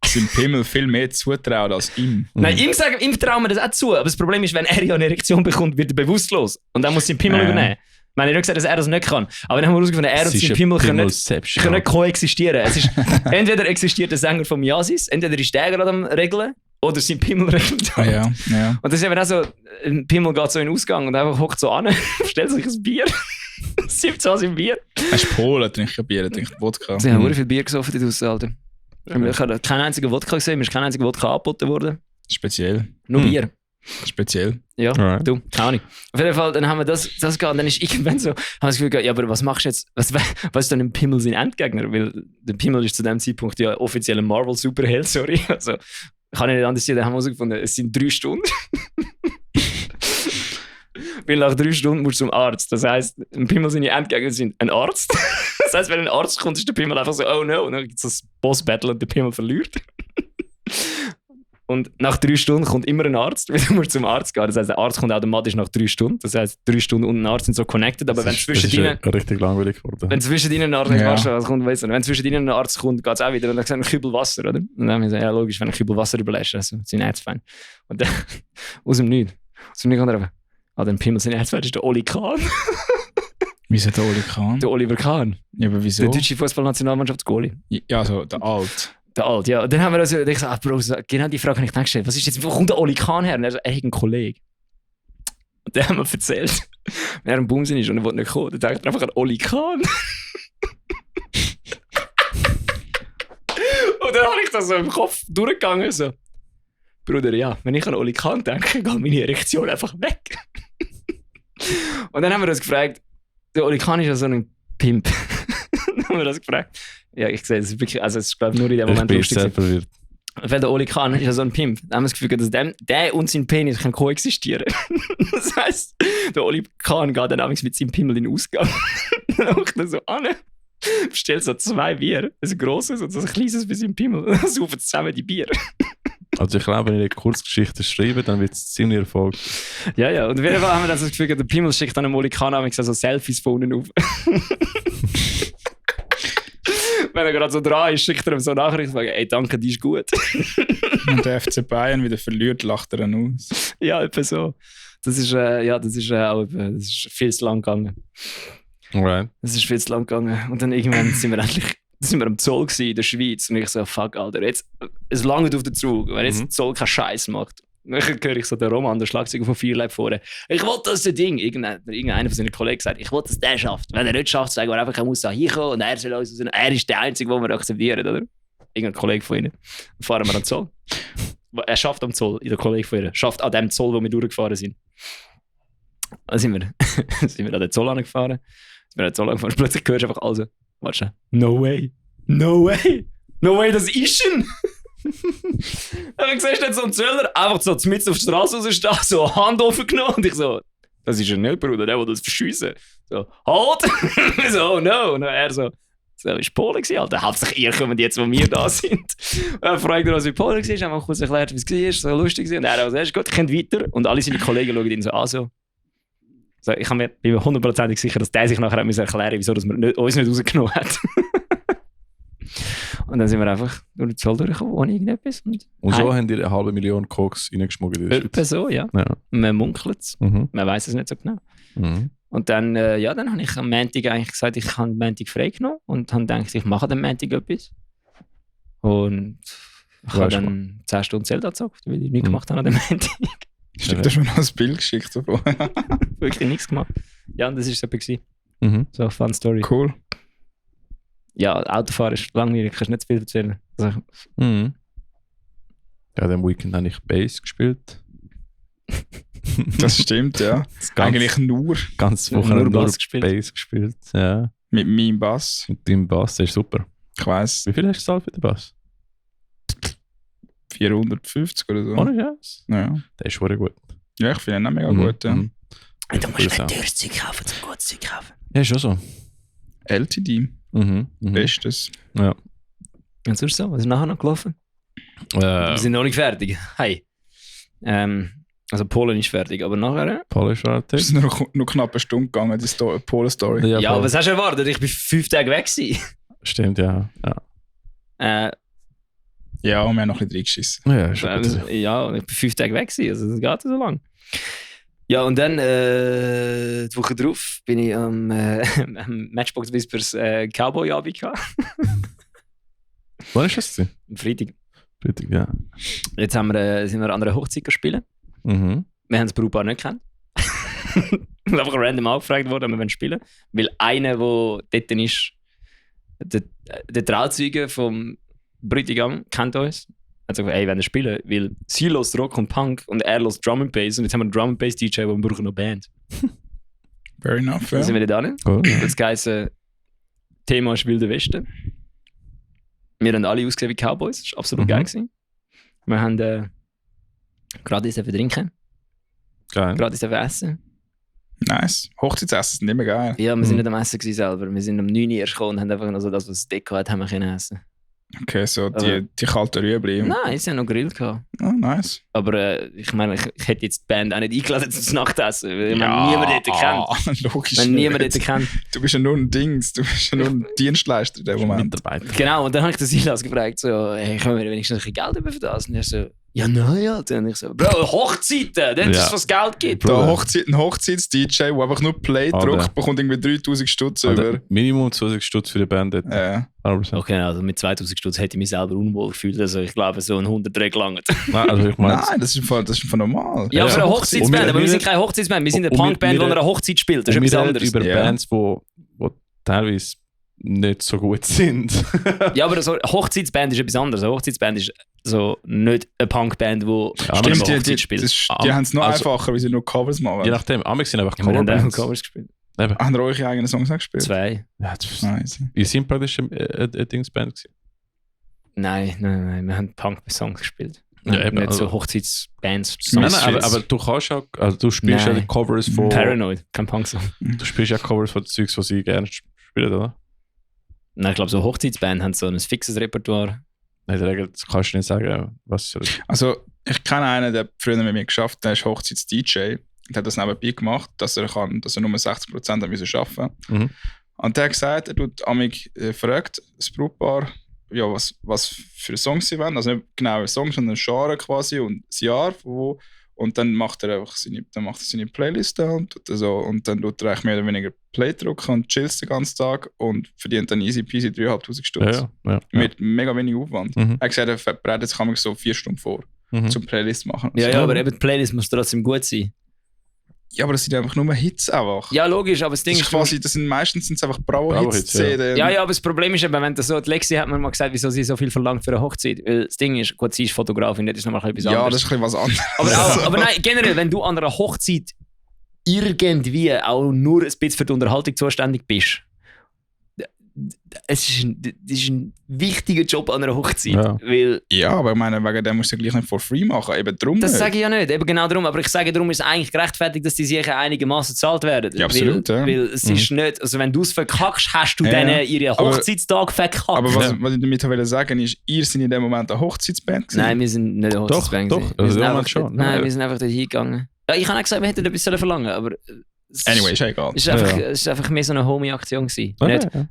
seinem Pimmel viel mehr zutraut als ihm. Nein, ihm trauen wir das auch zu. Aber das Problem ist, wenn er ja eine Erektion bekommt, wird er bewusstlos. Und dann muss sein Pimmel übernehmen. Ich meine, ich habe gesagt, dass er das nicht kann. Aber dann haben wir herausgefunden, er und sein Pimmel können nicht koexistieren. Es ist, entweder existiert der Sänger von Miasis, entweder ist der gerade am Regeln, oder sein Pimmel regelt. Ja. Und das ist eben auch so, ein Pimmel geht so in den Ausgang und einfach hockt so an, stellt sich ein Bier, siebt so sein Bier. Er ist Polen, trinkt Bier, trinkt Wodka. Sie haben sehr viel Bier gesoffen, die Draussen, Alter. Ich habe keinen einzigen Wodka gesehen, mir ist kein einziger Wodka angeboten worden. Speziell. Nur Bier. Speziell. Ja, du, keine Ahnung. Auf jeden Fall, dann haben wir das gehabt und dann ist irgendwann so, haben wir das Gefühl gehabt, ja, aber was machst du jetzt, was ist dann ein Pimmel sein Endgegner? Weil der Pimmel ist zu dem Zeitpunkt ja offiziell ein Marvel-Superheld, sorry. Also, kann ich nicht anders sehen, dann haben wir herausgefunden, es sind 3 Stunden. Weil nach 3 Stunden musst du zum Arzt. Das heisst, ein Pimmel seine Endgegner sind ein Arzt. Das heisst, wenn ein Arzt kommt, ist der Pimmel einfach so, oh no, und dann gibt es das Boss-Battle und der Pimmel verliert. Und nach 3 Stunden kommt immer ein Arzt, weil du musst zum Arzt gehen. Das heisst, der Arzt kommt automatisch nach 3 Stunden. Das heisst, 3 Stunden und ein Arzt sind so connected, aber wenn zwischen ihnen... richtig langweilig geworden. Wenn zwischen ihnen ein Arzt wenn zwischen ihnen ein Arzt kommt, geht es auch wieder. Und dann sagt ein Kübel Wasser, oder? Und dann haben wir gesagt, ja logisch, wenn ein Kübel Wasser überlässt, also sind Ärztfan. Und dann, aus dem Nichts kommt er einfach, den Pimmel sind Ärztfan, das ist der Oli Kahn. Wieso der Oli Kahn? Der Oliver Kahn. Ja, aber wieso? Der deutsche Fußballnationalmannschaftsgoalie. Ja, also der Alt. Der Alt, ja. Und dann haben wir also gesagt, Bro, genau die Frage habe ich dann gestellt. Was ist jetzt, wo kommt der Oli Kahn her? Und er so, er hat einen Kollegen. Und dann haben wir erzählt, wenn er am Bumsen ist und er will nicht kommen, dann denkt er einfach an Oli Kahn. Und dann habe ich das so im Kopf durchgegangen, so, Bruder, ja, wenn ich an Oli Kahn denke, geht meine Erektion einfach weg. Und dann haben wir uns gefragt, der Oli Kahn ist ja so ein Pimp. Dann haben wir das gefragt. Ja, ich sehe, es ist wirklich, also es ist, glaube ich, nur in dem Moment lustig. Ich bin sehr verwirrt. Weil der Oli Kahn ist ja so ein Pimp. Da haben wir das Gefühl, dass der und sein Penis können koexistieren. Das heisst, der Oli Kahn geht dann abends mit seinem Pimmel in den Ausgang. Dann macht er so an, bestellt so 2 Bier, ein grosses und so ein kleines für seinen Pimmel. Und dann saufen zusammen die Bier. Also ich glaube, wenn ich eine Kurzgeschichte schreibe, dann wird es ziemlich erfolgreich. Ja. Und auf jeden Fall haben wir dann so das Gefühl, der Pimmel schickt dann dem Oli Kahn abends so Selfies von unten auf. Wenn er gerade so dran ist, schickt er ihm so Nachrichten und sagt, ey, danke, die ist gut. Und der FC Bayern wieder verliert, lacht er dann aus. Ja, etwa so. Das ist auch das ist viel zu lang gegangen. Alright. Das ist viel zu lang gegangen. Und dann irgendwann sind wir am Zoll gewesen, in der Schweiz. Und ich so, fuck, Alter, jetzt, es langt auf den Zug. Wenn jetzt der Zoll keinen Scheiß macht. Dann höre ich so den Roman, der Schlagzeuger von Fearlab vorne. Ich wollte, dass das Ding, irgendeiner von seinen Kollegen sagt, ich wollte, dass der schafft. Wenn er nicht schafft, sagen wir einfach, er muss da hinkommen und er soll uns rausnehmen. Er ist der Einzige, den wir akzeptieren, oder? Irgendein Kollege von ihnen. Dann fahren wir am Zoll. Er schafft am Zoll, der Kollege von ihnen. Schafft an dem Zoll, wo wir durchgefahren sind. Dann sind wir an den Zoll angefahren. Plötzlich hörst du einfach also, warte, no way, das ist ein. Dann siehst du so einen Zöller einfach so mitten auf der Straße rausstehen, so Hand offen genommen und ich so, das ist ein nicht, Bruder, der will das verschiessen. So, halt! So, oh no. Und er so, ist Polen gewesen, Alter. Hauptsächlich ihr kommt jetzt, wo wir da sind. Und dann fragt er, was in Polen war, haben wir kurz erklärt, wie es war, so lustig war. Und er so, ist gut, ich kenne weiter. Und alle seine Kollegen schauen ihn so an, so. Ich bin mir 100% sicher, dass der sich nachher erklären musste, wieso dass man uns nicht rausgenommen hat. Und dann sind wir einfach durch den Zoll durchgekommen, ohne irgendetwas. Und so haben die 500.000 Koks reingeschmuggelt in der Schweiz. Etwa so, ja. Man munkelt es. Man weiß es nicht so genau. Und dann, dann habe ich am Montag eigentlich gesagt, ich habe am Montag frei genommen und habe gedacht, ich mache am Montag etwas. Und ich habe dann 10 Stunden Zelda gezockt, weil ich nichts gemacht habe an dem Montag. Stimmt, hast du mir noch ein Bild geschickt? Wirklich nichts gemacht. Ja, und das war es etwa. So eine fun Story. Cool. Ja, Autofahren ist langweilig, kannst nicht zu viel erzählen. Also, Ja, am Weekend habe ich Bass gespielt. Das stimmt, ja. Eigentlich nur. Ganz Woche nur Bass gespielt. Ja. Mit meinem Bass. Mit deinem Bass, der ist super. Ich weiss. Wie viel hast du gezahlt für den Bass? 450 oder so. Ohne Scheiß? Ja. Der ist schon gut. Ja, ich finde ihn auch mega gut. Ja. du musst kein teures Zeug kaufen, zum gutes Zeug kaufen. Ja, ist schon so. LTD. Bestes. Ja. Und sonst so, was ist nachher noch gelaufen? Wir sind noch nicht fertig. Hey. Also Polen ist fertig, aber nachher... Polen ist fertig. Es ist nur knapp eine Stunde gegangen, die Polen-Story. Ja, was hast du erwartet? Ich war 5 Tage weg gewesen. Stimmt, ja. Ja, und wir haben noch ein bisschen reingeschissen. Ja, ich war 5 Tage weg gewesen, also das geht so lang. Ja, und dann, die Woche drauf, bin ich am Matchbox Whispers Cowboy-Abend gehabt. Wann ist das? Am Freitag. Freitag, ja. Jetzt sind wir an einer Hochzeit gespielt. Wir haben das Brautpaar nicht gekannt. Und einfach random angefragt worden, ob wir spielen wollen. Weil einer, der dort ist, der Trauzeuge vom Bräutigam, kennt uns. Er hat gesagt, ey, wenn wir spielen, weil sie hört Rock und Punk und er hört Drum and Bass. Und jetzt haben wir einen Drum and Bass DJ, aber wir brauchen noch Band. Fair enough, ja. Dann sind wir da hin. Cool. Das heisst, Thema ist Wilde Westen. Wir haben alle ausgesehen wie Cowboys. Das war absolut geil gewesen. Wir haben gratis trinken. Geil. Gratis essen. Nice. Hochzeitsessen sind immer geil. Ja, wir sind nicht am Essen gewesen selber. Wir sind um 9 Uhr gekommen und haben einfach noch so das, was das Deko hat, haben wir können essen. Okay, so die kalten Rüebli. Nein, sie haben noch Grill gehabt. Oh, nice. Aber ich meine, ich hätte jetzt die Band auch nicht eingeladen zum Nachtessen, weil man niemanden dort kennt. Logisch. Man niemanden dort kennt. Du bist ja nur ein Dings, du bist ja nur ein Dienstleister in dem Moment. Mitarbeiter. Genau, und dann habe ich den Silas gefragt, so, hey, können wir wenigstens ein bisschen Geld über für das? Und er so, ja, nein, Alter. Und ich so, Bro, Hochzeiten, das ist, was Geld gibt. Da ein Hochzeits-DJ, der einfach nur Play drückt, bekommt irgendwie 3000 Stutz über. Minimum 20 Stutz für die Band. Ja. Okay, also mit 2000 Stutz hätte ich mich selber unwohl gefühlt. Also ich glaube, so ein 100 gelangt. Nein, also ich meine, nein, das ist einfach normal. Ja, für eine Hochzeitsband, aber wir sind keine Hochzeitsband. Wir sind eine Punkband, die eine Hochzeit spielt. Das ist etwas anderes. Über Bands, die teilweise nicht so gut sind. Ja, aber so, Hochzeitsband ist etwas anderes. Eine Hochzeitsband ist so nicht eine Punkband, die Stimmt, Hochzeit spielt. die haben es noch einfacher, weil sie nur Covers machen. Je nachdem, Amix sind einfach Ja, wir haben auch Coverbands. Covers gespielt. Eben. Haben ihr eure eigenen Songs auch gespielt? 2. Ja, das Nice. wir sind praktisch eine Dingsband gewesen. Nein, wir haben Punk-Songs gespielt. Ja, eben, nicht also- so Hochzeitsbands. Nein, Songs. aber du kannst auch, also du spielst ja Nein. die Covers von... Paranoid, kein Punk-Song. Du spielst ja Covers von den Zeugs, die sie gerne spielen, oder? Nein, ich glaube, so Hochzeitsband haben so ein fixes Repertoire. In der Regel kannst du nicht sagen, was soll ich... Also, ich kenne einen, der früher mit mir geschafft hat, der ist Hochzeits-DJ. Der hat das nebenbei gemacht, dass er nur 60% hat müssen arbeiten. Mhm. Und der hat gesagt, er tut amig fragt das Brautpaar, ja, was für Songs sie wollen. Also nicht genau Songs, sondern ein Genre quasi und das Jahr. Und dann macht er einfach seine Playlist und tut so. Und dann tut er eigentlich mehr oder weniger Play drücken und chillt den ganzen Tag und verdient dann easy peasy 3'500 Stutz. Ja. Mit mega wenig Aufwand. Mhm. Er hat gesagt, er bereitet sich manchmal so 4 Stunden vor, zum Playlist machen. Ja, So. ja, aber eben die Playlist muss trotzdem gut sein. Ja, aber das sind einfach nur Hits einfach. Ja, logisch, aber das Ding Das ist ist quasi, das sind meistens einfach Bravo-Hits, Bravo-Hits. CD. Ja, aber das Problem ist eben, wenn das so, die Lexi hat mir mal gesagt, wieso sie so viel verlangt für eine Hochzeit. Weil das Ding ist, gut, sie ist Fotografin, das ist nochmal etwas Ja, anderes. das ist ein bisschen was anderes. Aber nein, generell, wenn du an einer Hochzeit irgendwie auch nur ein bisschen für die Unterhaltung zuständig bist, das ist ein wichtiger Job an einer Hochzeit. Ja. Weil, Ja, aber ich meine, wegen dem musst du gleich nicht for free machen. Eben drum das nicht. sage ich ja nicht, eben genau darum. Aber ich sage, darum ist es eigentlich gerechtfertigt, dass die sicher einigermaßen bezahlt werden. Ja, absolut, weil, ja. weil es ist nicht, also wenn du es verkackst, hast du Ja, denen ja. ihren Aber- Hochzeitstag verkackt. Aber was ich damit will sagen ist, ihr seid in dem Moment eine Hochzeitsband gewesen. Nein, wir sind nicht eine Hochzeitsband. Doch, gewesen. also Wir sind der einfach Moment schon. dort- Nein, Ja. wir sind einfach dort hingegangen. Ja, ich habe auch gesagt, wir hätten etwas verlangen sollen, aber es Anyway, ist ja egal. es ist einfach, Ja. es ist einfach mehr so eine Homie-Aktion gewesen. Okay, Nicht, ja.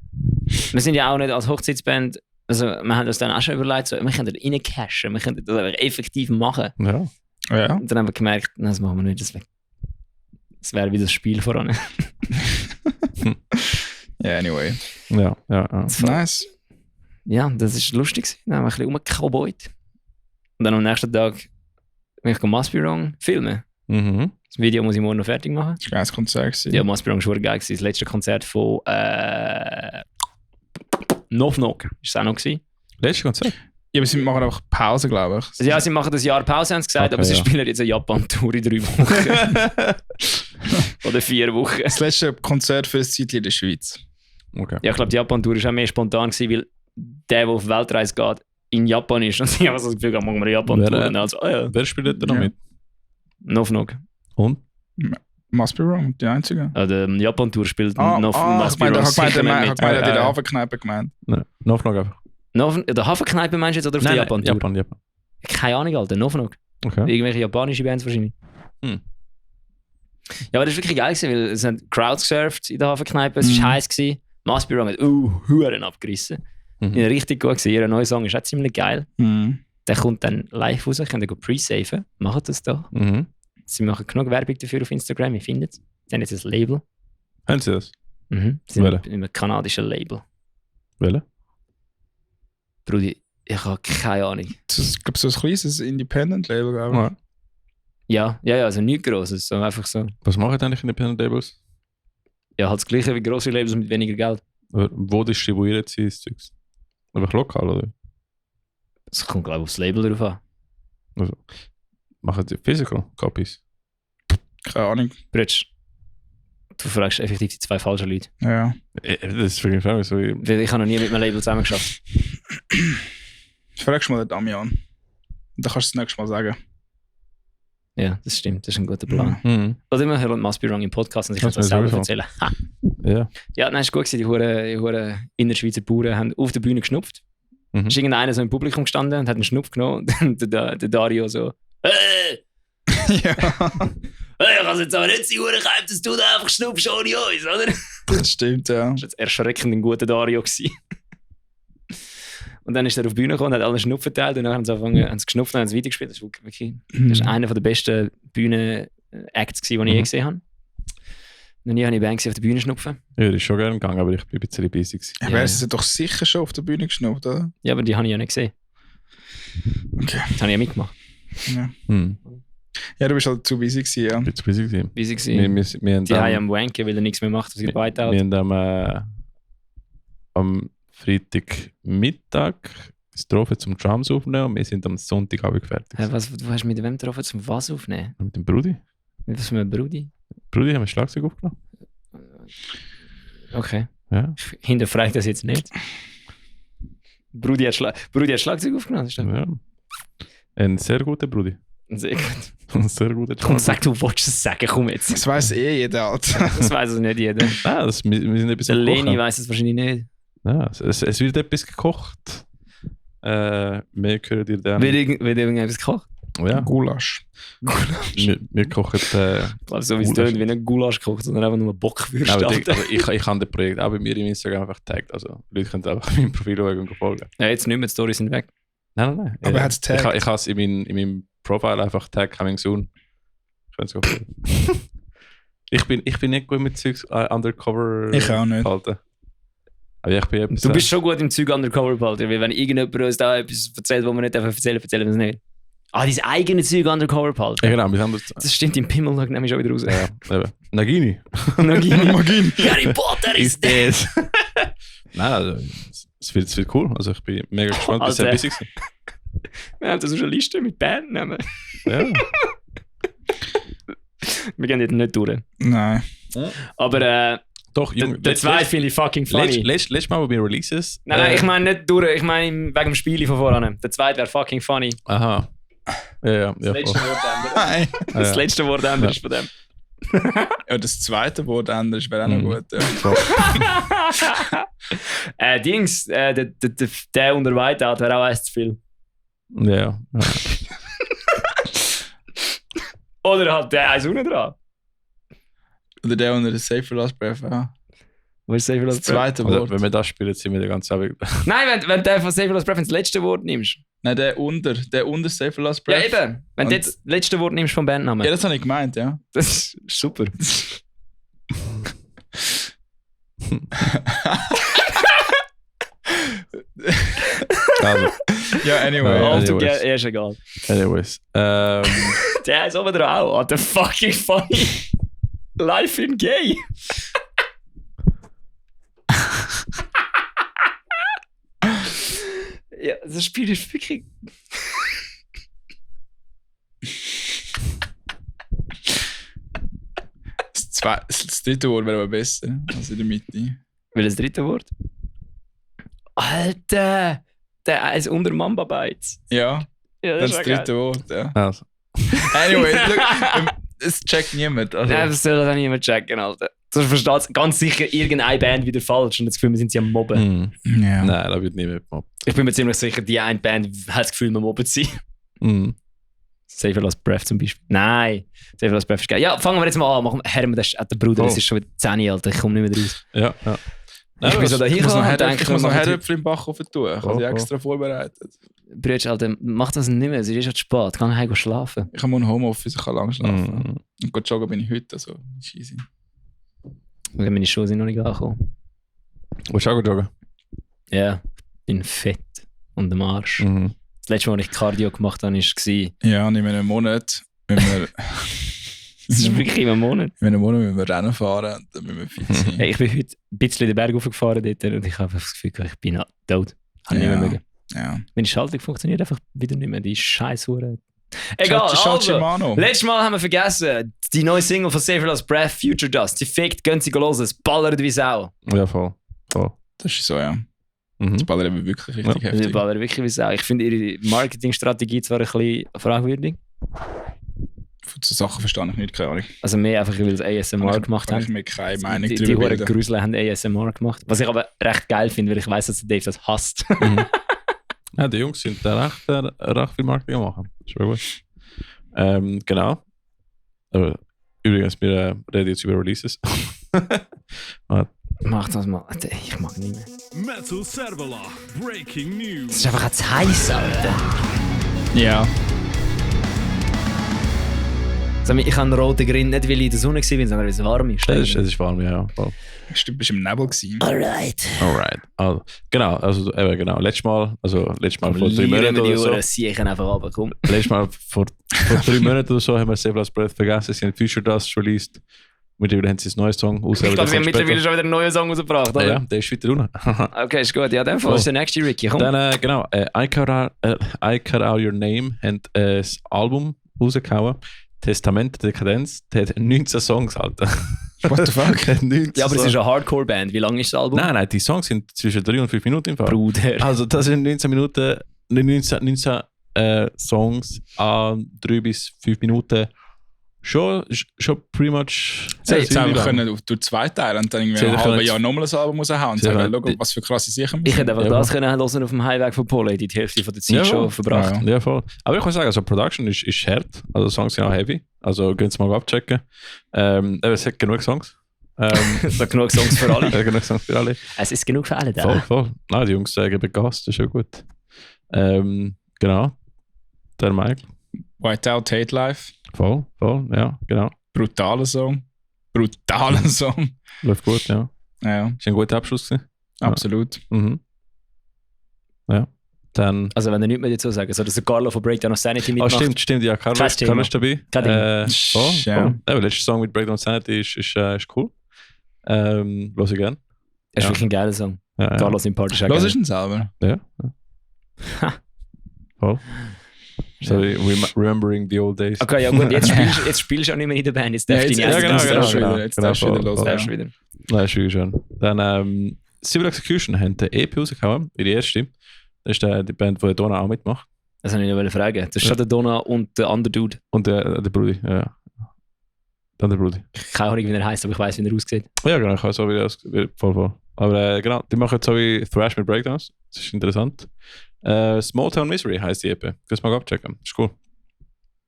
wir sind ja auch nicht als Hochzeitsband, also wir haben uns dann auch schon überlegt, so, wir können da reincashen, wir können das einfach effektiv machen. Ja. Ja. Und dann haben wir gemerkt, nein, das machen wir nicht, das wäre wie das Spiel voran. Ja, anyway. Ja. Nice. Ja, das ist lustig gewesen. Dann haben wir ein bisschen rumgecowboyt. Und dann am nächsten Tag bin ich Maspirong filmen. Mhm. Das Video muss ich morgen noch fertig machen. Das war ein geiles Konzert. gewesen. Ja, Maspirong war schon geil gewesen. Das letzte Konzert von Knock Knock. Ist es auch noch gewesen. Letztes Konzert? Ja, aber sie machen einfach Pause, glaube ich. Also ja, sie machen das Jahr Pause, haben sie gesagt, Okay, aber sie ja. spielen jetzt eine Japan-Tour in 3 Wochen. Oder 4 Wochen. Das letzte Konzert für das Zeitchen in der Schweiz. Okay. Ja, ich glaube, die Japan-Tour war auch mehr spontan gewesen, weil der auf Weltreise geht, in Japan ist. Und sie haben so das Gefühl, machen wir eine Japan-Tour. Wer, Und also, ja, Wer spielt da noch Ja. mit? Knock Knock. Und? Must be wrong, die einzige. Die Japan-Tour spielt Ich meine, Maspirong sicher nicht mit. der in der Hafenkneipe gemeint. Nein, noch einfach. Der Hafenkneipe meinst du jetzt oder auf der Japan-Tour? Japan. Keine Ahnung, Alter. Knock Knock. Okay. Irgendwelche japanische Bands wahrscheinlich. Hm. Ja, aber das war wirklich geil, gewesen, weil es haben Crowds gesurft in der Hafenkneipe, es war heiß gewesen. Maspirong hat Huren abgerissen. Mhm. Ja, richtig gut gewesen. Ihr neuer Song ist auch ziemlich geil. Mhm. Der kommt dann live raus, könnt ihr pre-saven. Macht das doch. Mhm. Sie machen genug Werbung dafür auf Instagram, ihr findet es. Sie haben jetzt ein Label. Haben Sie das? Sie sind Welche? mit einem kanadischen Label. Welche? Brudi, ich habe keine Ahnung. Das ist, glaube ich, so ein kleines Independent-Label, glaube ich. Ja. Ja, also nichts Grosses. So einfach so. Was machen eigentlich Independent Labels? Ja, halt das Gleiche wie grosse Labels mit weniger Geld. Oder wo distribuieren Sie das Zeugs? Einfach lokal, oder? Das kommt, glaube ich, aufs Label drauf an. Also, machen Sie Physical Copies? Keine Ahnung. Brutsch, du fragst effektiv die 2 falschen Leute. Ja. Das ist wirklich fraglich. So, Weil ich habe noch nie mit einem Label zusammengeschafft. Fragst du mal den Damian. Und dann kannst du das nächste Mal sagen. Ja, das stimmt, das ist ein guter Plan. mhm. Oder wir hören Maspirong im Podcast und ich kann Das das wäre selber sowieso. erzählen. Ha. Ja. Ja, nein, ist gut gewesen. Die Huren Innerschweizer Bauern haben auf der Bühne geschnupft. Mhm. Ist irgendeiner so im Publikum gestanden und hat einen Schnupf genommen und der Dario so Ja. «Hey, ich kann jetzt aber nicht sein, Hurenkeim, dass du da einfach schnupfst ohne uns, oder?» Das stimmt, ja. Das war jetzt erschreckend ein guter Dario gewesen. Und dann ist er auf die Bühne gekommen und hat allen Schnupf verteilt und dann haben sie angefangen, haben sie geschnupft und haben sie weitergespielt. Das war wirklich, das ist einer der besten Bühnen-Acts, die ich je gesehen habe. Noch nie habe ich Band gesehen auf der Bühne schnupfen. Ja, das ist schon gerne gegangen, aber ich bin ein bisschen busy gewesen. Ja, Ja. aber sie doch sicher schon auf der Bühne geschnupft, oder? Ja, aber die habe ich ja nicht gesehen. Okay. Das habe ich ja mitgemacht. Ja. Hm. Ja, du bist halt zu busy gewesen, ja. Ich bin zu busy gewesen. Wie sie Wir gesehen. haben Die haben am Wanken, weil er nichts mehr macht, was ihr Whiteout. wir haben am Freitagmittag das Trophäe zum Drums aufnehmen und wir sind am Sonntagabend fertig. Du hast mit wem getroffen zum was aufnehmen? Mit dem Brudi. Mit was für einem Brudi? Brudi haben wir Schlagzeug aufgenommen. Okay. Ja. Ich hinterfrage das jetzt nicht. Brudi hat Schlagzeug aufgenommen. Ist das? Ja. Ein sehr guter Brudi. Sehr gut. Ein sehr guter Komm, sag, du wolltest es sagen, komm jetzt. Das weiss jeder, Alter. Das weiß es nicht jeder. Wir sind etwas Der am Leni Kochen. weiß es wahrscheinlich nicht. Ja, es wird etwas gekocht. Mehr hören dir dann. Wird irgendetwas gekocht? Ja, Gulasch. wir kochen. Ich glaube, so wie es Gulasch. tönt, wie nicht Gulasch gekocht, sondern einfach nur Bockwürste. Aber Alter. ich habe das Projekt auch bei mir im Instagram einfach getaggt. Also Leute können einfach mein Profil schauen und folgen. Ja, jetzt nicht mehr, die Storys sind weg. Nein. Aber er hat es tagged. Ich habe es in meinem Profile einfach taggt, coming soon. Ich kann es ich bin nicht gut mit Zeugs undercover Ich auch nicht. halten. Aber ich bin etwas, Du bist schon gut im Zeug undercover behalten, weil wenn irgendjemand uns da etwas erzählt, was wir nicht erzählen wir es nicht. Dein eigenes Zeug undercover behalten. Ja, genau, wir haben das. Das stimmt, im Pimmel nehme ich schon wieder raus. Ja, eben. Nagini. Magin. Harry Potter ist das! Nein, also, es wird cool. Also ich bin mega gespannt, bis Alter. es busy gewesen. Wir haben da so eine Liste mit Bandnamen. Ja. Wir gehen nicht durch. Nein. Aber Doch, Junge. der zweite finde ich fucking funny. Letztes Mal, wo wir Releases. Nein, ich meine nicht durch, ich meine wegen dem Spiel von voran. Der zweite wäre fucking funny. Aha. Ja, Das letzte voll. Wort ändern. Nein. Das letzte Wort ändern ist von dem. Ja, das zweite Wort ändern wäre auch noch gut. Ja. Dings, der unter Whiteout wäre auch eins zu viel. Ja. Oder halt der eins unten dran. Oder der unter der Safer Last Breath. Ja. Wo ist Safer Das Last Breath? zweite Also, Wort. wenn wir das spielen, sind wir den ganzen Abend. Nein, wenn du von Safer Last Breath das letzte Wort nimmst. Nein, der unter Safer Last Ja, Breath. eben. Wenn du Und- jetzt das letzte Wort nimmst vom Bandnamen. Ja, das habe ich gemeint, ja. Das ist super. Also, Ja, anyway. Ja, Also, anyways. ja, ist egal. anyways. Der ist oben drauf. What the fucking funny. Life in Gay. Ja, das Spiel ist wirklich. Das dritte Wort wäre aber besser als in der Mitte. Welches dritte Wort? Alter! Der eins unter Mamba Bites. Ja, Ja, das ist ist das ja dritte Wort, ja. Also. Anyway, look, es checkt niemand. Also, Nein, das soll das auch niemand checken, Alter. Sonst versteht ganz sicher irgendeine Band wieder falsch und das Gefühl, wir sind sie am Mobben. ja. Nein, das wird nicht mehr gemobbt. Ich bin mir ziemlich sicher, die eine Band hat das Gefühl, wir mobben sie. Mhm. Safer Last Breath zum Beispiel. Nein, Safer Last Breath ist geil. Ja, fangen wir jetzt mal an. Herren wir das, der Bruder, das ist schon wieder 10, Alter. Ich komme nicht mehr raus. Ja. Ich bin so da Ich muss noch hingekommen und denke, ich muss noch wir machen Herdöpfel im Bach offen tun. Ich habe sie extra vorbereitet. die- Brüder, Alter, mach das nicht mehr. Es ist schon zu spät. Geh heim schlafen. Ich habe mal ein Homeoffice, ich kann lang schlafen. Mhm. Und gut joggen bin ich heute, also scheisse. Weil meine Schuhe sind noch nicht angekommen. Willst du auch joggen? Ja, ich bin fett und am Arsch. Mhm. Das letzte Mal, als ich Cardio gemacht habe, war Ja, und in einem Monat, wenn wir, das ist wirklich in einem Monat. in einem Monat müssen wir Rennen fahren, und dann müssen wir fit sein. Hey, ich bin heute ein bisschen den Berg hochgefahren dort und ich habe einfach das Gefühl, ich bin tot. Habe nicht Ja. mehr mögen. Ja. Meine Schaltung funktioniert einfach wieder nicht mehr. Die scheiß Hure. Egal, Schaut also. Shimano. Letztes Mal haben wir vergessen, die neue Single von Safer Last Breath, Future Dust. Die fickt, gehen sie hören, es ballert wie Sau. Ja, voll. Das ist so, ja. Mhm. Das ballert eben wirklich richtig Sie heftig. ballert wirklich wie Sau. Ich finde ihre Marketingstrategie zwar ein bisschen fragwürdig. Von so Sachen verstehe ich nicht, keine Ahnung. Also mehr einfach, weil sie ASMR gemacht Kann ich haben. mir keine Meinung Die darüber Huren bilden. Grusel haben ASMR gemacht. Was ich aber recht geil finde, weil ich weiss, dass der Dave das hasst. Mhm. Ja, die Jungs sind da recht viel Marketing machen. Das ist gut. Genau. Aber übrigens, wir reden jetzt über Releases. Mach das mal. Ich mag nicht mehr. Metal Servola, Breaking Das News. ist einfach zu heiß, Alter. Ja. Also, ich habe einen roten Grin, nicht weil ich in der Sonne war, sondern weil es warm ist. Es ist warm, ja. Voll. Stimmt, bist du im Nebel gewesen. Alright. Alright. Also, genau, genau. Letztes Mal vor 3 Monaten oder so. Sie ich einfach runter, komm. Letztes Mal vor 3 Monaten oder so haben wir Save Last Breath vergessen. Sie haben Future Dust released. Mittlerweile haben sie ein neues Song raus. Ich glaube, sie haben mittlerweile schon wieder einen neuen Song rausgebracht, oder? Ja, der ist weiter unten. Okay, ist gut. Ja, dann was ist der nächste, Ricky? Komm. Dann, genau, I Cut Out Your Name haben das Album rausgehauen. Testament der Dekadenz, der hat 19 Songs, Alter. What the fuck? Ja, aber es ist eine Hardcore-Band. Wie lang ist das Album? Nein, die Songs sind zwischen 3 und 5 Minuten im Fall. Bruder. Also das sind 19 Minuten, 19 Songs an 3 bis 5 Minuten. Schon pretty much... Sie hätten einfach können durch 2 Teile und dann irgendwie ein halbes Jahr nochmal ein Album raushauen und sagen, schau, was für krasse Sachen. Ich hätte einfach das können hören auf dem Heimweg von Polen, die Hälfte von der Zeit schon verbracht. Ja, voll. Aber ich muss sagen, also Production ist hart, also Songs sind auch heavy, also könnt ihr mal abchecken. Es hat genug Songs. Es hat genug Songs für alle. Genug Songs für alle. Es ist genug für alle da. Voll. Nein, die Jungs geben Gas, das ist schon gut. Genau. Der Mike. Whiteout Hate Life. Voll, ja, genau. Brutaler Song. Läuft gut, ja. Ja, Ist ein guter Abschluss gewesen. absolut. Mhm. Ja. Dann. Also wenn ihr nichts mehr dazu sagen, so dass der Carlo von Breakdown of Sanity mitmacht. Stimmt, ja, Carlo ist dabei. Voll. Ja. Der letzte Song mit Breakdown Sanity ist cool. Los ich gern. Er ist wirklich ein geiler Song. Ja. Carlo sympathisch. Was ist denn selber? Ja. Voll. Sorry, remembering the old days. Okay, ja gut, jetzt spielst du auch nicht mehr in der Band. Jetzt darfst du jetzt nicht darfst du genau. wieder. Jetzt darfst du wieder los. Darfst du wieder. Nein, ist wirklich schön. Dann Civil Execution haben den EP rausgehauen, in die erste. Das ist die Band, die Donna auch mitmacht. Das wollte ich noch fragen. Das ist schon der Donna und der andere Dude. Und der Brudi, ja. Dann der Brudi. Keine Ahnung, wie er heißt, aber ich weiß, wie er aussieht. Ja, genau, ich weiß auch, wie das voll. Aber genau, die machen jetzt so wie Thrash mit Breakdowns. Das ist interessant. Small Town Misery heisst die EP. Kannst du mal abchecken. Ist cool.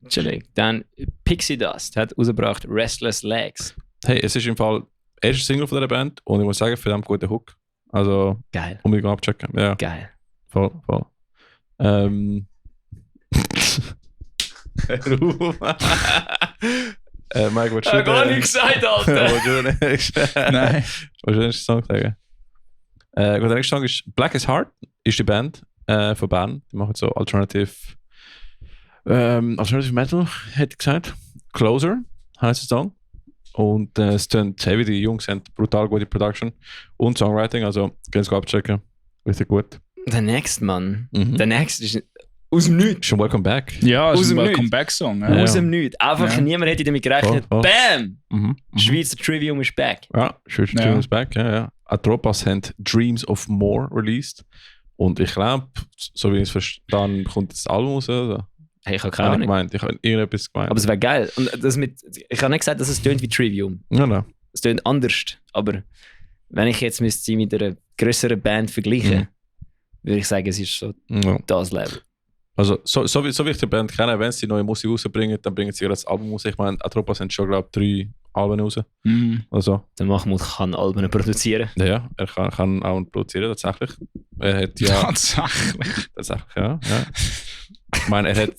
Chillig. Dann Pixie Dust hat rausgebracht Restless Legs. Hey, es ist im Fall der erste Single von dieser Band und ich muss sagen, verdammt guter Hook. Also, Geil. unbedingt abchecken. Ja, Geil. voll. Mike, was du Gar nichts gesagt, Alter! Nein. Was du den Song sagen? Gut, der nächste Song ist Black is Heart, ist die Band von Bern. Die machen so Alternative Metal, hätte ich gesagt. Closer heisst der Song. Und es klingt heavy, die Jungs haben brutal gute Production und Songwriting, also können Sie abchecken. Richtig gut. Der nächste Mann. Mhm. Der nächste ist aus dem Nichts. Schon Welcome Back. Ja, Aus ist dem ein Nichts. Comeback-Song. Ja. Aus dem Nichts. Einfach Ja. niemand hätte damit gerechnet. Voll. Bam! Mhm. Schweizer Trivium ist back. Ja, Schweizer Ja. Trivium is back, ja. Atropas haben Dreams of More released. Und ich glaube, so wie ich es verstanden kommt das Album raus. Also. Hey, ich habe keine Ahnung. Ich habe irgendetwas gemeint. Aber es wäre geil. Und das ich habe nicht gesagt, dass es tönt wie Trivium. Ja. Es tönt anders. Aber wenn ich jetzt müsste sie mit einer grösseren Band vergleichen, würde ich sagen, es ist so Ja. das Level. Also, so wie ich die Band kenne, wenn sie neue Musik rausbringen, dann bringen sie gerade das Album raus. Ich meine, Atropas haben schon, glaube ich, 3 Alben raus. Mhm. Also, Der Mahmoud kann Alben produzieren. ja, er kann auch produzieren, tatsächlich. Er hat ja. Tatsächlich. ja. Ich meine, er hat.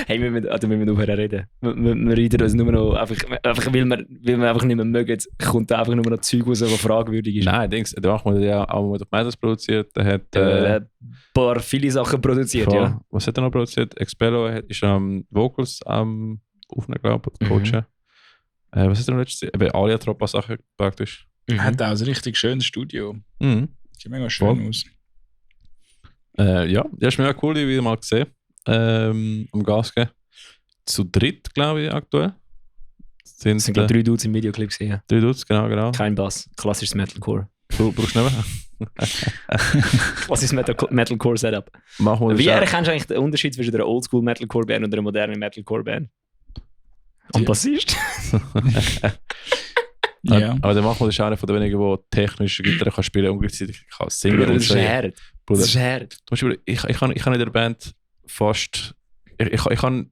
Hey, wir müssen aufhören reden. Wir reden uns nur noch, einfach weil wir einfach nicht mehr mögen, kommt einfach nur noch Zeug raus, was fragwürdig ist. Nein, der Mahmoud hat ja auch mit Metals produziert. Der hat. Ein paar viele Sachen produziert, ja. Was hat er noch produziert? Expello ist Vocals aufnehmen, glaube ich, coachen. Was hat er noch letztes? Eben alle Tropa-Sachen praktisch. Hat auch ein richtig schönes Studio. Mhm. Sieht mega schön Voll. aus. Ja, das ist mega cool, wie ich mal gesehen. Am Gas geben. Zu dritt, glaube ich, aktuell. Es sind 3 Dudes im Videoclip gesehen. 3 Dudes, genau. Kein Bass, klassisches Metalcore. Du brauchst nicht mehr. Klassisches Metalcore-Setup. Machen wir Wie das. erkennst du eigentlich den Unterschied zwischen einer Oldschool-Metalcore-Band und einer modernen Metalcore-Band? Am Bassist? Ja. Aber der Mahmoud ist einer von den wenigen, der technische Gitarre kann spielen und gleichzeitig kann singen Bruder, und das ist schreien. hart. Bruder, Das ist hart. zum Beispiel, ich kann in der Band fast. Ich kann ein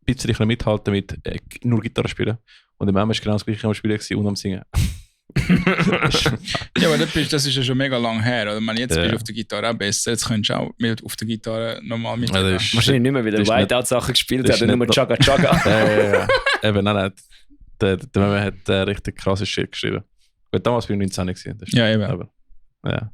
bisschen mithalten mit nur Gitarre spielen. Und der Mama ist genau das gleiche am Spielen und am Singen. Ja, aber das ist ja schon mega lang her. Oder? Man, jetzt Ja. bist du auf der Gitarre auch besser. Jetzt könntest du auch auf der Gitarre normal mit. Ja, das ist- Wahrscheinlich nicht mehr, weil der das ist Whiteout-Sachen gespielt das hat ist und nur nicht- Chaga Chaga. Ja. Eben, nein. Der Mama hat richtig krasses Shit geschrieben. Gut, damals bin ich 19 gewesen. Das Ja, eben. Aber, ja.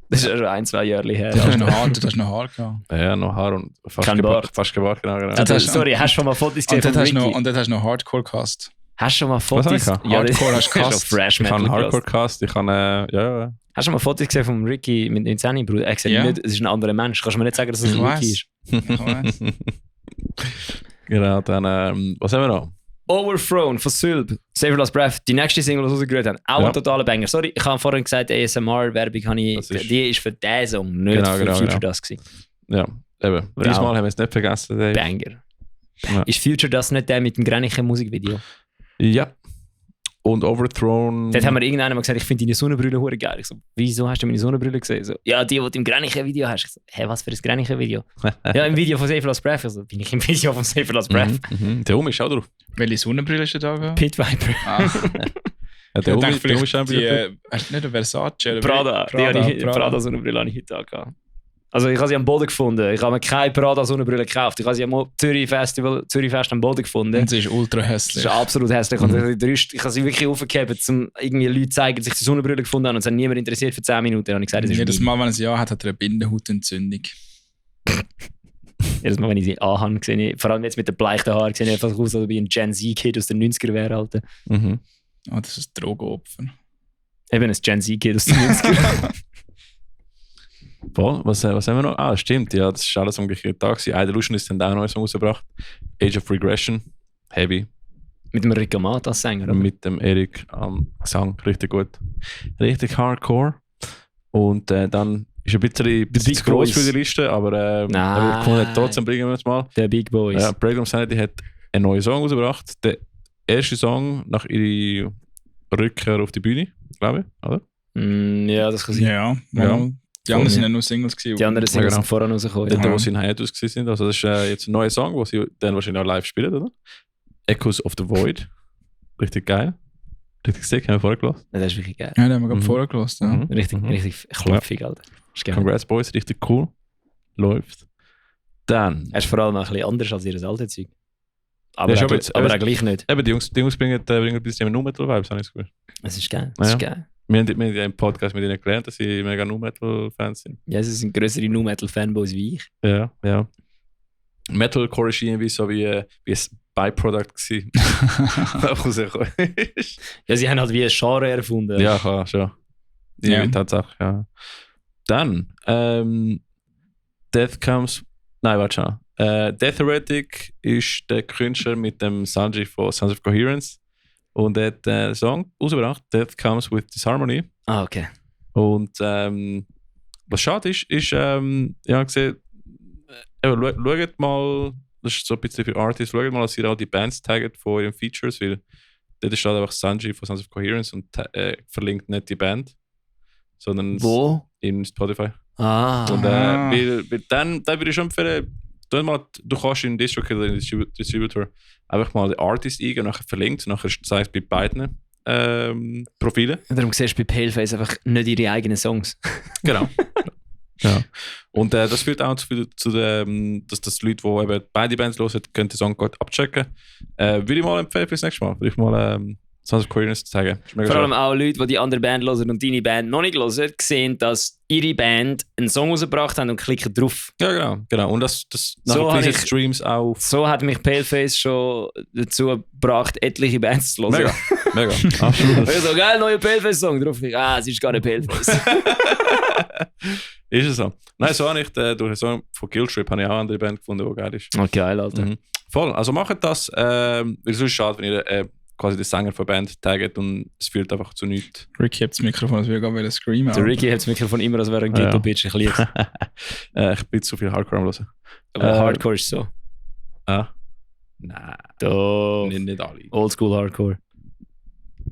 Das ist ja schon 1-2 Jahre her. Du hast noch Haar, du hast noch Haar gehabt. Ja, noch Haar und fast Kein Bart. Fast Bart, genau. Also, Das hast- sorry, hast du schon mal Fotos gesehen Und von dort hast du Ricky? noch, und dort hast du noch Hardcore gehasst. Hast du schon mal Fotos? Was habe ich? Hardcore hast du schon gehasst. Fresh Ich habe Metal einen gehasst. Hardcore-Cast, ich habe, ja. Hast du schon mal Fotos gesehen von Ricky mit dem Zähne, Bruder? Er sieht Ja. nicht, es ist ein anderer Mensch. Kannst du mir nicht sagen, dass es Ich ein weiss. Ricky ist? Ich weiss. Genau, dann, was haben wir noch? Overthrown von Sylb, Save Your Last Breath, die nächste Single, die sie rausgerührt haben. Auch Ja. ein totaler Banger. Sorry, ich habe vorhin gesagt, ASMR-Werbung Das ist- die ist für diesen Song, nicht Genau, für genau, Future genau. Dust gewesen. Ja, eben. Wow. Diesmal haben wir es nicht vergessen. Dave. Banger. Ja. Ist Future Dust nicht der mit dem grenichen Musikvideo? Ja. Und Overthrown. Dort haben wir irgendeinem mal gesagt, ich finde deine Sonnenbrille hure geil. Ich so, wieso hast du meine Sonnenbrille gesehen? So, ja, die du im grenichen Video hast. Ich so, hä, was für ein grenichen Video? Ja, im Video von Save Your Last Breath. Ich so, bin ich im Video von Save Your Last Breath? Der Umi ist auch drauf. Welche Sonnenbrille ist da gehabt? Pit Viper. Ah. Ja, der Ich Umi dachte der Umi ist vielleicht auch die, drauf. hast du nicht eine Versace? Oder Prada. Prada Sonnenbrille habe ich heute angehabt. Also ich habe sie am Boden gefunden. Ich habe mir keine Prada Sonnenbrille gekauft. Ich habe sie am Zürich Fest am Boden gefunden. Und sie ist ultra Das hässlich. ist absolut hässlich. Und ich habe sie wirklich aufgegeben, um irgendwie Leute zu zeigen, dass ich die Sonnenbrille gefunden habe und es hat niemand interessiert für 10 Minuten. Dann habe ich gesagt, das ist Jedes mein. Mal, wenn er sie anhat, hat er eine Bindehautentzündung. Jedes Mal, wenn ich sie anhabe, sehe ich, vor allem jetzt mit den bleichten Haaren, sehe ich einfach aus, als ob ich ein Gen Z-Kid aus den 90er wäre, Alter. Mhm. Oh, das ist ein Drogenopfer. Eben ein Gen Z-Kid aus den 90er. Voll. Was haben wir noch? Ah, stimmt, ja, das ist alles am gleichen Tag. Idelusion ist dann auch noch Song rausgebracht. Age of Regression. Heavy. Mit dem Rick Amat als Sänger, oder? Mit dem Erik am Gesang. Richtig gut. Richtig hardcore. Und dann ist ein bisschen Big zu groß Boys. für die Liste, aber Nein. trotzdem bringen wir es mal. Der Big Boys. Ja, Breakdown Sanity hat einen neuen Song rausgebracht. Der erste Song nach ihrer Rückkehr auf die Bühne, glaube ich, oder? Ja, das kann sein. Ja. Ja. Die anderen sind ja nur Singles gewesen. Die anderen sind Ja, genau. vorher rausgekommen. Dort, Ja. wo sie in Hiatus sind. Also das ist jetzt ein neuer Song, den sie dann wahrscheinlich auch live spielen, oder? Echoes of the Void. Richtig geil. Richtig sick, haben wir vorher gelassen. Das ist wirklich geil. Ja, den haben wir gerade Mhm. vorher gelassen. Ja. Mhm. Richtig klopfig, Alter. Ist geil. Congrats Boys, richtig cool. Läuft. Dann, Er ist vor allem auch ein bisschen anders als ihr altes Zeug. Aber, Ja, ist auch, aber jetzt- aber auch gleich nicht. eben, die Jungs bringen ein bisschen nur Metal-Vibes, habe ich das Gefühl. Es ist geil. Es ist geil. Wir haben ja im Podcast mit ihnen gelernt, dass sie mega nur Metal-Fans sind. Ja, sie sind größere Nu-Metal-Fanboys wie ich. Ja, ja. Metalcore ist irgendwie so wie ein Byproduct gewesen. Rausgekommen ist. Ja, sie haben halt wie ein Genre erfunden. Ja, klar, schon. Ja. Ja, Tatsache, ja. Dann, Death Comes. Nein, warte schon. Death Heretic ist der Künstler mit dem Sanji von Sons of Coherence. Und er hat einen Song rausgebracht, Death Comes with Disharmony. Ah, okay. Und was schade ist, ja, gesehen, schaut mal, das ist so ein bisschen für Artists, schaut mal, dass ihr auch die Bands taggt von ihren Features, weil dort steht einfach Sanji von Sons of Coherence und verlinkt nicht die Band, sondern Wo? in Spotify. Ah. Und weil dann würde ich schon empfehlen, du kannst in DistroKid oder in Distributor einfach mal den Artist eingeben und nachher verlinkt, nachher zeigst du bei beiden Profilen. Darum siehst du bei Paleface einfach nicht ihre eigenen Songs. Genau. Ja. Und das führt auch zu dass die Leute, die eben beide Bands hören, können den Song gut abchecken. Würde ich mal empfehlen fürs nächste Mal. Würde ich mal Sons of Coherence zeigen. Ist mega Vor allem schade. auch Leute, die die andere Band hören und deine Band noch nicht hören, sehen, dass ihre Band einen Song rausgebracht haben und klicken drauf. Ja, genau. Und das So nachher habe fließen ich- Streams auf. So hat mich Paleface schon dazu gebracht, etliche Bands zu hören. Mega. Absolut. Ich so, geil, neuer Paleface-Song. Drauf ich, es ist gar nicht Paleface. Ist es so? Nein, so habe ich durch den Song von Guilt Trip habe ich auch eine andere Band gefunden, die geil ist. Oh, geil, Alter. Mhm. Voll, also macht das. Weil es ist schade, wenn ihr quasi den Sänger von der Band taggt und es führt einfach zu nichts. Ricky hat das Mikrofon, als würde er screamen. Der Ricky hat das Mikrofon immer, als wäre ein Ja. Ghetto-Bitch. Ich liebe es. Ich bin zu viel Hardcore am hören. Aber Hardcore ist so. Ah. Nein, Da. nicht alle. Oldschool Hardcore.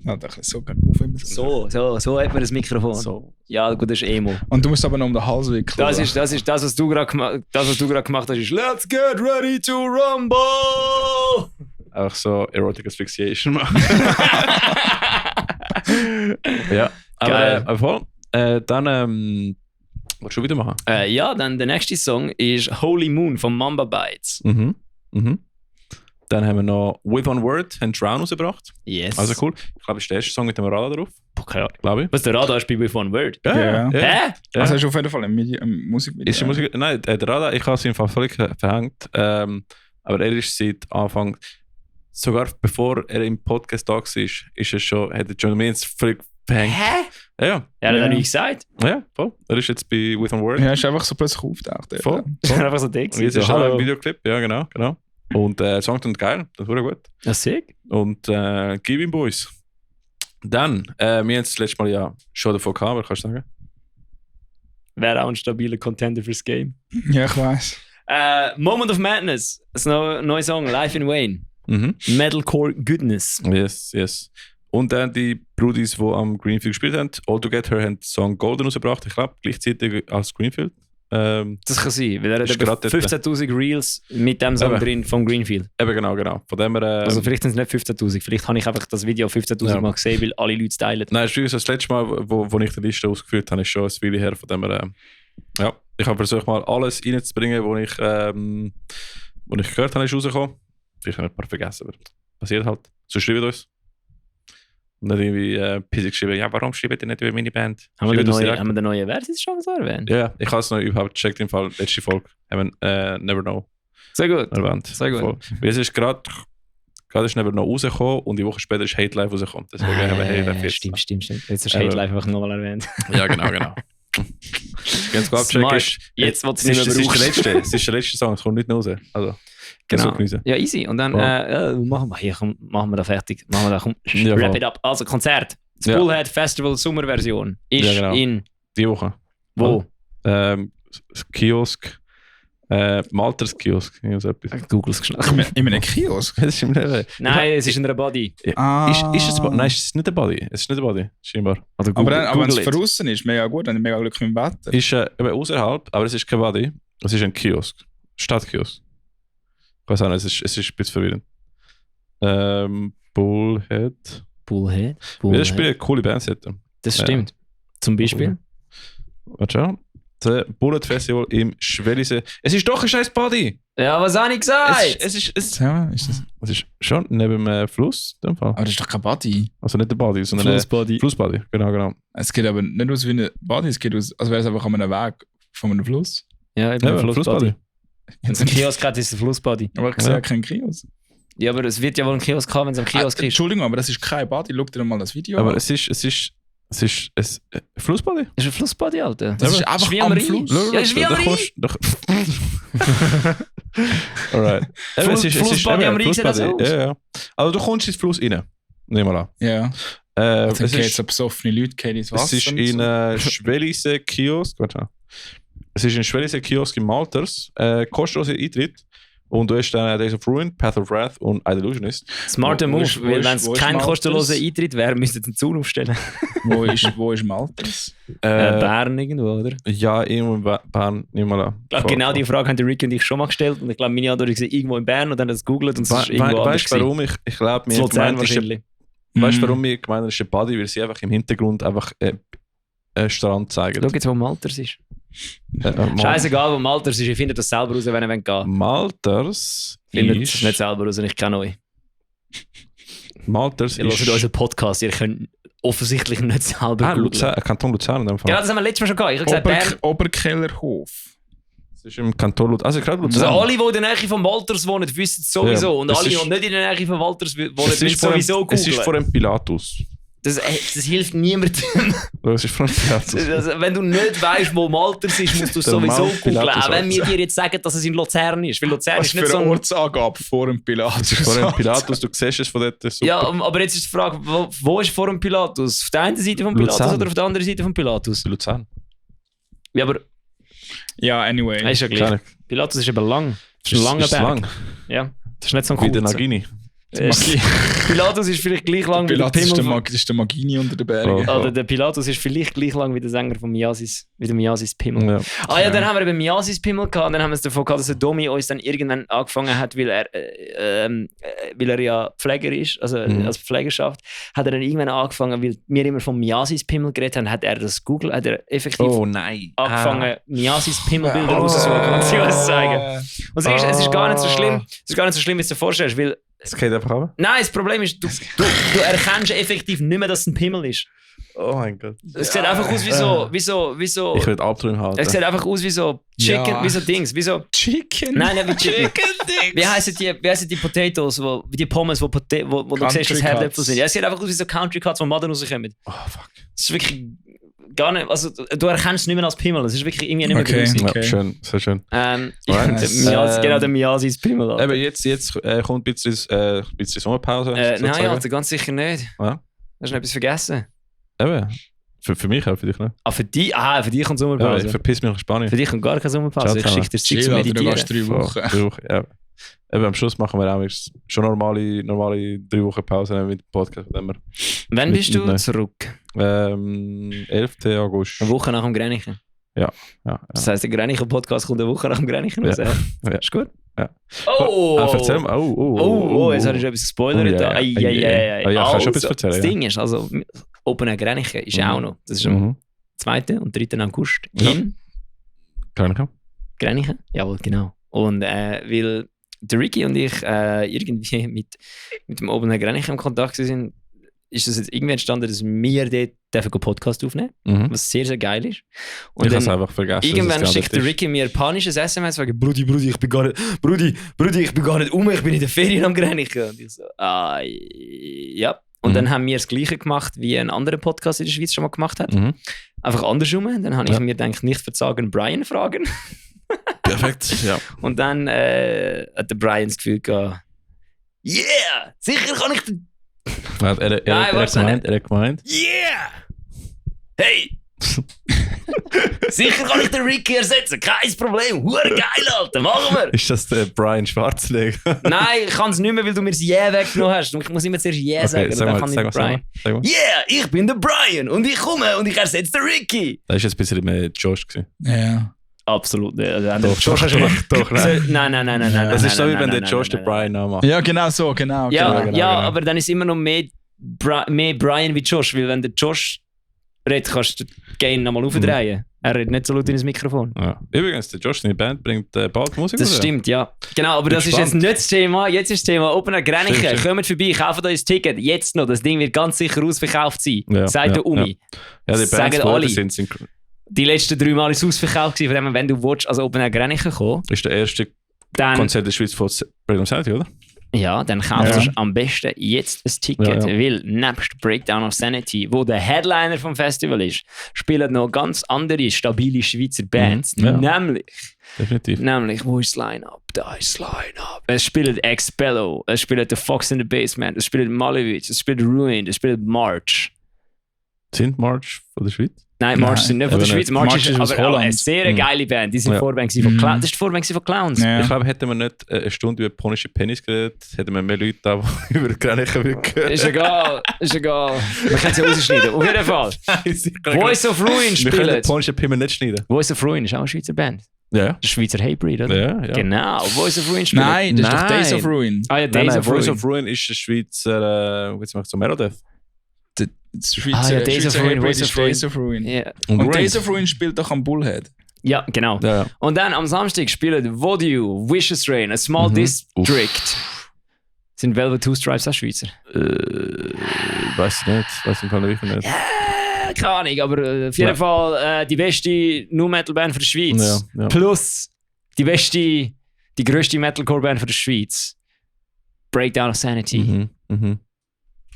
Ja, da so geht auf immer so. So hat man das Mikrofon. So. Ja, gut, das ist Emo. Und du musst aber noch um den Hals wickeln. Das ist das, was du gerade gemacht hast, ist Let's get ready to rumble! Einfach so Erotic Asphyxiation machen. Ja, Geil. aber voll. Dann, willst du schon wieder machen? Ja, dann der nächste Song ist Holy Moon von Mamba Bites. Mhm. Dann haben wir noch With One Word, haben Drown rausgebracht. Yes. Also cool. Ich glaube, das ist der erste Song mit dem Radar drauf. Okay. Glaube ich. Was der Radar ist bei With One Word? Ja. Hä? Ja. Also hast du auf jeden Fall ein Musikvideo. Ist die Musik? Nein, der Radar, ich habe es im Fall völlig verhängt. Aber er ist seit Anfang. sogar bevor er im Podcast da war, hat er John Means völlig verhängt. Hä? Ja, Ja, das hat er nicht gesagt. ja, voll. Er ist jetzt bei With On Word. Ja, ist einfach so plötzlich auftaucht. Ja. Voll. Das war einfach so dick. Und jetzt ist er im Videoclip, ja, genau. Und der Song klingt geil, das war gut. Ja, sick. Und gib ihm Boys. Dann, wir haben das letzte Mal ja schon davon gehabt, was kannst du sagen? Wäre auch ein stabiler Contender fürs Game. Ja, ich weiss. Moment of Madness. Das neue Song, Life in Wayne. Mhm. Metalcore Goodness. Yes. Und dann die Brudis, die am Greenfield gespielt haben, All Together haben den Song Golden rausgebracht, ich glaube, gleichzeitig als Greenfield. Das kann sein, weil er hat Ist etwa gerade dort. 15'000 Reels mit dem Song Eben. drin vom Greenfield. Eben genau. Von dem her, Also vielleicht sind es nicht 15'000, vielleicht habe ich einfach das Video 15'000 Ja. Mal gesehen, weil alle Leute es teilen. nein, das letzte Mal, wo ich die Liste ausgeführt habe, ist schon ein Weile her. Von dem her, ja, ich habe versucht, mal alles reinzubringen, wo ich gehört habe, ist rausgekommen. Vielleicht habe ich ein paar vergessen, aber passiert halt. So schreibt uns. Und nicht irgendwie pissig geschrieben, ja, warum schreibt ihr nicht über meine Band? Haben wir Schreibt uns den direkt. neuen Versus schon so erwähnt? Ja, ich habe es noch überhaupt gecheckt im Fall. Letzte Folge haben wir Never Know Sehr gut. erwähnt. Sehr gut. Voll. Weil es ist gerade ist Never Know rausgekommen und die Woche später ist Hate Live rausgekommen. Deswegen haben wir Hate Live jetzt. Stimmt. Jetzt hast du Hate Live einfach nochmal erwähnt. Ja, genau. Ganz gut Smart. abchecken. Jetzt will Es es nicht ist, mehr es, brauchen. ist der letzte Song, es kommt nicht mehr raus. Also, Genau. so genießen. Ja, easy. Und dann machen wir da fertig. Komm, Ja, wrap voll. it up. Also Konzert. Das Ja. Bullhead Festival Sommerversion ist Ja, genau. in Die Woche. wo? Das Kiosk. Malters Kiosk. So etwas. Googles geschlagen. In einem Kiosk. Das ist im Leben. Nein, es ist in einer Body. Ah. Ist es Nein, es ist nicht der Body. Es ist nicht der Body, scheinbar. Oder Aber wenn es it. draußen ist, mega gut, dann mega Glück mit dem Wetter. Ist eben außerhalb, aber es ist kein Body. Es ist ein Kiosk. Stadtkiosk. Ich weiß auch nicht, es ist ein bisschen verwirrend. Bullhead. Bullhead. Wir spielen coole Bands hätten. Das stimmt. Zum Beispiel. Warte schon. Das Bullet Festival im Schwellisee. Es ist doch ein scheiß Body! Ja, was habe ich gesagt? Es ist Ja, ist das? Es ist schon neben dem Fluss, in dem Fall. Aber das ist doch kein Body. Also nicht der Body, sondern Flussbody. Flussbody. Genau. Es geht aber nicht aus wie ein Body, es geht aus, als wäre es einfach an einem Weg von einem Fluss. Ja, ich bin ein Flussbody. Wenn es ein aber Kiosk hat, ist es ein Flussbody. ich sehe ja keinen Kiosk. Ja, aber es wird ja wohl ein Kiosk haben, wenn es am Kiosk ist. Entschuldigung, aber das ist kein Body. Schau dir mal das Video Aber an. es ist ein Flussbody. Das ist ein Flussbody, Alter. Das ist ist einfach wie am am Rhein. Fluss. Ja, ist wie am Rhein. Alright. Flussbody am Rhein sieht das aus. Ja. Also du kommst ins Fluss rein. Nehmen wir an. Ja. Es Dann geht es ist, so besoffene Leute gehen ins Wasser. es ist und in so. Schwellisee Kiosk. Warte. Es ist in Schwellisee Kiosk in Malters. Kostenloser Eintritt. Und du hast dann Days of Ruin, Path of Wrath und Illusionist. Smarter Wo Move, ist- weil wenn wo es ist kein Malters? kostenloser Eintritt wäre, müsste den Zaun aufstellen. Wo ist Malters? Bern irgendwo, oder? Ja, irgendwo in Bern. Nimm mal an. Ich glaube, genau die Frage haben die Ricky und ich schon mal gestellt. Und ich glaube, meine Antwort war irgendwo in Bern und dann hat es gegoogelt und es ist irgendwo anders. Weißt du warum? Ich glaube, gewesen. mir Luzern gemeint ist wahrscheinlich. weißt du, Mhm. warum wir gemeint ist ein Body, weil sie einfach im Hintergrund einfach einen Strand zeigen. Schau jetzt, wo Malters ist. Mal- Scheißegal, wo Malters ist. Ich finde das selber raus, wenn ihr gehen Malters Findet ist... es nicht selber raus, ich kenne euch. Malters Ihr hört ist... unseren Podcast, ihr könnt offensichtlich nicht selber googeln. Luzern, Kanton Luzern in dem Fall. Genau, das haben wir letztes Mal schon gehabt. Ich habe gesagt, Bern. Oberkellerhof. Das ist im Kanton Luzern. Also gerade Also Luzern. alle, die in der Nähe von Walters wohnen, wissen es sowieso. Ja, und es alle, die ist- nicht in der Nähe von Walters wohnen, es müssen ist vor sowieso dem, es ist vor googeln. dem Pilatus. Das hilft niemandem. Es ist vor dem Pilatus. Also, wenn du nicht weißt, wo Malters ist, musst du es Der sowieso Mount googeln. Pilatus Auch wenn wir Ort. dir jetzt sagen, dass es in Luzern ist. Weil Luzern Was ist für nicht so eine ein... Ortsangabe vor dem Pilatus? Vor dem Pilatus, du siehst es von dort super. Ja, aber jetzt ist die Frage, wo ist vor dem Pilatus? Auf der einen Seite vom Pilatus Luzern. oder auf der anderen Seite vom Pilatus? Luzern. Ja, aber Ja, anyway. ist ja gleich. Keine- Pilatus ist eben lang. Das ist ein langer ist Berg. lang. Ja, das ist nicht so ein Wie der kurzer. Nagini. Pilatus ist vielleicht gleich lang wie der Pilatus ist Pimmel. der, ist der Magini unter den Bergen. Oh. Oder der Pilatus ist vielleicht gleich lang wie der Sänger von Miasis, wie der Miasis Pimmel. Ja. Dann haben wir eben Miasis Pimmel gehabt und dann haben wir es davon gehabt, dass der Domi uns dann irgendwann angefangen hat, weil er ja Pfleger ist, also als Pflegerschaft, hat er dann irgendwann angefangen, weil wir immer von Miasis Pimmel geredet haben, hat er effektiv Oh nein. angefangen, Miasis Pimmelbilder rauszusuchen und sie uns zeigen. Und es ist gar nicht so schlimm, wie du dir vorstellst, weil Es geht einfach runter? Nein, das Problem ist, du erkennst effektiv nicht mehr, dass es ein Pimmel ist. Oh mein Gott. Es sieht einfach aus wie so. Ich will Albträume halten. Es sieht einfach aus wie so Chicken, Ja. wie so Dings, wie so. Chicken? Nein, nicht wie Chicken. Wie heißen die Potatoes, wie die Pommes, wo du siehst, dass Herdäpfel sind? Ja, es sieht einfach aus wie so Country Cuts, wo Maden rauskommen. Oh fuck. Das ist wirklich gar nicht, also du erkennst es nicht mehr als Pimmel, das ist wirklich irgendwie nicht mehr Okay. grusig. Okay. Ja, schön, sehr schön. Nice. Genau, der Miyasis Pimmel. Alter. Aber jetzt kommt ein bisschen Sommerpause. Nein, sozusagen. Alter, ganz sicher nicht. Ja. Hast du noch etwas vergessen? Eben. Für mich auch, für dich nicht. Für dich kommt Ja, Sommerpause. ich verpiss mich nach Spanien. Für dich kommt gar keine Sommerpause. Ciao, Ich ciao. schicke dir Zeit zu Chill, Alter, du meditieren. gehst 3 Wochen. 3 Wochen, ja. Eben, am Schluss machen wir auch schon normale 3 Wochen Pause mit dem Podcast. Wenn wir, Wann Mit- bist du nein. zurück? 11. August. Eine Woche nach dem Grenichen. Ja. Das heisst, der Grenichen-Podcast kommt eine Woche nach dem Grenichen raus. Ja. Ja. Ist gut? Ja. Oh! Erzähl mal. Jetzt habe ich etwas gespoilert. Oh, ja, ja. Ja, kannst du etwas erzählen, Das ja. Ding ist, also Open Air Grenichen ist ja auch noch. Das ist am Mhm. 2. und 3. August Ja. in Kann ich? Grenichen. Jawohl, genau. Und weil der Ricky und ich irgendwie mit dem Open Air Grenichen im Kontakt sind, ist es jetzt irgendwie entstanden, dass wir dort dürfen Podcast aufnehmen, Mhm. was sehr, sehr geil ist. Und Ich habe es dann einfach vergessen. irgendwann dass es schickt der geändert Ricky mir ein panisches SMS, wegen Brudi, ich bin gar nicht, Brudi, ich bin gar nicht ich bin in der Ferien am Grenichen. Und ich so, ja. Und Mhm. dann haben wir das Gleiche gemacht, wie ein anderer Podcast in der Schweiz schon mal gemacht hat. ist. Mhm. Einfach andersrum. Dann habe ich Ja. mir gedacht, nicht verzagen, Brian fragen. Perfekt, ja. Und dann hat der Brian das Gefühl gehabt, yeah, sicher kann ich den... Er Nein, warte, hat gemeint. Yeah! Hey! Sicher kann ich den Ricky ersetzen, kein Problem. Hure geil, Alter, machen wir! Ist das der Brian Schwarzenegger? Nein, ich kann es nicht mehr, weil du mir das Yeah weggenommen hast. Ich muss immer zuerst Yeah sagen, sag dann mal, kann ich sag den mal. Brian. Yeah, ich bin der Brian und ich komme und ich ersetze den Ricky. Das war jetzt ein bisschen mehr Josh gewesen. Ja. Absolut nicht. Also, Doch, Josh hast du doch, gemacht. doch, nein. Nein. Das ist so, wie nein, wenn der nein, Josh nein, den Brian nachmacht. Ja, genau so, genau. Ja, genau. ja, aber dann ist immer noch mehr Brian wie Josh, weil wenn der Josh redet, kannst du den Gain nochmal aufdrehen. Er redet nicht so laut in das Mikrofon. Ja. Übrigens, der Josh in der Band bringt bald Musik Das raus. stimmt, ja. Genau, aber Bin das ist jetzt gespannt. nicht das Thema. Jetzt ist das Thema Open Air Grenichen. Stimmt. Kommt vorbei, kauft euch ein Ticket. Jetzt noch. Das Ding wird ganz sicher ausverkauft sein. Ja, Sagt ja, der Umi. Ja, die Sagen Bands, die alle. alle sind Die letzten 3 Mal ist es ausverkauft gewesen. Von dem, wenn du willst, also Open Air Grenichen kommen, ist der erste dann, Konzert in der Schweiz von Breakdown Sanity, oder? ja, dann kaufst Ja. du am besten jetzt ein Ticket. Ja, ja. Weil nebst Breakdown of Sanity, wo der Headliner vom Festival ist, spielen noch ganz andere stabile Schweizer Bands. Ja. Nämlich, Definitiv. wo ist das Line-Up? Da ist das Line-Up. Es spielt Expello, es spielt The Fox in the Basement, es spielt Malevich, es spielt Ruined, es spielt March. Sind March von der Schweiz? Nein, March sind nicht von der aber Schweiz. nicht. March March ist ist aus aber auch eine Holland. sehr geile Band. Die sind Ja. Vorband von Clowns. Mhm. Das ist die Vorband von Clowns. Ja. Ich glaube, hätten wir nicht eine Stunde über ponische Penis geredet, hätten wir mehr Leute da, die über die Grenchen hören. Ist egal, ist egal. Wir können es ja rausschneiden. Auf jeden Fall. Voice of Ruin Wir können den spielt. ponische Pimmel nicht schneiden. Voice of Ruin ist auch eine Schweizer Band. Ja. Das ist Schweizer Hatebreed, oder? Ja. Genau, Voice of Ruin spielt. Nein, das ist doch Nein. Days of Ruin. Ah ja, Nein, Days of Voice Ruin. of Ruin ist der Schweizer, jetzt macht so Merodeth. Das Schweizer, Ah ja, Days of Schweizer Ruin, Hybrid Voice ist of Ruin. Days of Ruin. Ja. Und Days of Ruin spielt doch am Bullhead. Ja, genau. Ja. Und dann am Samstag spielen Vodou, Vicious Rain, A Small District. Sind Velvet Two Stripes auch Schweizer? Weiß nicht, weiß im Fall wirklich nicht. Keine Ahnung, aber auf jeden Ja. Fall die beste Nu-Metal-Band für die Schweiz. Ja, ja. Plus die grösste Metalcore-Band für die Schweiz. Breakdown of Sanity. Mhm.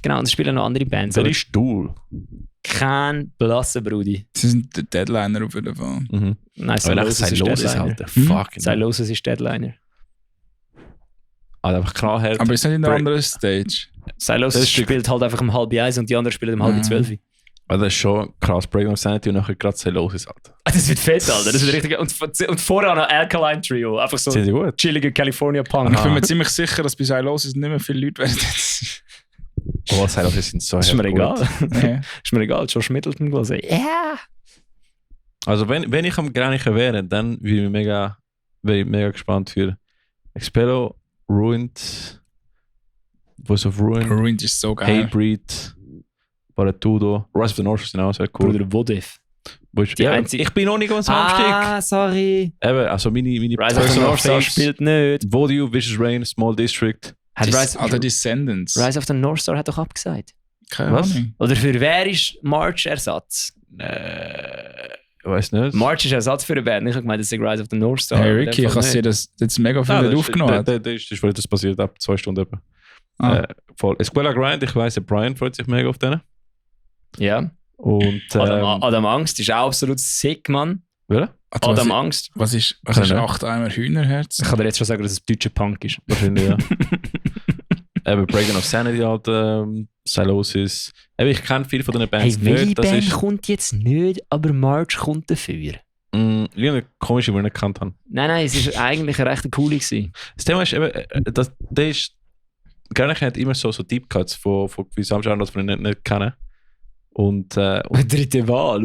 Genau, und es spielen noch andere Bands. Wer aber ist du? kein blasser Brudi. Sie sind der Deadliner auf jeden Fall. Mhm. Nein, Aber nach Silosis ist Silosis Deadliner. halt, der fucking. Silosis ist Deadliner. Also einfach knallhart. Aber ist nicht in der Break- anderen Stage. Silosis Das Stück- spielt halt einfach um 10:30 und die anderen spielen um 11:30. Also das ist schon krass. Breakdown Sanity und nachher gerade Silosis halt. Das wird fett, Alter. Das wird richtig. Und vorher noch Alkaline Trio. Einfach so Sind die gut? chilliger California Punk. Ich bin mir ziemlich sicher, dass bei Silosis nicht mehr viele Leute werden. Oh, Silosis sind so Das ist mir hart egal. gut. Ja. Ist mir egal. Josh Middleton gelesen. Ja. Also wenn ich am Grenichen wäre, dann wäre ich mega gespannt für Expello, Ruined, Voice of Ruin, Ruined ist so geil. Hatebreed, Baratudo, Rise of the North sind auch sehr cool. Bruder Wodif. Wo ist- die ja, einzige- ich bin noch nicht am Samstag. Sorry. Eben, also meine Rise of the Personal North Star Faves, spielt nicht. Vodou, Vicious Rain, Small District, Alter, Descendants. Rise of the North Star hat doch abgesagt. Keine Was? Ahnung. Oder für wer ist March Ersatz? Ich weiß nicht. March ist Ersatz für eine Band. Ich habe gemeint, das ist Rise of the North Star. Hey Aber Ricky, in ich dem Fall habe dir nicht. das jetzt mega viel nicht aufgenommen. Das ist, weil das passiert ab 2 Stunden etwa. Ah. Voll. Escuela Grind, ich weiss, der Brian freut sich mega auf denen. Ja. Und Adam Angst ist auch absolut sick, Mann. Welcher? Adam Angst. Was ist Keine Ahnung. 8 Eimer Hühnerherz? Ich kann dir jetzt schon sagen, dass es deutscher Punk ist. Wahrscheinlich, ja. Eben Breaking of Sanity, Alter, Silosis. Eben, ich kenne viele von diesen Hey, Bands welche nicht. Das Band ist kommt jetzt nicht, aber March kommt dafür? irgendeine komische, die ich nicht gekannt habe. Nein, es ist eigentlich eine recht coole gewesen. Das Thema ist eben, der ist gar nicht immer so Deep Cuts von gewissen Genres, die ich nicht kenne. Und Dritte Wahl.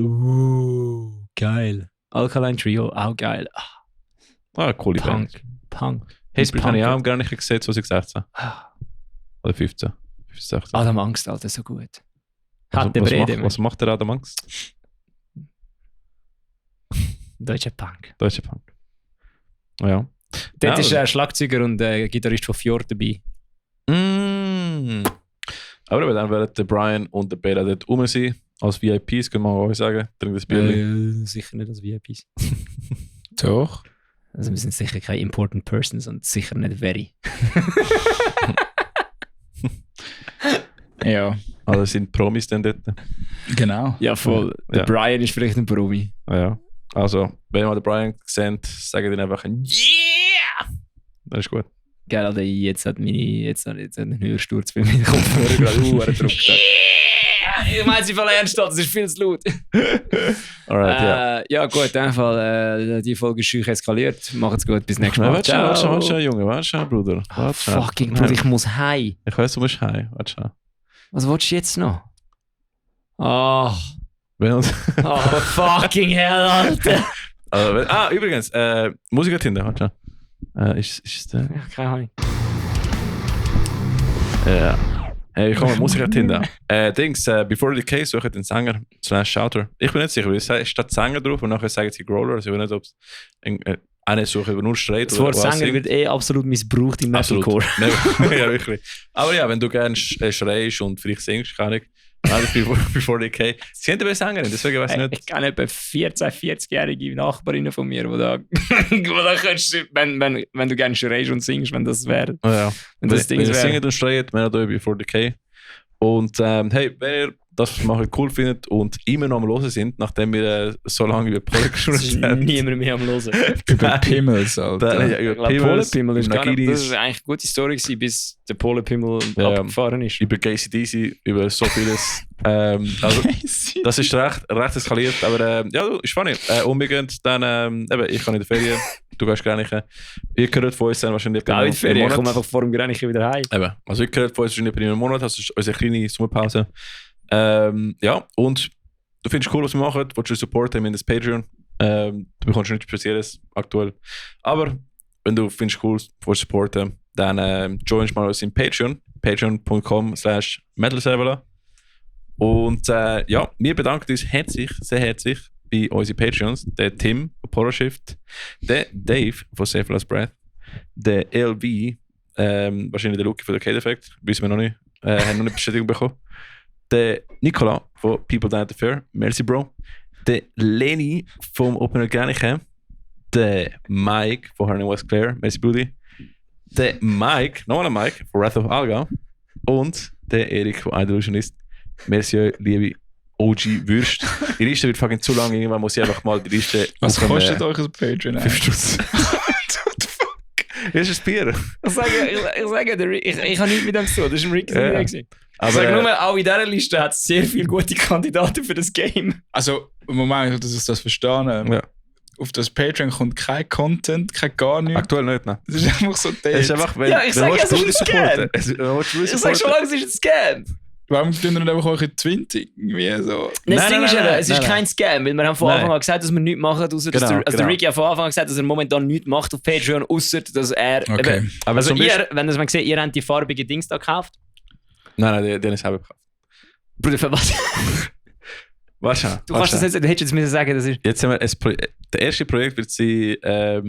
Geil. Alkaline Trio, auch geil. coole Band. Punk. Hate habe ich auch gar nicht gesehen, 2016. Oder 15. 16. Adam Angst, Alter, so gut. Also, Hat der Brede. was macht der Adam Angst? Deutscher Punk. Deutscher Punk. Ja. Dort Ja, ist ein Schlagzeuger und Gitarrist von Fjord dabei. Aber dann werden der Brian und der Bela dort rum sein. Als VIPs, können wir auch sagen. Trinken das Bier. Sicher nicht als VIPs. Doch. Also wir sind sicher keine important persons und sicher nicht very. Ja, Also sind Promis dann dort. genau. Ja, voll. Der Ja. Brian ist vielleicht ein Promi. Ja. Also, wenn ihr mal den Brian seht, sagt ihn einfach ein Yeah! Das ist gut. Geil, Alter, jetzt hat einen Hörsturz bei mir Kopfhörer gerade gedrückt. Ich meine, sie voll ernst, das ist viel zu laut. Alright, ja. Ja gut, in dem Fall, die Folge ist schön eskaliert. Macht's gut, bis nächstes Mal. Warte schon, Junge, warte schon, Bruder. Warte schon. Fucking Bruder, ich muss heim. Ich weiß, du musst heim. Warte schon. Was willst du jetzt noch? Oh, fucking hell, Alter. Also, übrigens, Musiker-Tinder, warte schon. Ist es der? Ja, keine Ahnung. Ja. Hey, komm, Musiker-Tinder. Before Decay suche den Sänger /Shouter. Ich bin nicht sicher, weil es steht Sänger drauf und nachher sagen sie Growler. Also ich weiß nicht, ob es eine Suche über nur straight Das oder Wort Sänger wird absolut missbraucht im Metalcore. Ja, wirklich. Aber ja, wenn du gerne schreist und vielleicht singst, kann ich. Before Decay. Sie sind eine Sängerin, deswegen weiß ich nicht. Ich kenne etwa 14-, 40-jährige Nachbarinnen von mir, die da, wo da könntest, wenn du gerne schreist und singst, wenn das wäre. Oh ja. Wenn das Ding wenn ihr wäre. singt und schreit, meldet euch Before Decay. Und hey, wenn ihr das machen cool findet und immer noch am Hören sind, nachdem wir so lange über Polen Das ist geschrieben haben. niemand mehr am Hören. Über Pimmels, Alter. Ja, über Polenpimmel ist gar nicht, das Nagiris, ist eigentlich eine gute Story gewesen, bis der Polenpimmel Ja. abgefahren ist. über KCDC, über so vieles. Also, das ist recht eskaliert, aber ja, ist funny. Und wir gehen dann, eben, ich kann in der Ferien, du gehst gar nicht. Ihr hört von uns dann wahrscheinlich Auch in die Ferien, ich Monat. komme einfach vor dem Grenchen wieder heim. Eben, also ihr hört von uns wahrscheinlich in einem Monat, das ist unsere kleine Sommerpause. Ja, und du findest cool, was wir machen, willst du supporten, wir haben das Patreon. Du bekommst nichts Spezielles aktuell. Aber wenn du findest cool, willst supporten, dann joinst mal uns in Patreon, patreon.com/metalservola. Und ja, wir bedanken uns herzlich, sehr herzlich bei unseren Patreons, der Tim von Poroshift, der Dave von Safe Last Breath, der LV, wahrscheinlich der Lucky von der K-Defekt, wissen wir noch nicht, haben noch nicht Bestätigung bekommen. Der Nicola von People Down at the Fair, merci Bro. Der Leni vom Open Organica. Der Mike von Harney West Clare, merci Buddy. Der Mike, nochmal ein Mike von Wrath of Alga. Und der Erik von Illusionist. Merci, liebe OG-Würst. Die Liste wird fucking zu lang, irgendwann muss ich einfach mal die Liste. Was auf kostet euch ein Patreon? 5 Stutz. Das ist ein Bier. Ich sage, ich habe nichts mit dem zu tun, das war im Ricky Ja. gewesen. Aber, Ich sage nur, auch in dieser Liste hat es sehr viele gute Kandidaten für das Game. Also, Moment, dass ich das verstehe. Ja. Auf das Patreon kommt kein Content, kein gar nichts. aktuell nicht, ne? Das ist einfach so Es ist einfach, wenn Ja, ich sag, es ist ein Scam. Ich Ich sage schon lange, es ist ein Scam. Warum tun wir nicht einfach eure 20? Irgendwie so. Das Ding ist eben, es ist nein. kein Scam, weil wir haben von Nein. Anfang an gesagt, dass wir nichts machen, außer dass Genau, der genau. Ricky hat von Anfang an gesagt, dass er momentan nichts macht auf Patreon, außer dass er... Okay. Eben, Aber also zum Beispiel- ihr, wenn das mal sieht, ihr habt die farbigen Dings da gekauft. Nein, die habe ich selber gekauft. Bruder, für was? Warte. Du kannst das nicht, du hättest jetzt müssen sagen, das ist... Jetzt haben wir der erste Projekt wird sein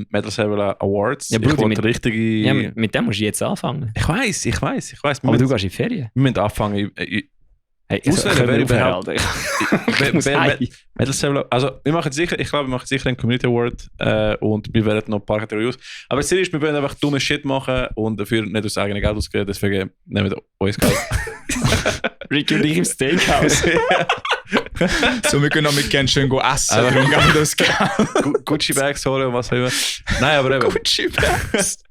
Metal Server Awards. Ja, Bruder, ich richtige... Ja, mit dem musst du jetzt anfangen. Ich weiß. Aber du gehst in die Ferien. Wir müssen anfangen. Hey, Auswählen, wer überhaupt. Metal Server, also wir machen sicher einen Community Award und wir werden noch ein paar Kategorien aus. Aber das Ziel ist, wir wollen einfach dummes Shit machen und dafür nicht das eigene Geld ausgeben, deswegen nehmen wir uns Geld. Ricky und ich im Steakhouse. So, wir können auch mit Ken schön essen, darum geben wir das Geld. Gucci Bags holen und was auch immer. Nein, aber eben. Gucci Bags.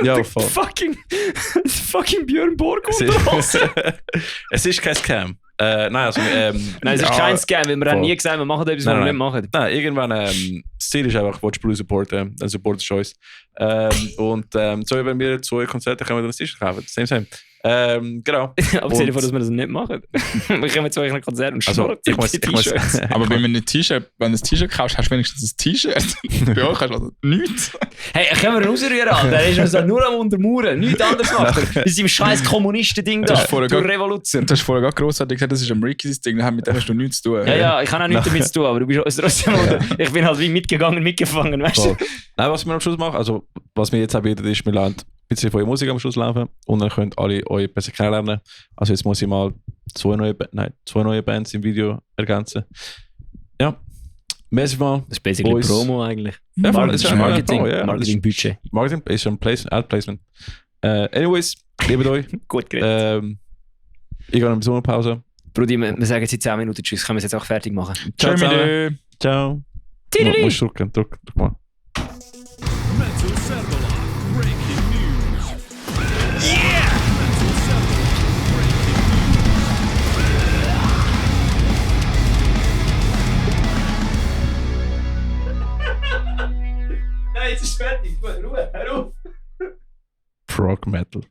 Ja, voll. Fucking Björn Borg unterlassen. Es ist kein Scam. Nein, also, Nein, es ist kein Scam, weil wir haben nie gesagt, wir machen etwas, was wir nicht machen. Nein, irgendwann, das Ziel ist einfach, willst du Blue supporten, dann supportest du uns. So, wenn wir 2 Konzerte kommen, dann ist es kaufen. Same. Genau. Abgesehen davon, dass wir das nicht machen. Wir kommen zu euch ein Konzert und also, ich muss, Aber wenn du ein T-Shirt kaufst, hast du wenigstens ein T-Shirt. Bei euch hast du also nichts. Hey, können wir ihn rausrühren, Alter? Der ist also nur am Untermauern, nichts anderes macht er. Mit seinem scheiß Kommunisten-Ding da, durch Revolution. Du hast vorher gerade grossartig gesagt, das ist ein Rickys Ding, mit dem hast du nichts zu tun. Ja, ich habe auch nichts damit zu tun, aber du bist trotzdem ich bin halt wie mitgefangen, weißt du? Nein, was wir am Schluss machen, also was wir jetzt anbieten, ist, wir lassen ein bisschen von eurer Musik am Schluss laufen und dann könnt alle euch besser kennenlernen. Also jetzt muss ich mal 2 neue Bands im Video ergänzen. Ja, merci mal. Das ist basically Promo eigentlich. Ja, Marketing-Budget. Marketing ist ein Ad-Placement. Anyways, liebe euch. Gut geredet. Ich gehe in die Sommerpause. Brudi, wir sagen jetzt in 10 Minuten Tschüss. Können wir es jetzt auch fertig machen? Ciao zusammen. Ciao. Musst drücken, drück mal. Metal Servola, breaking news. Yeah! Metal Servola, breaking news. Nein, jetzt ist fertig. Ruhe, hör auf. Prog Metal.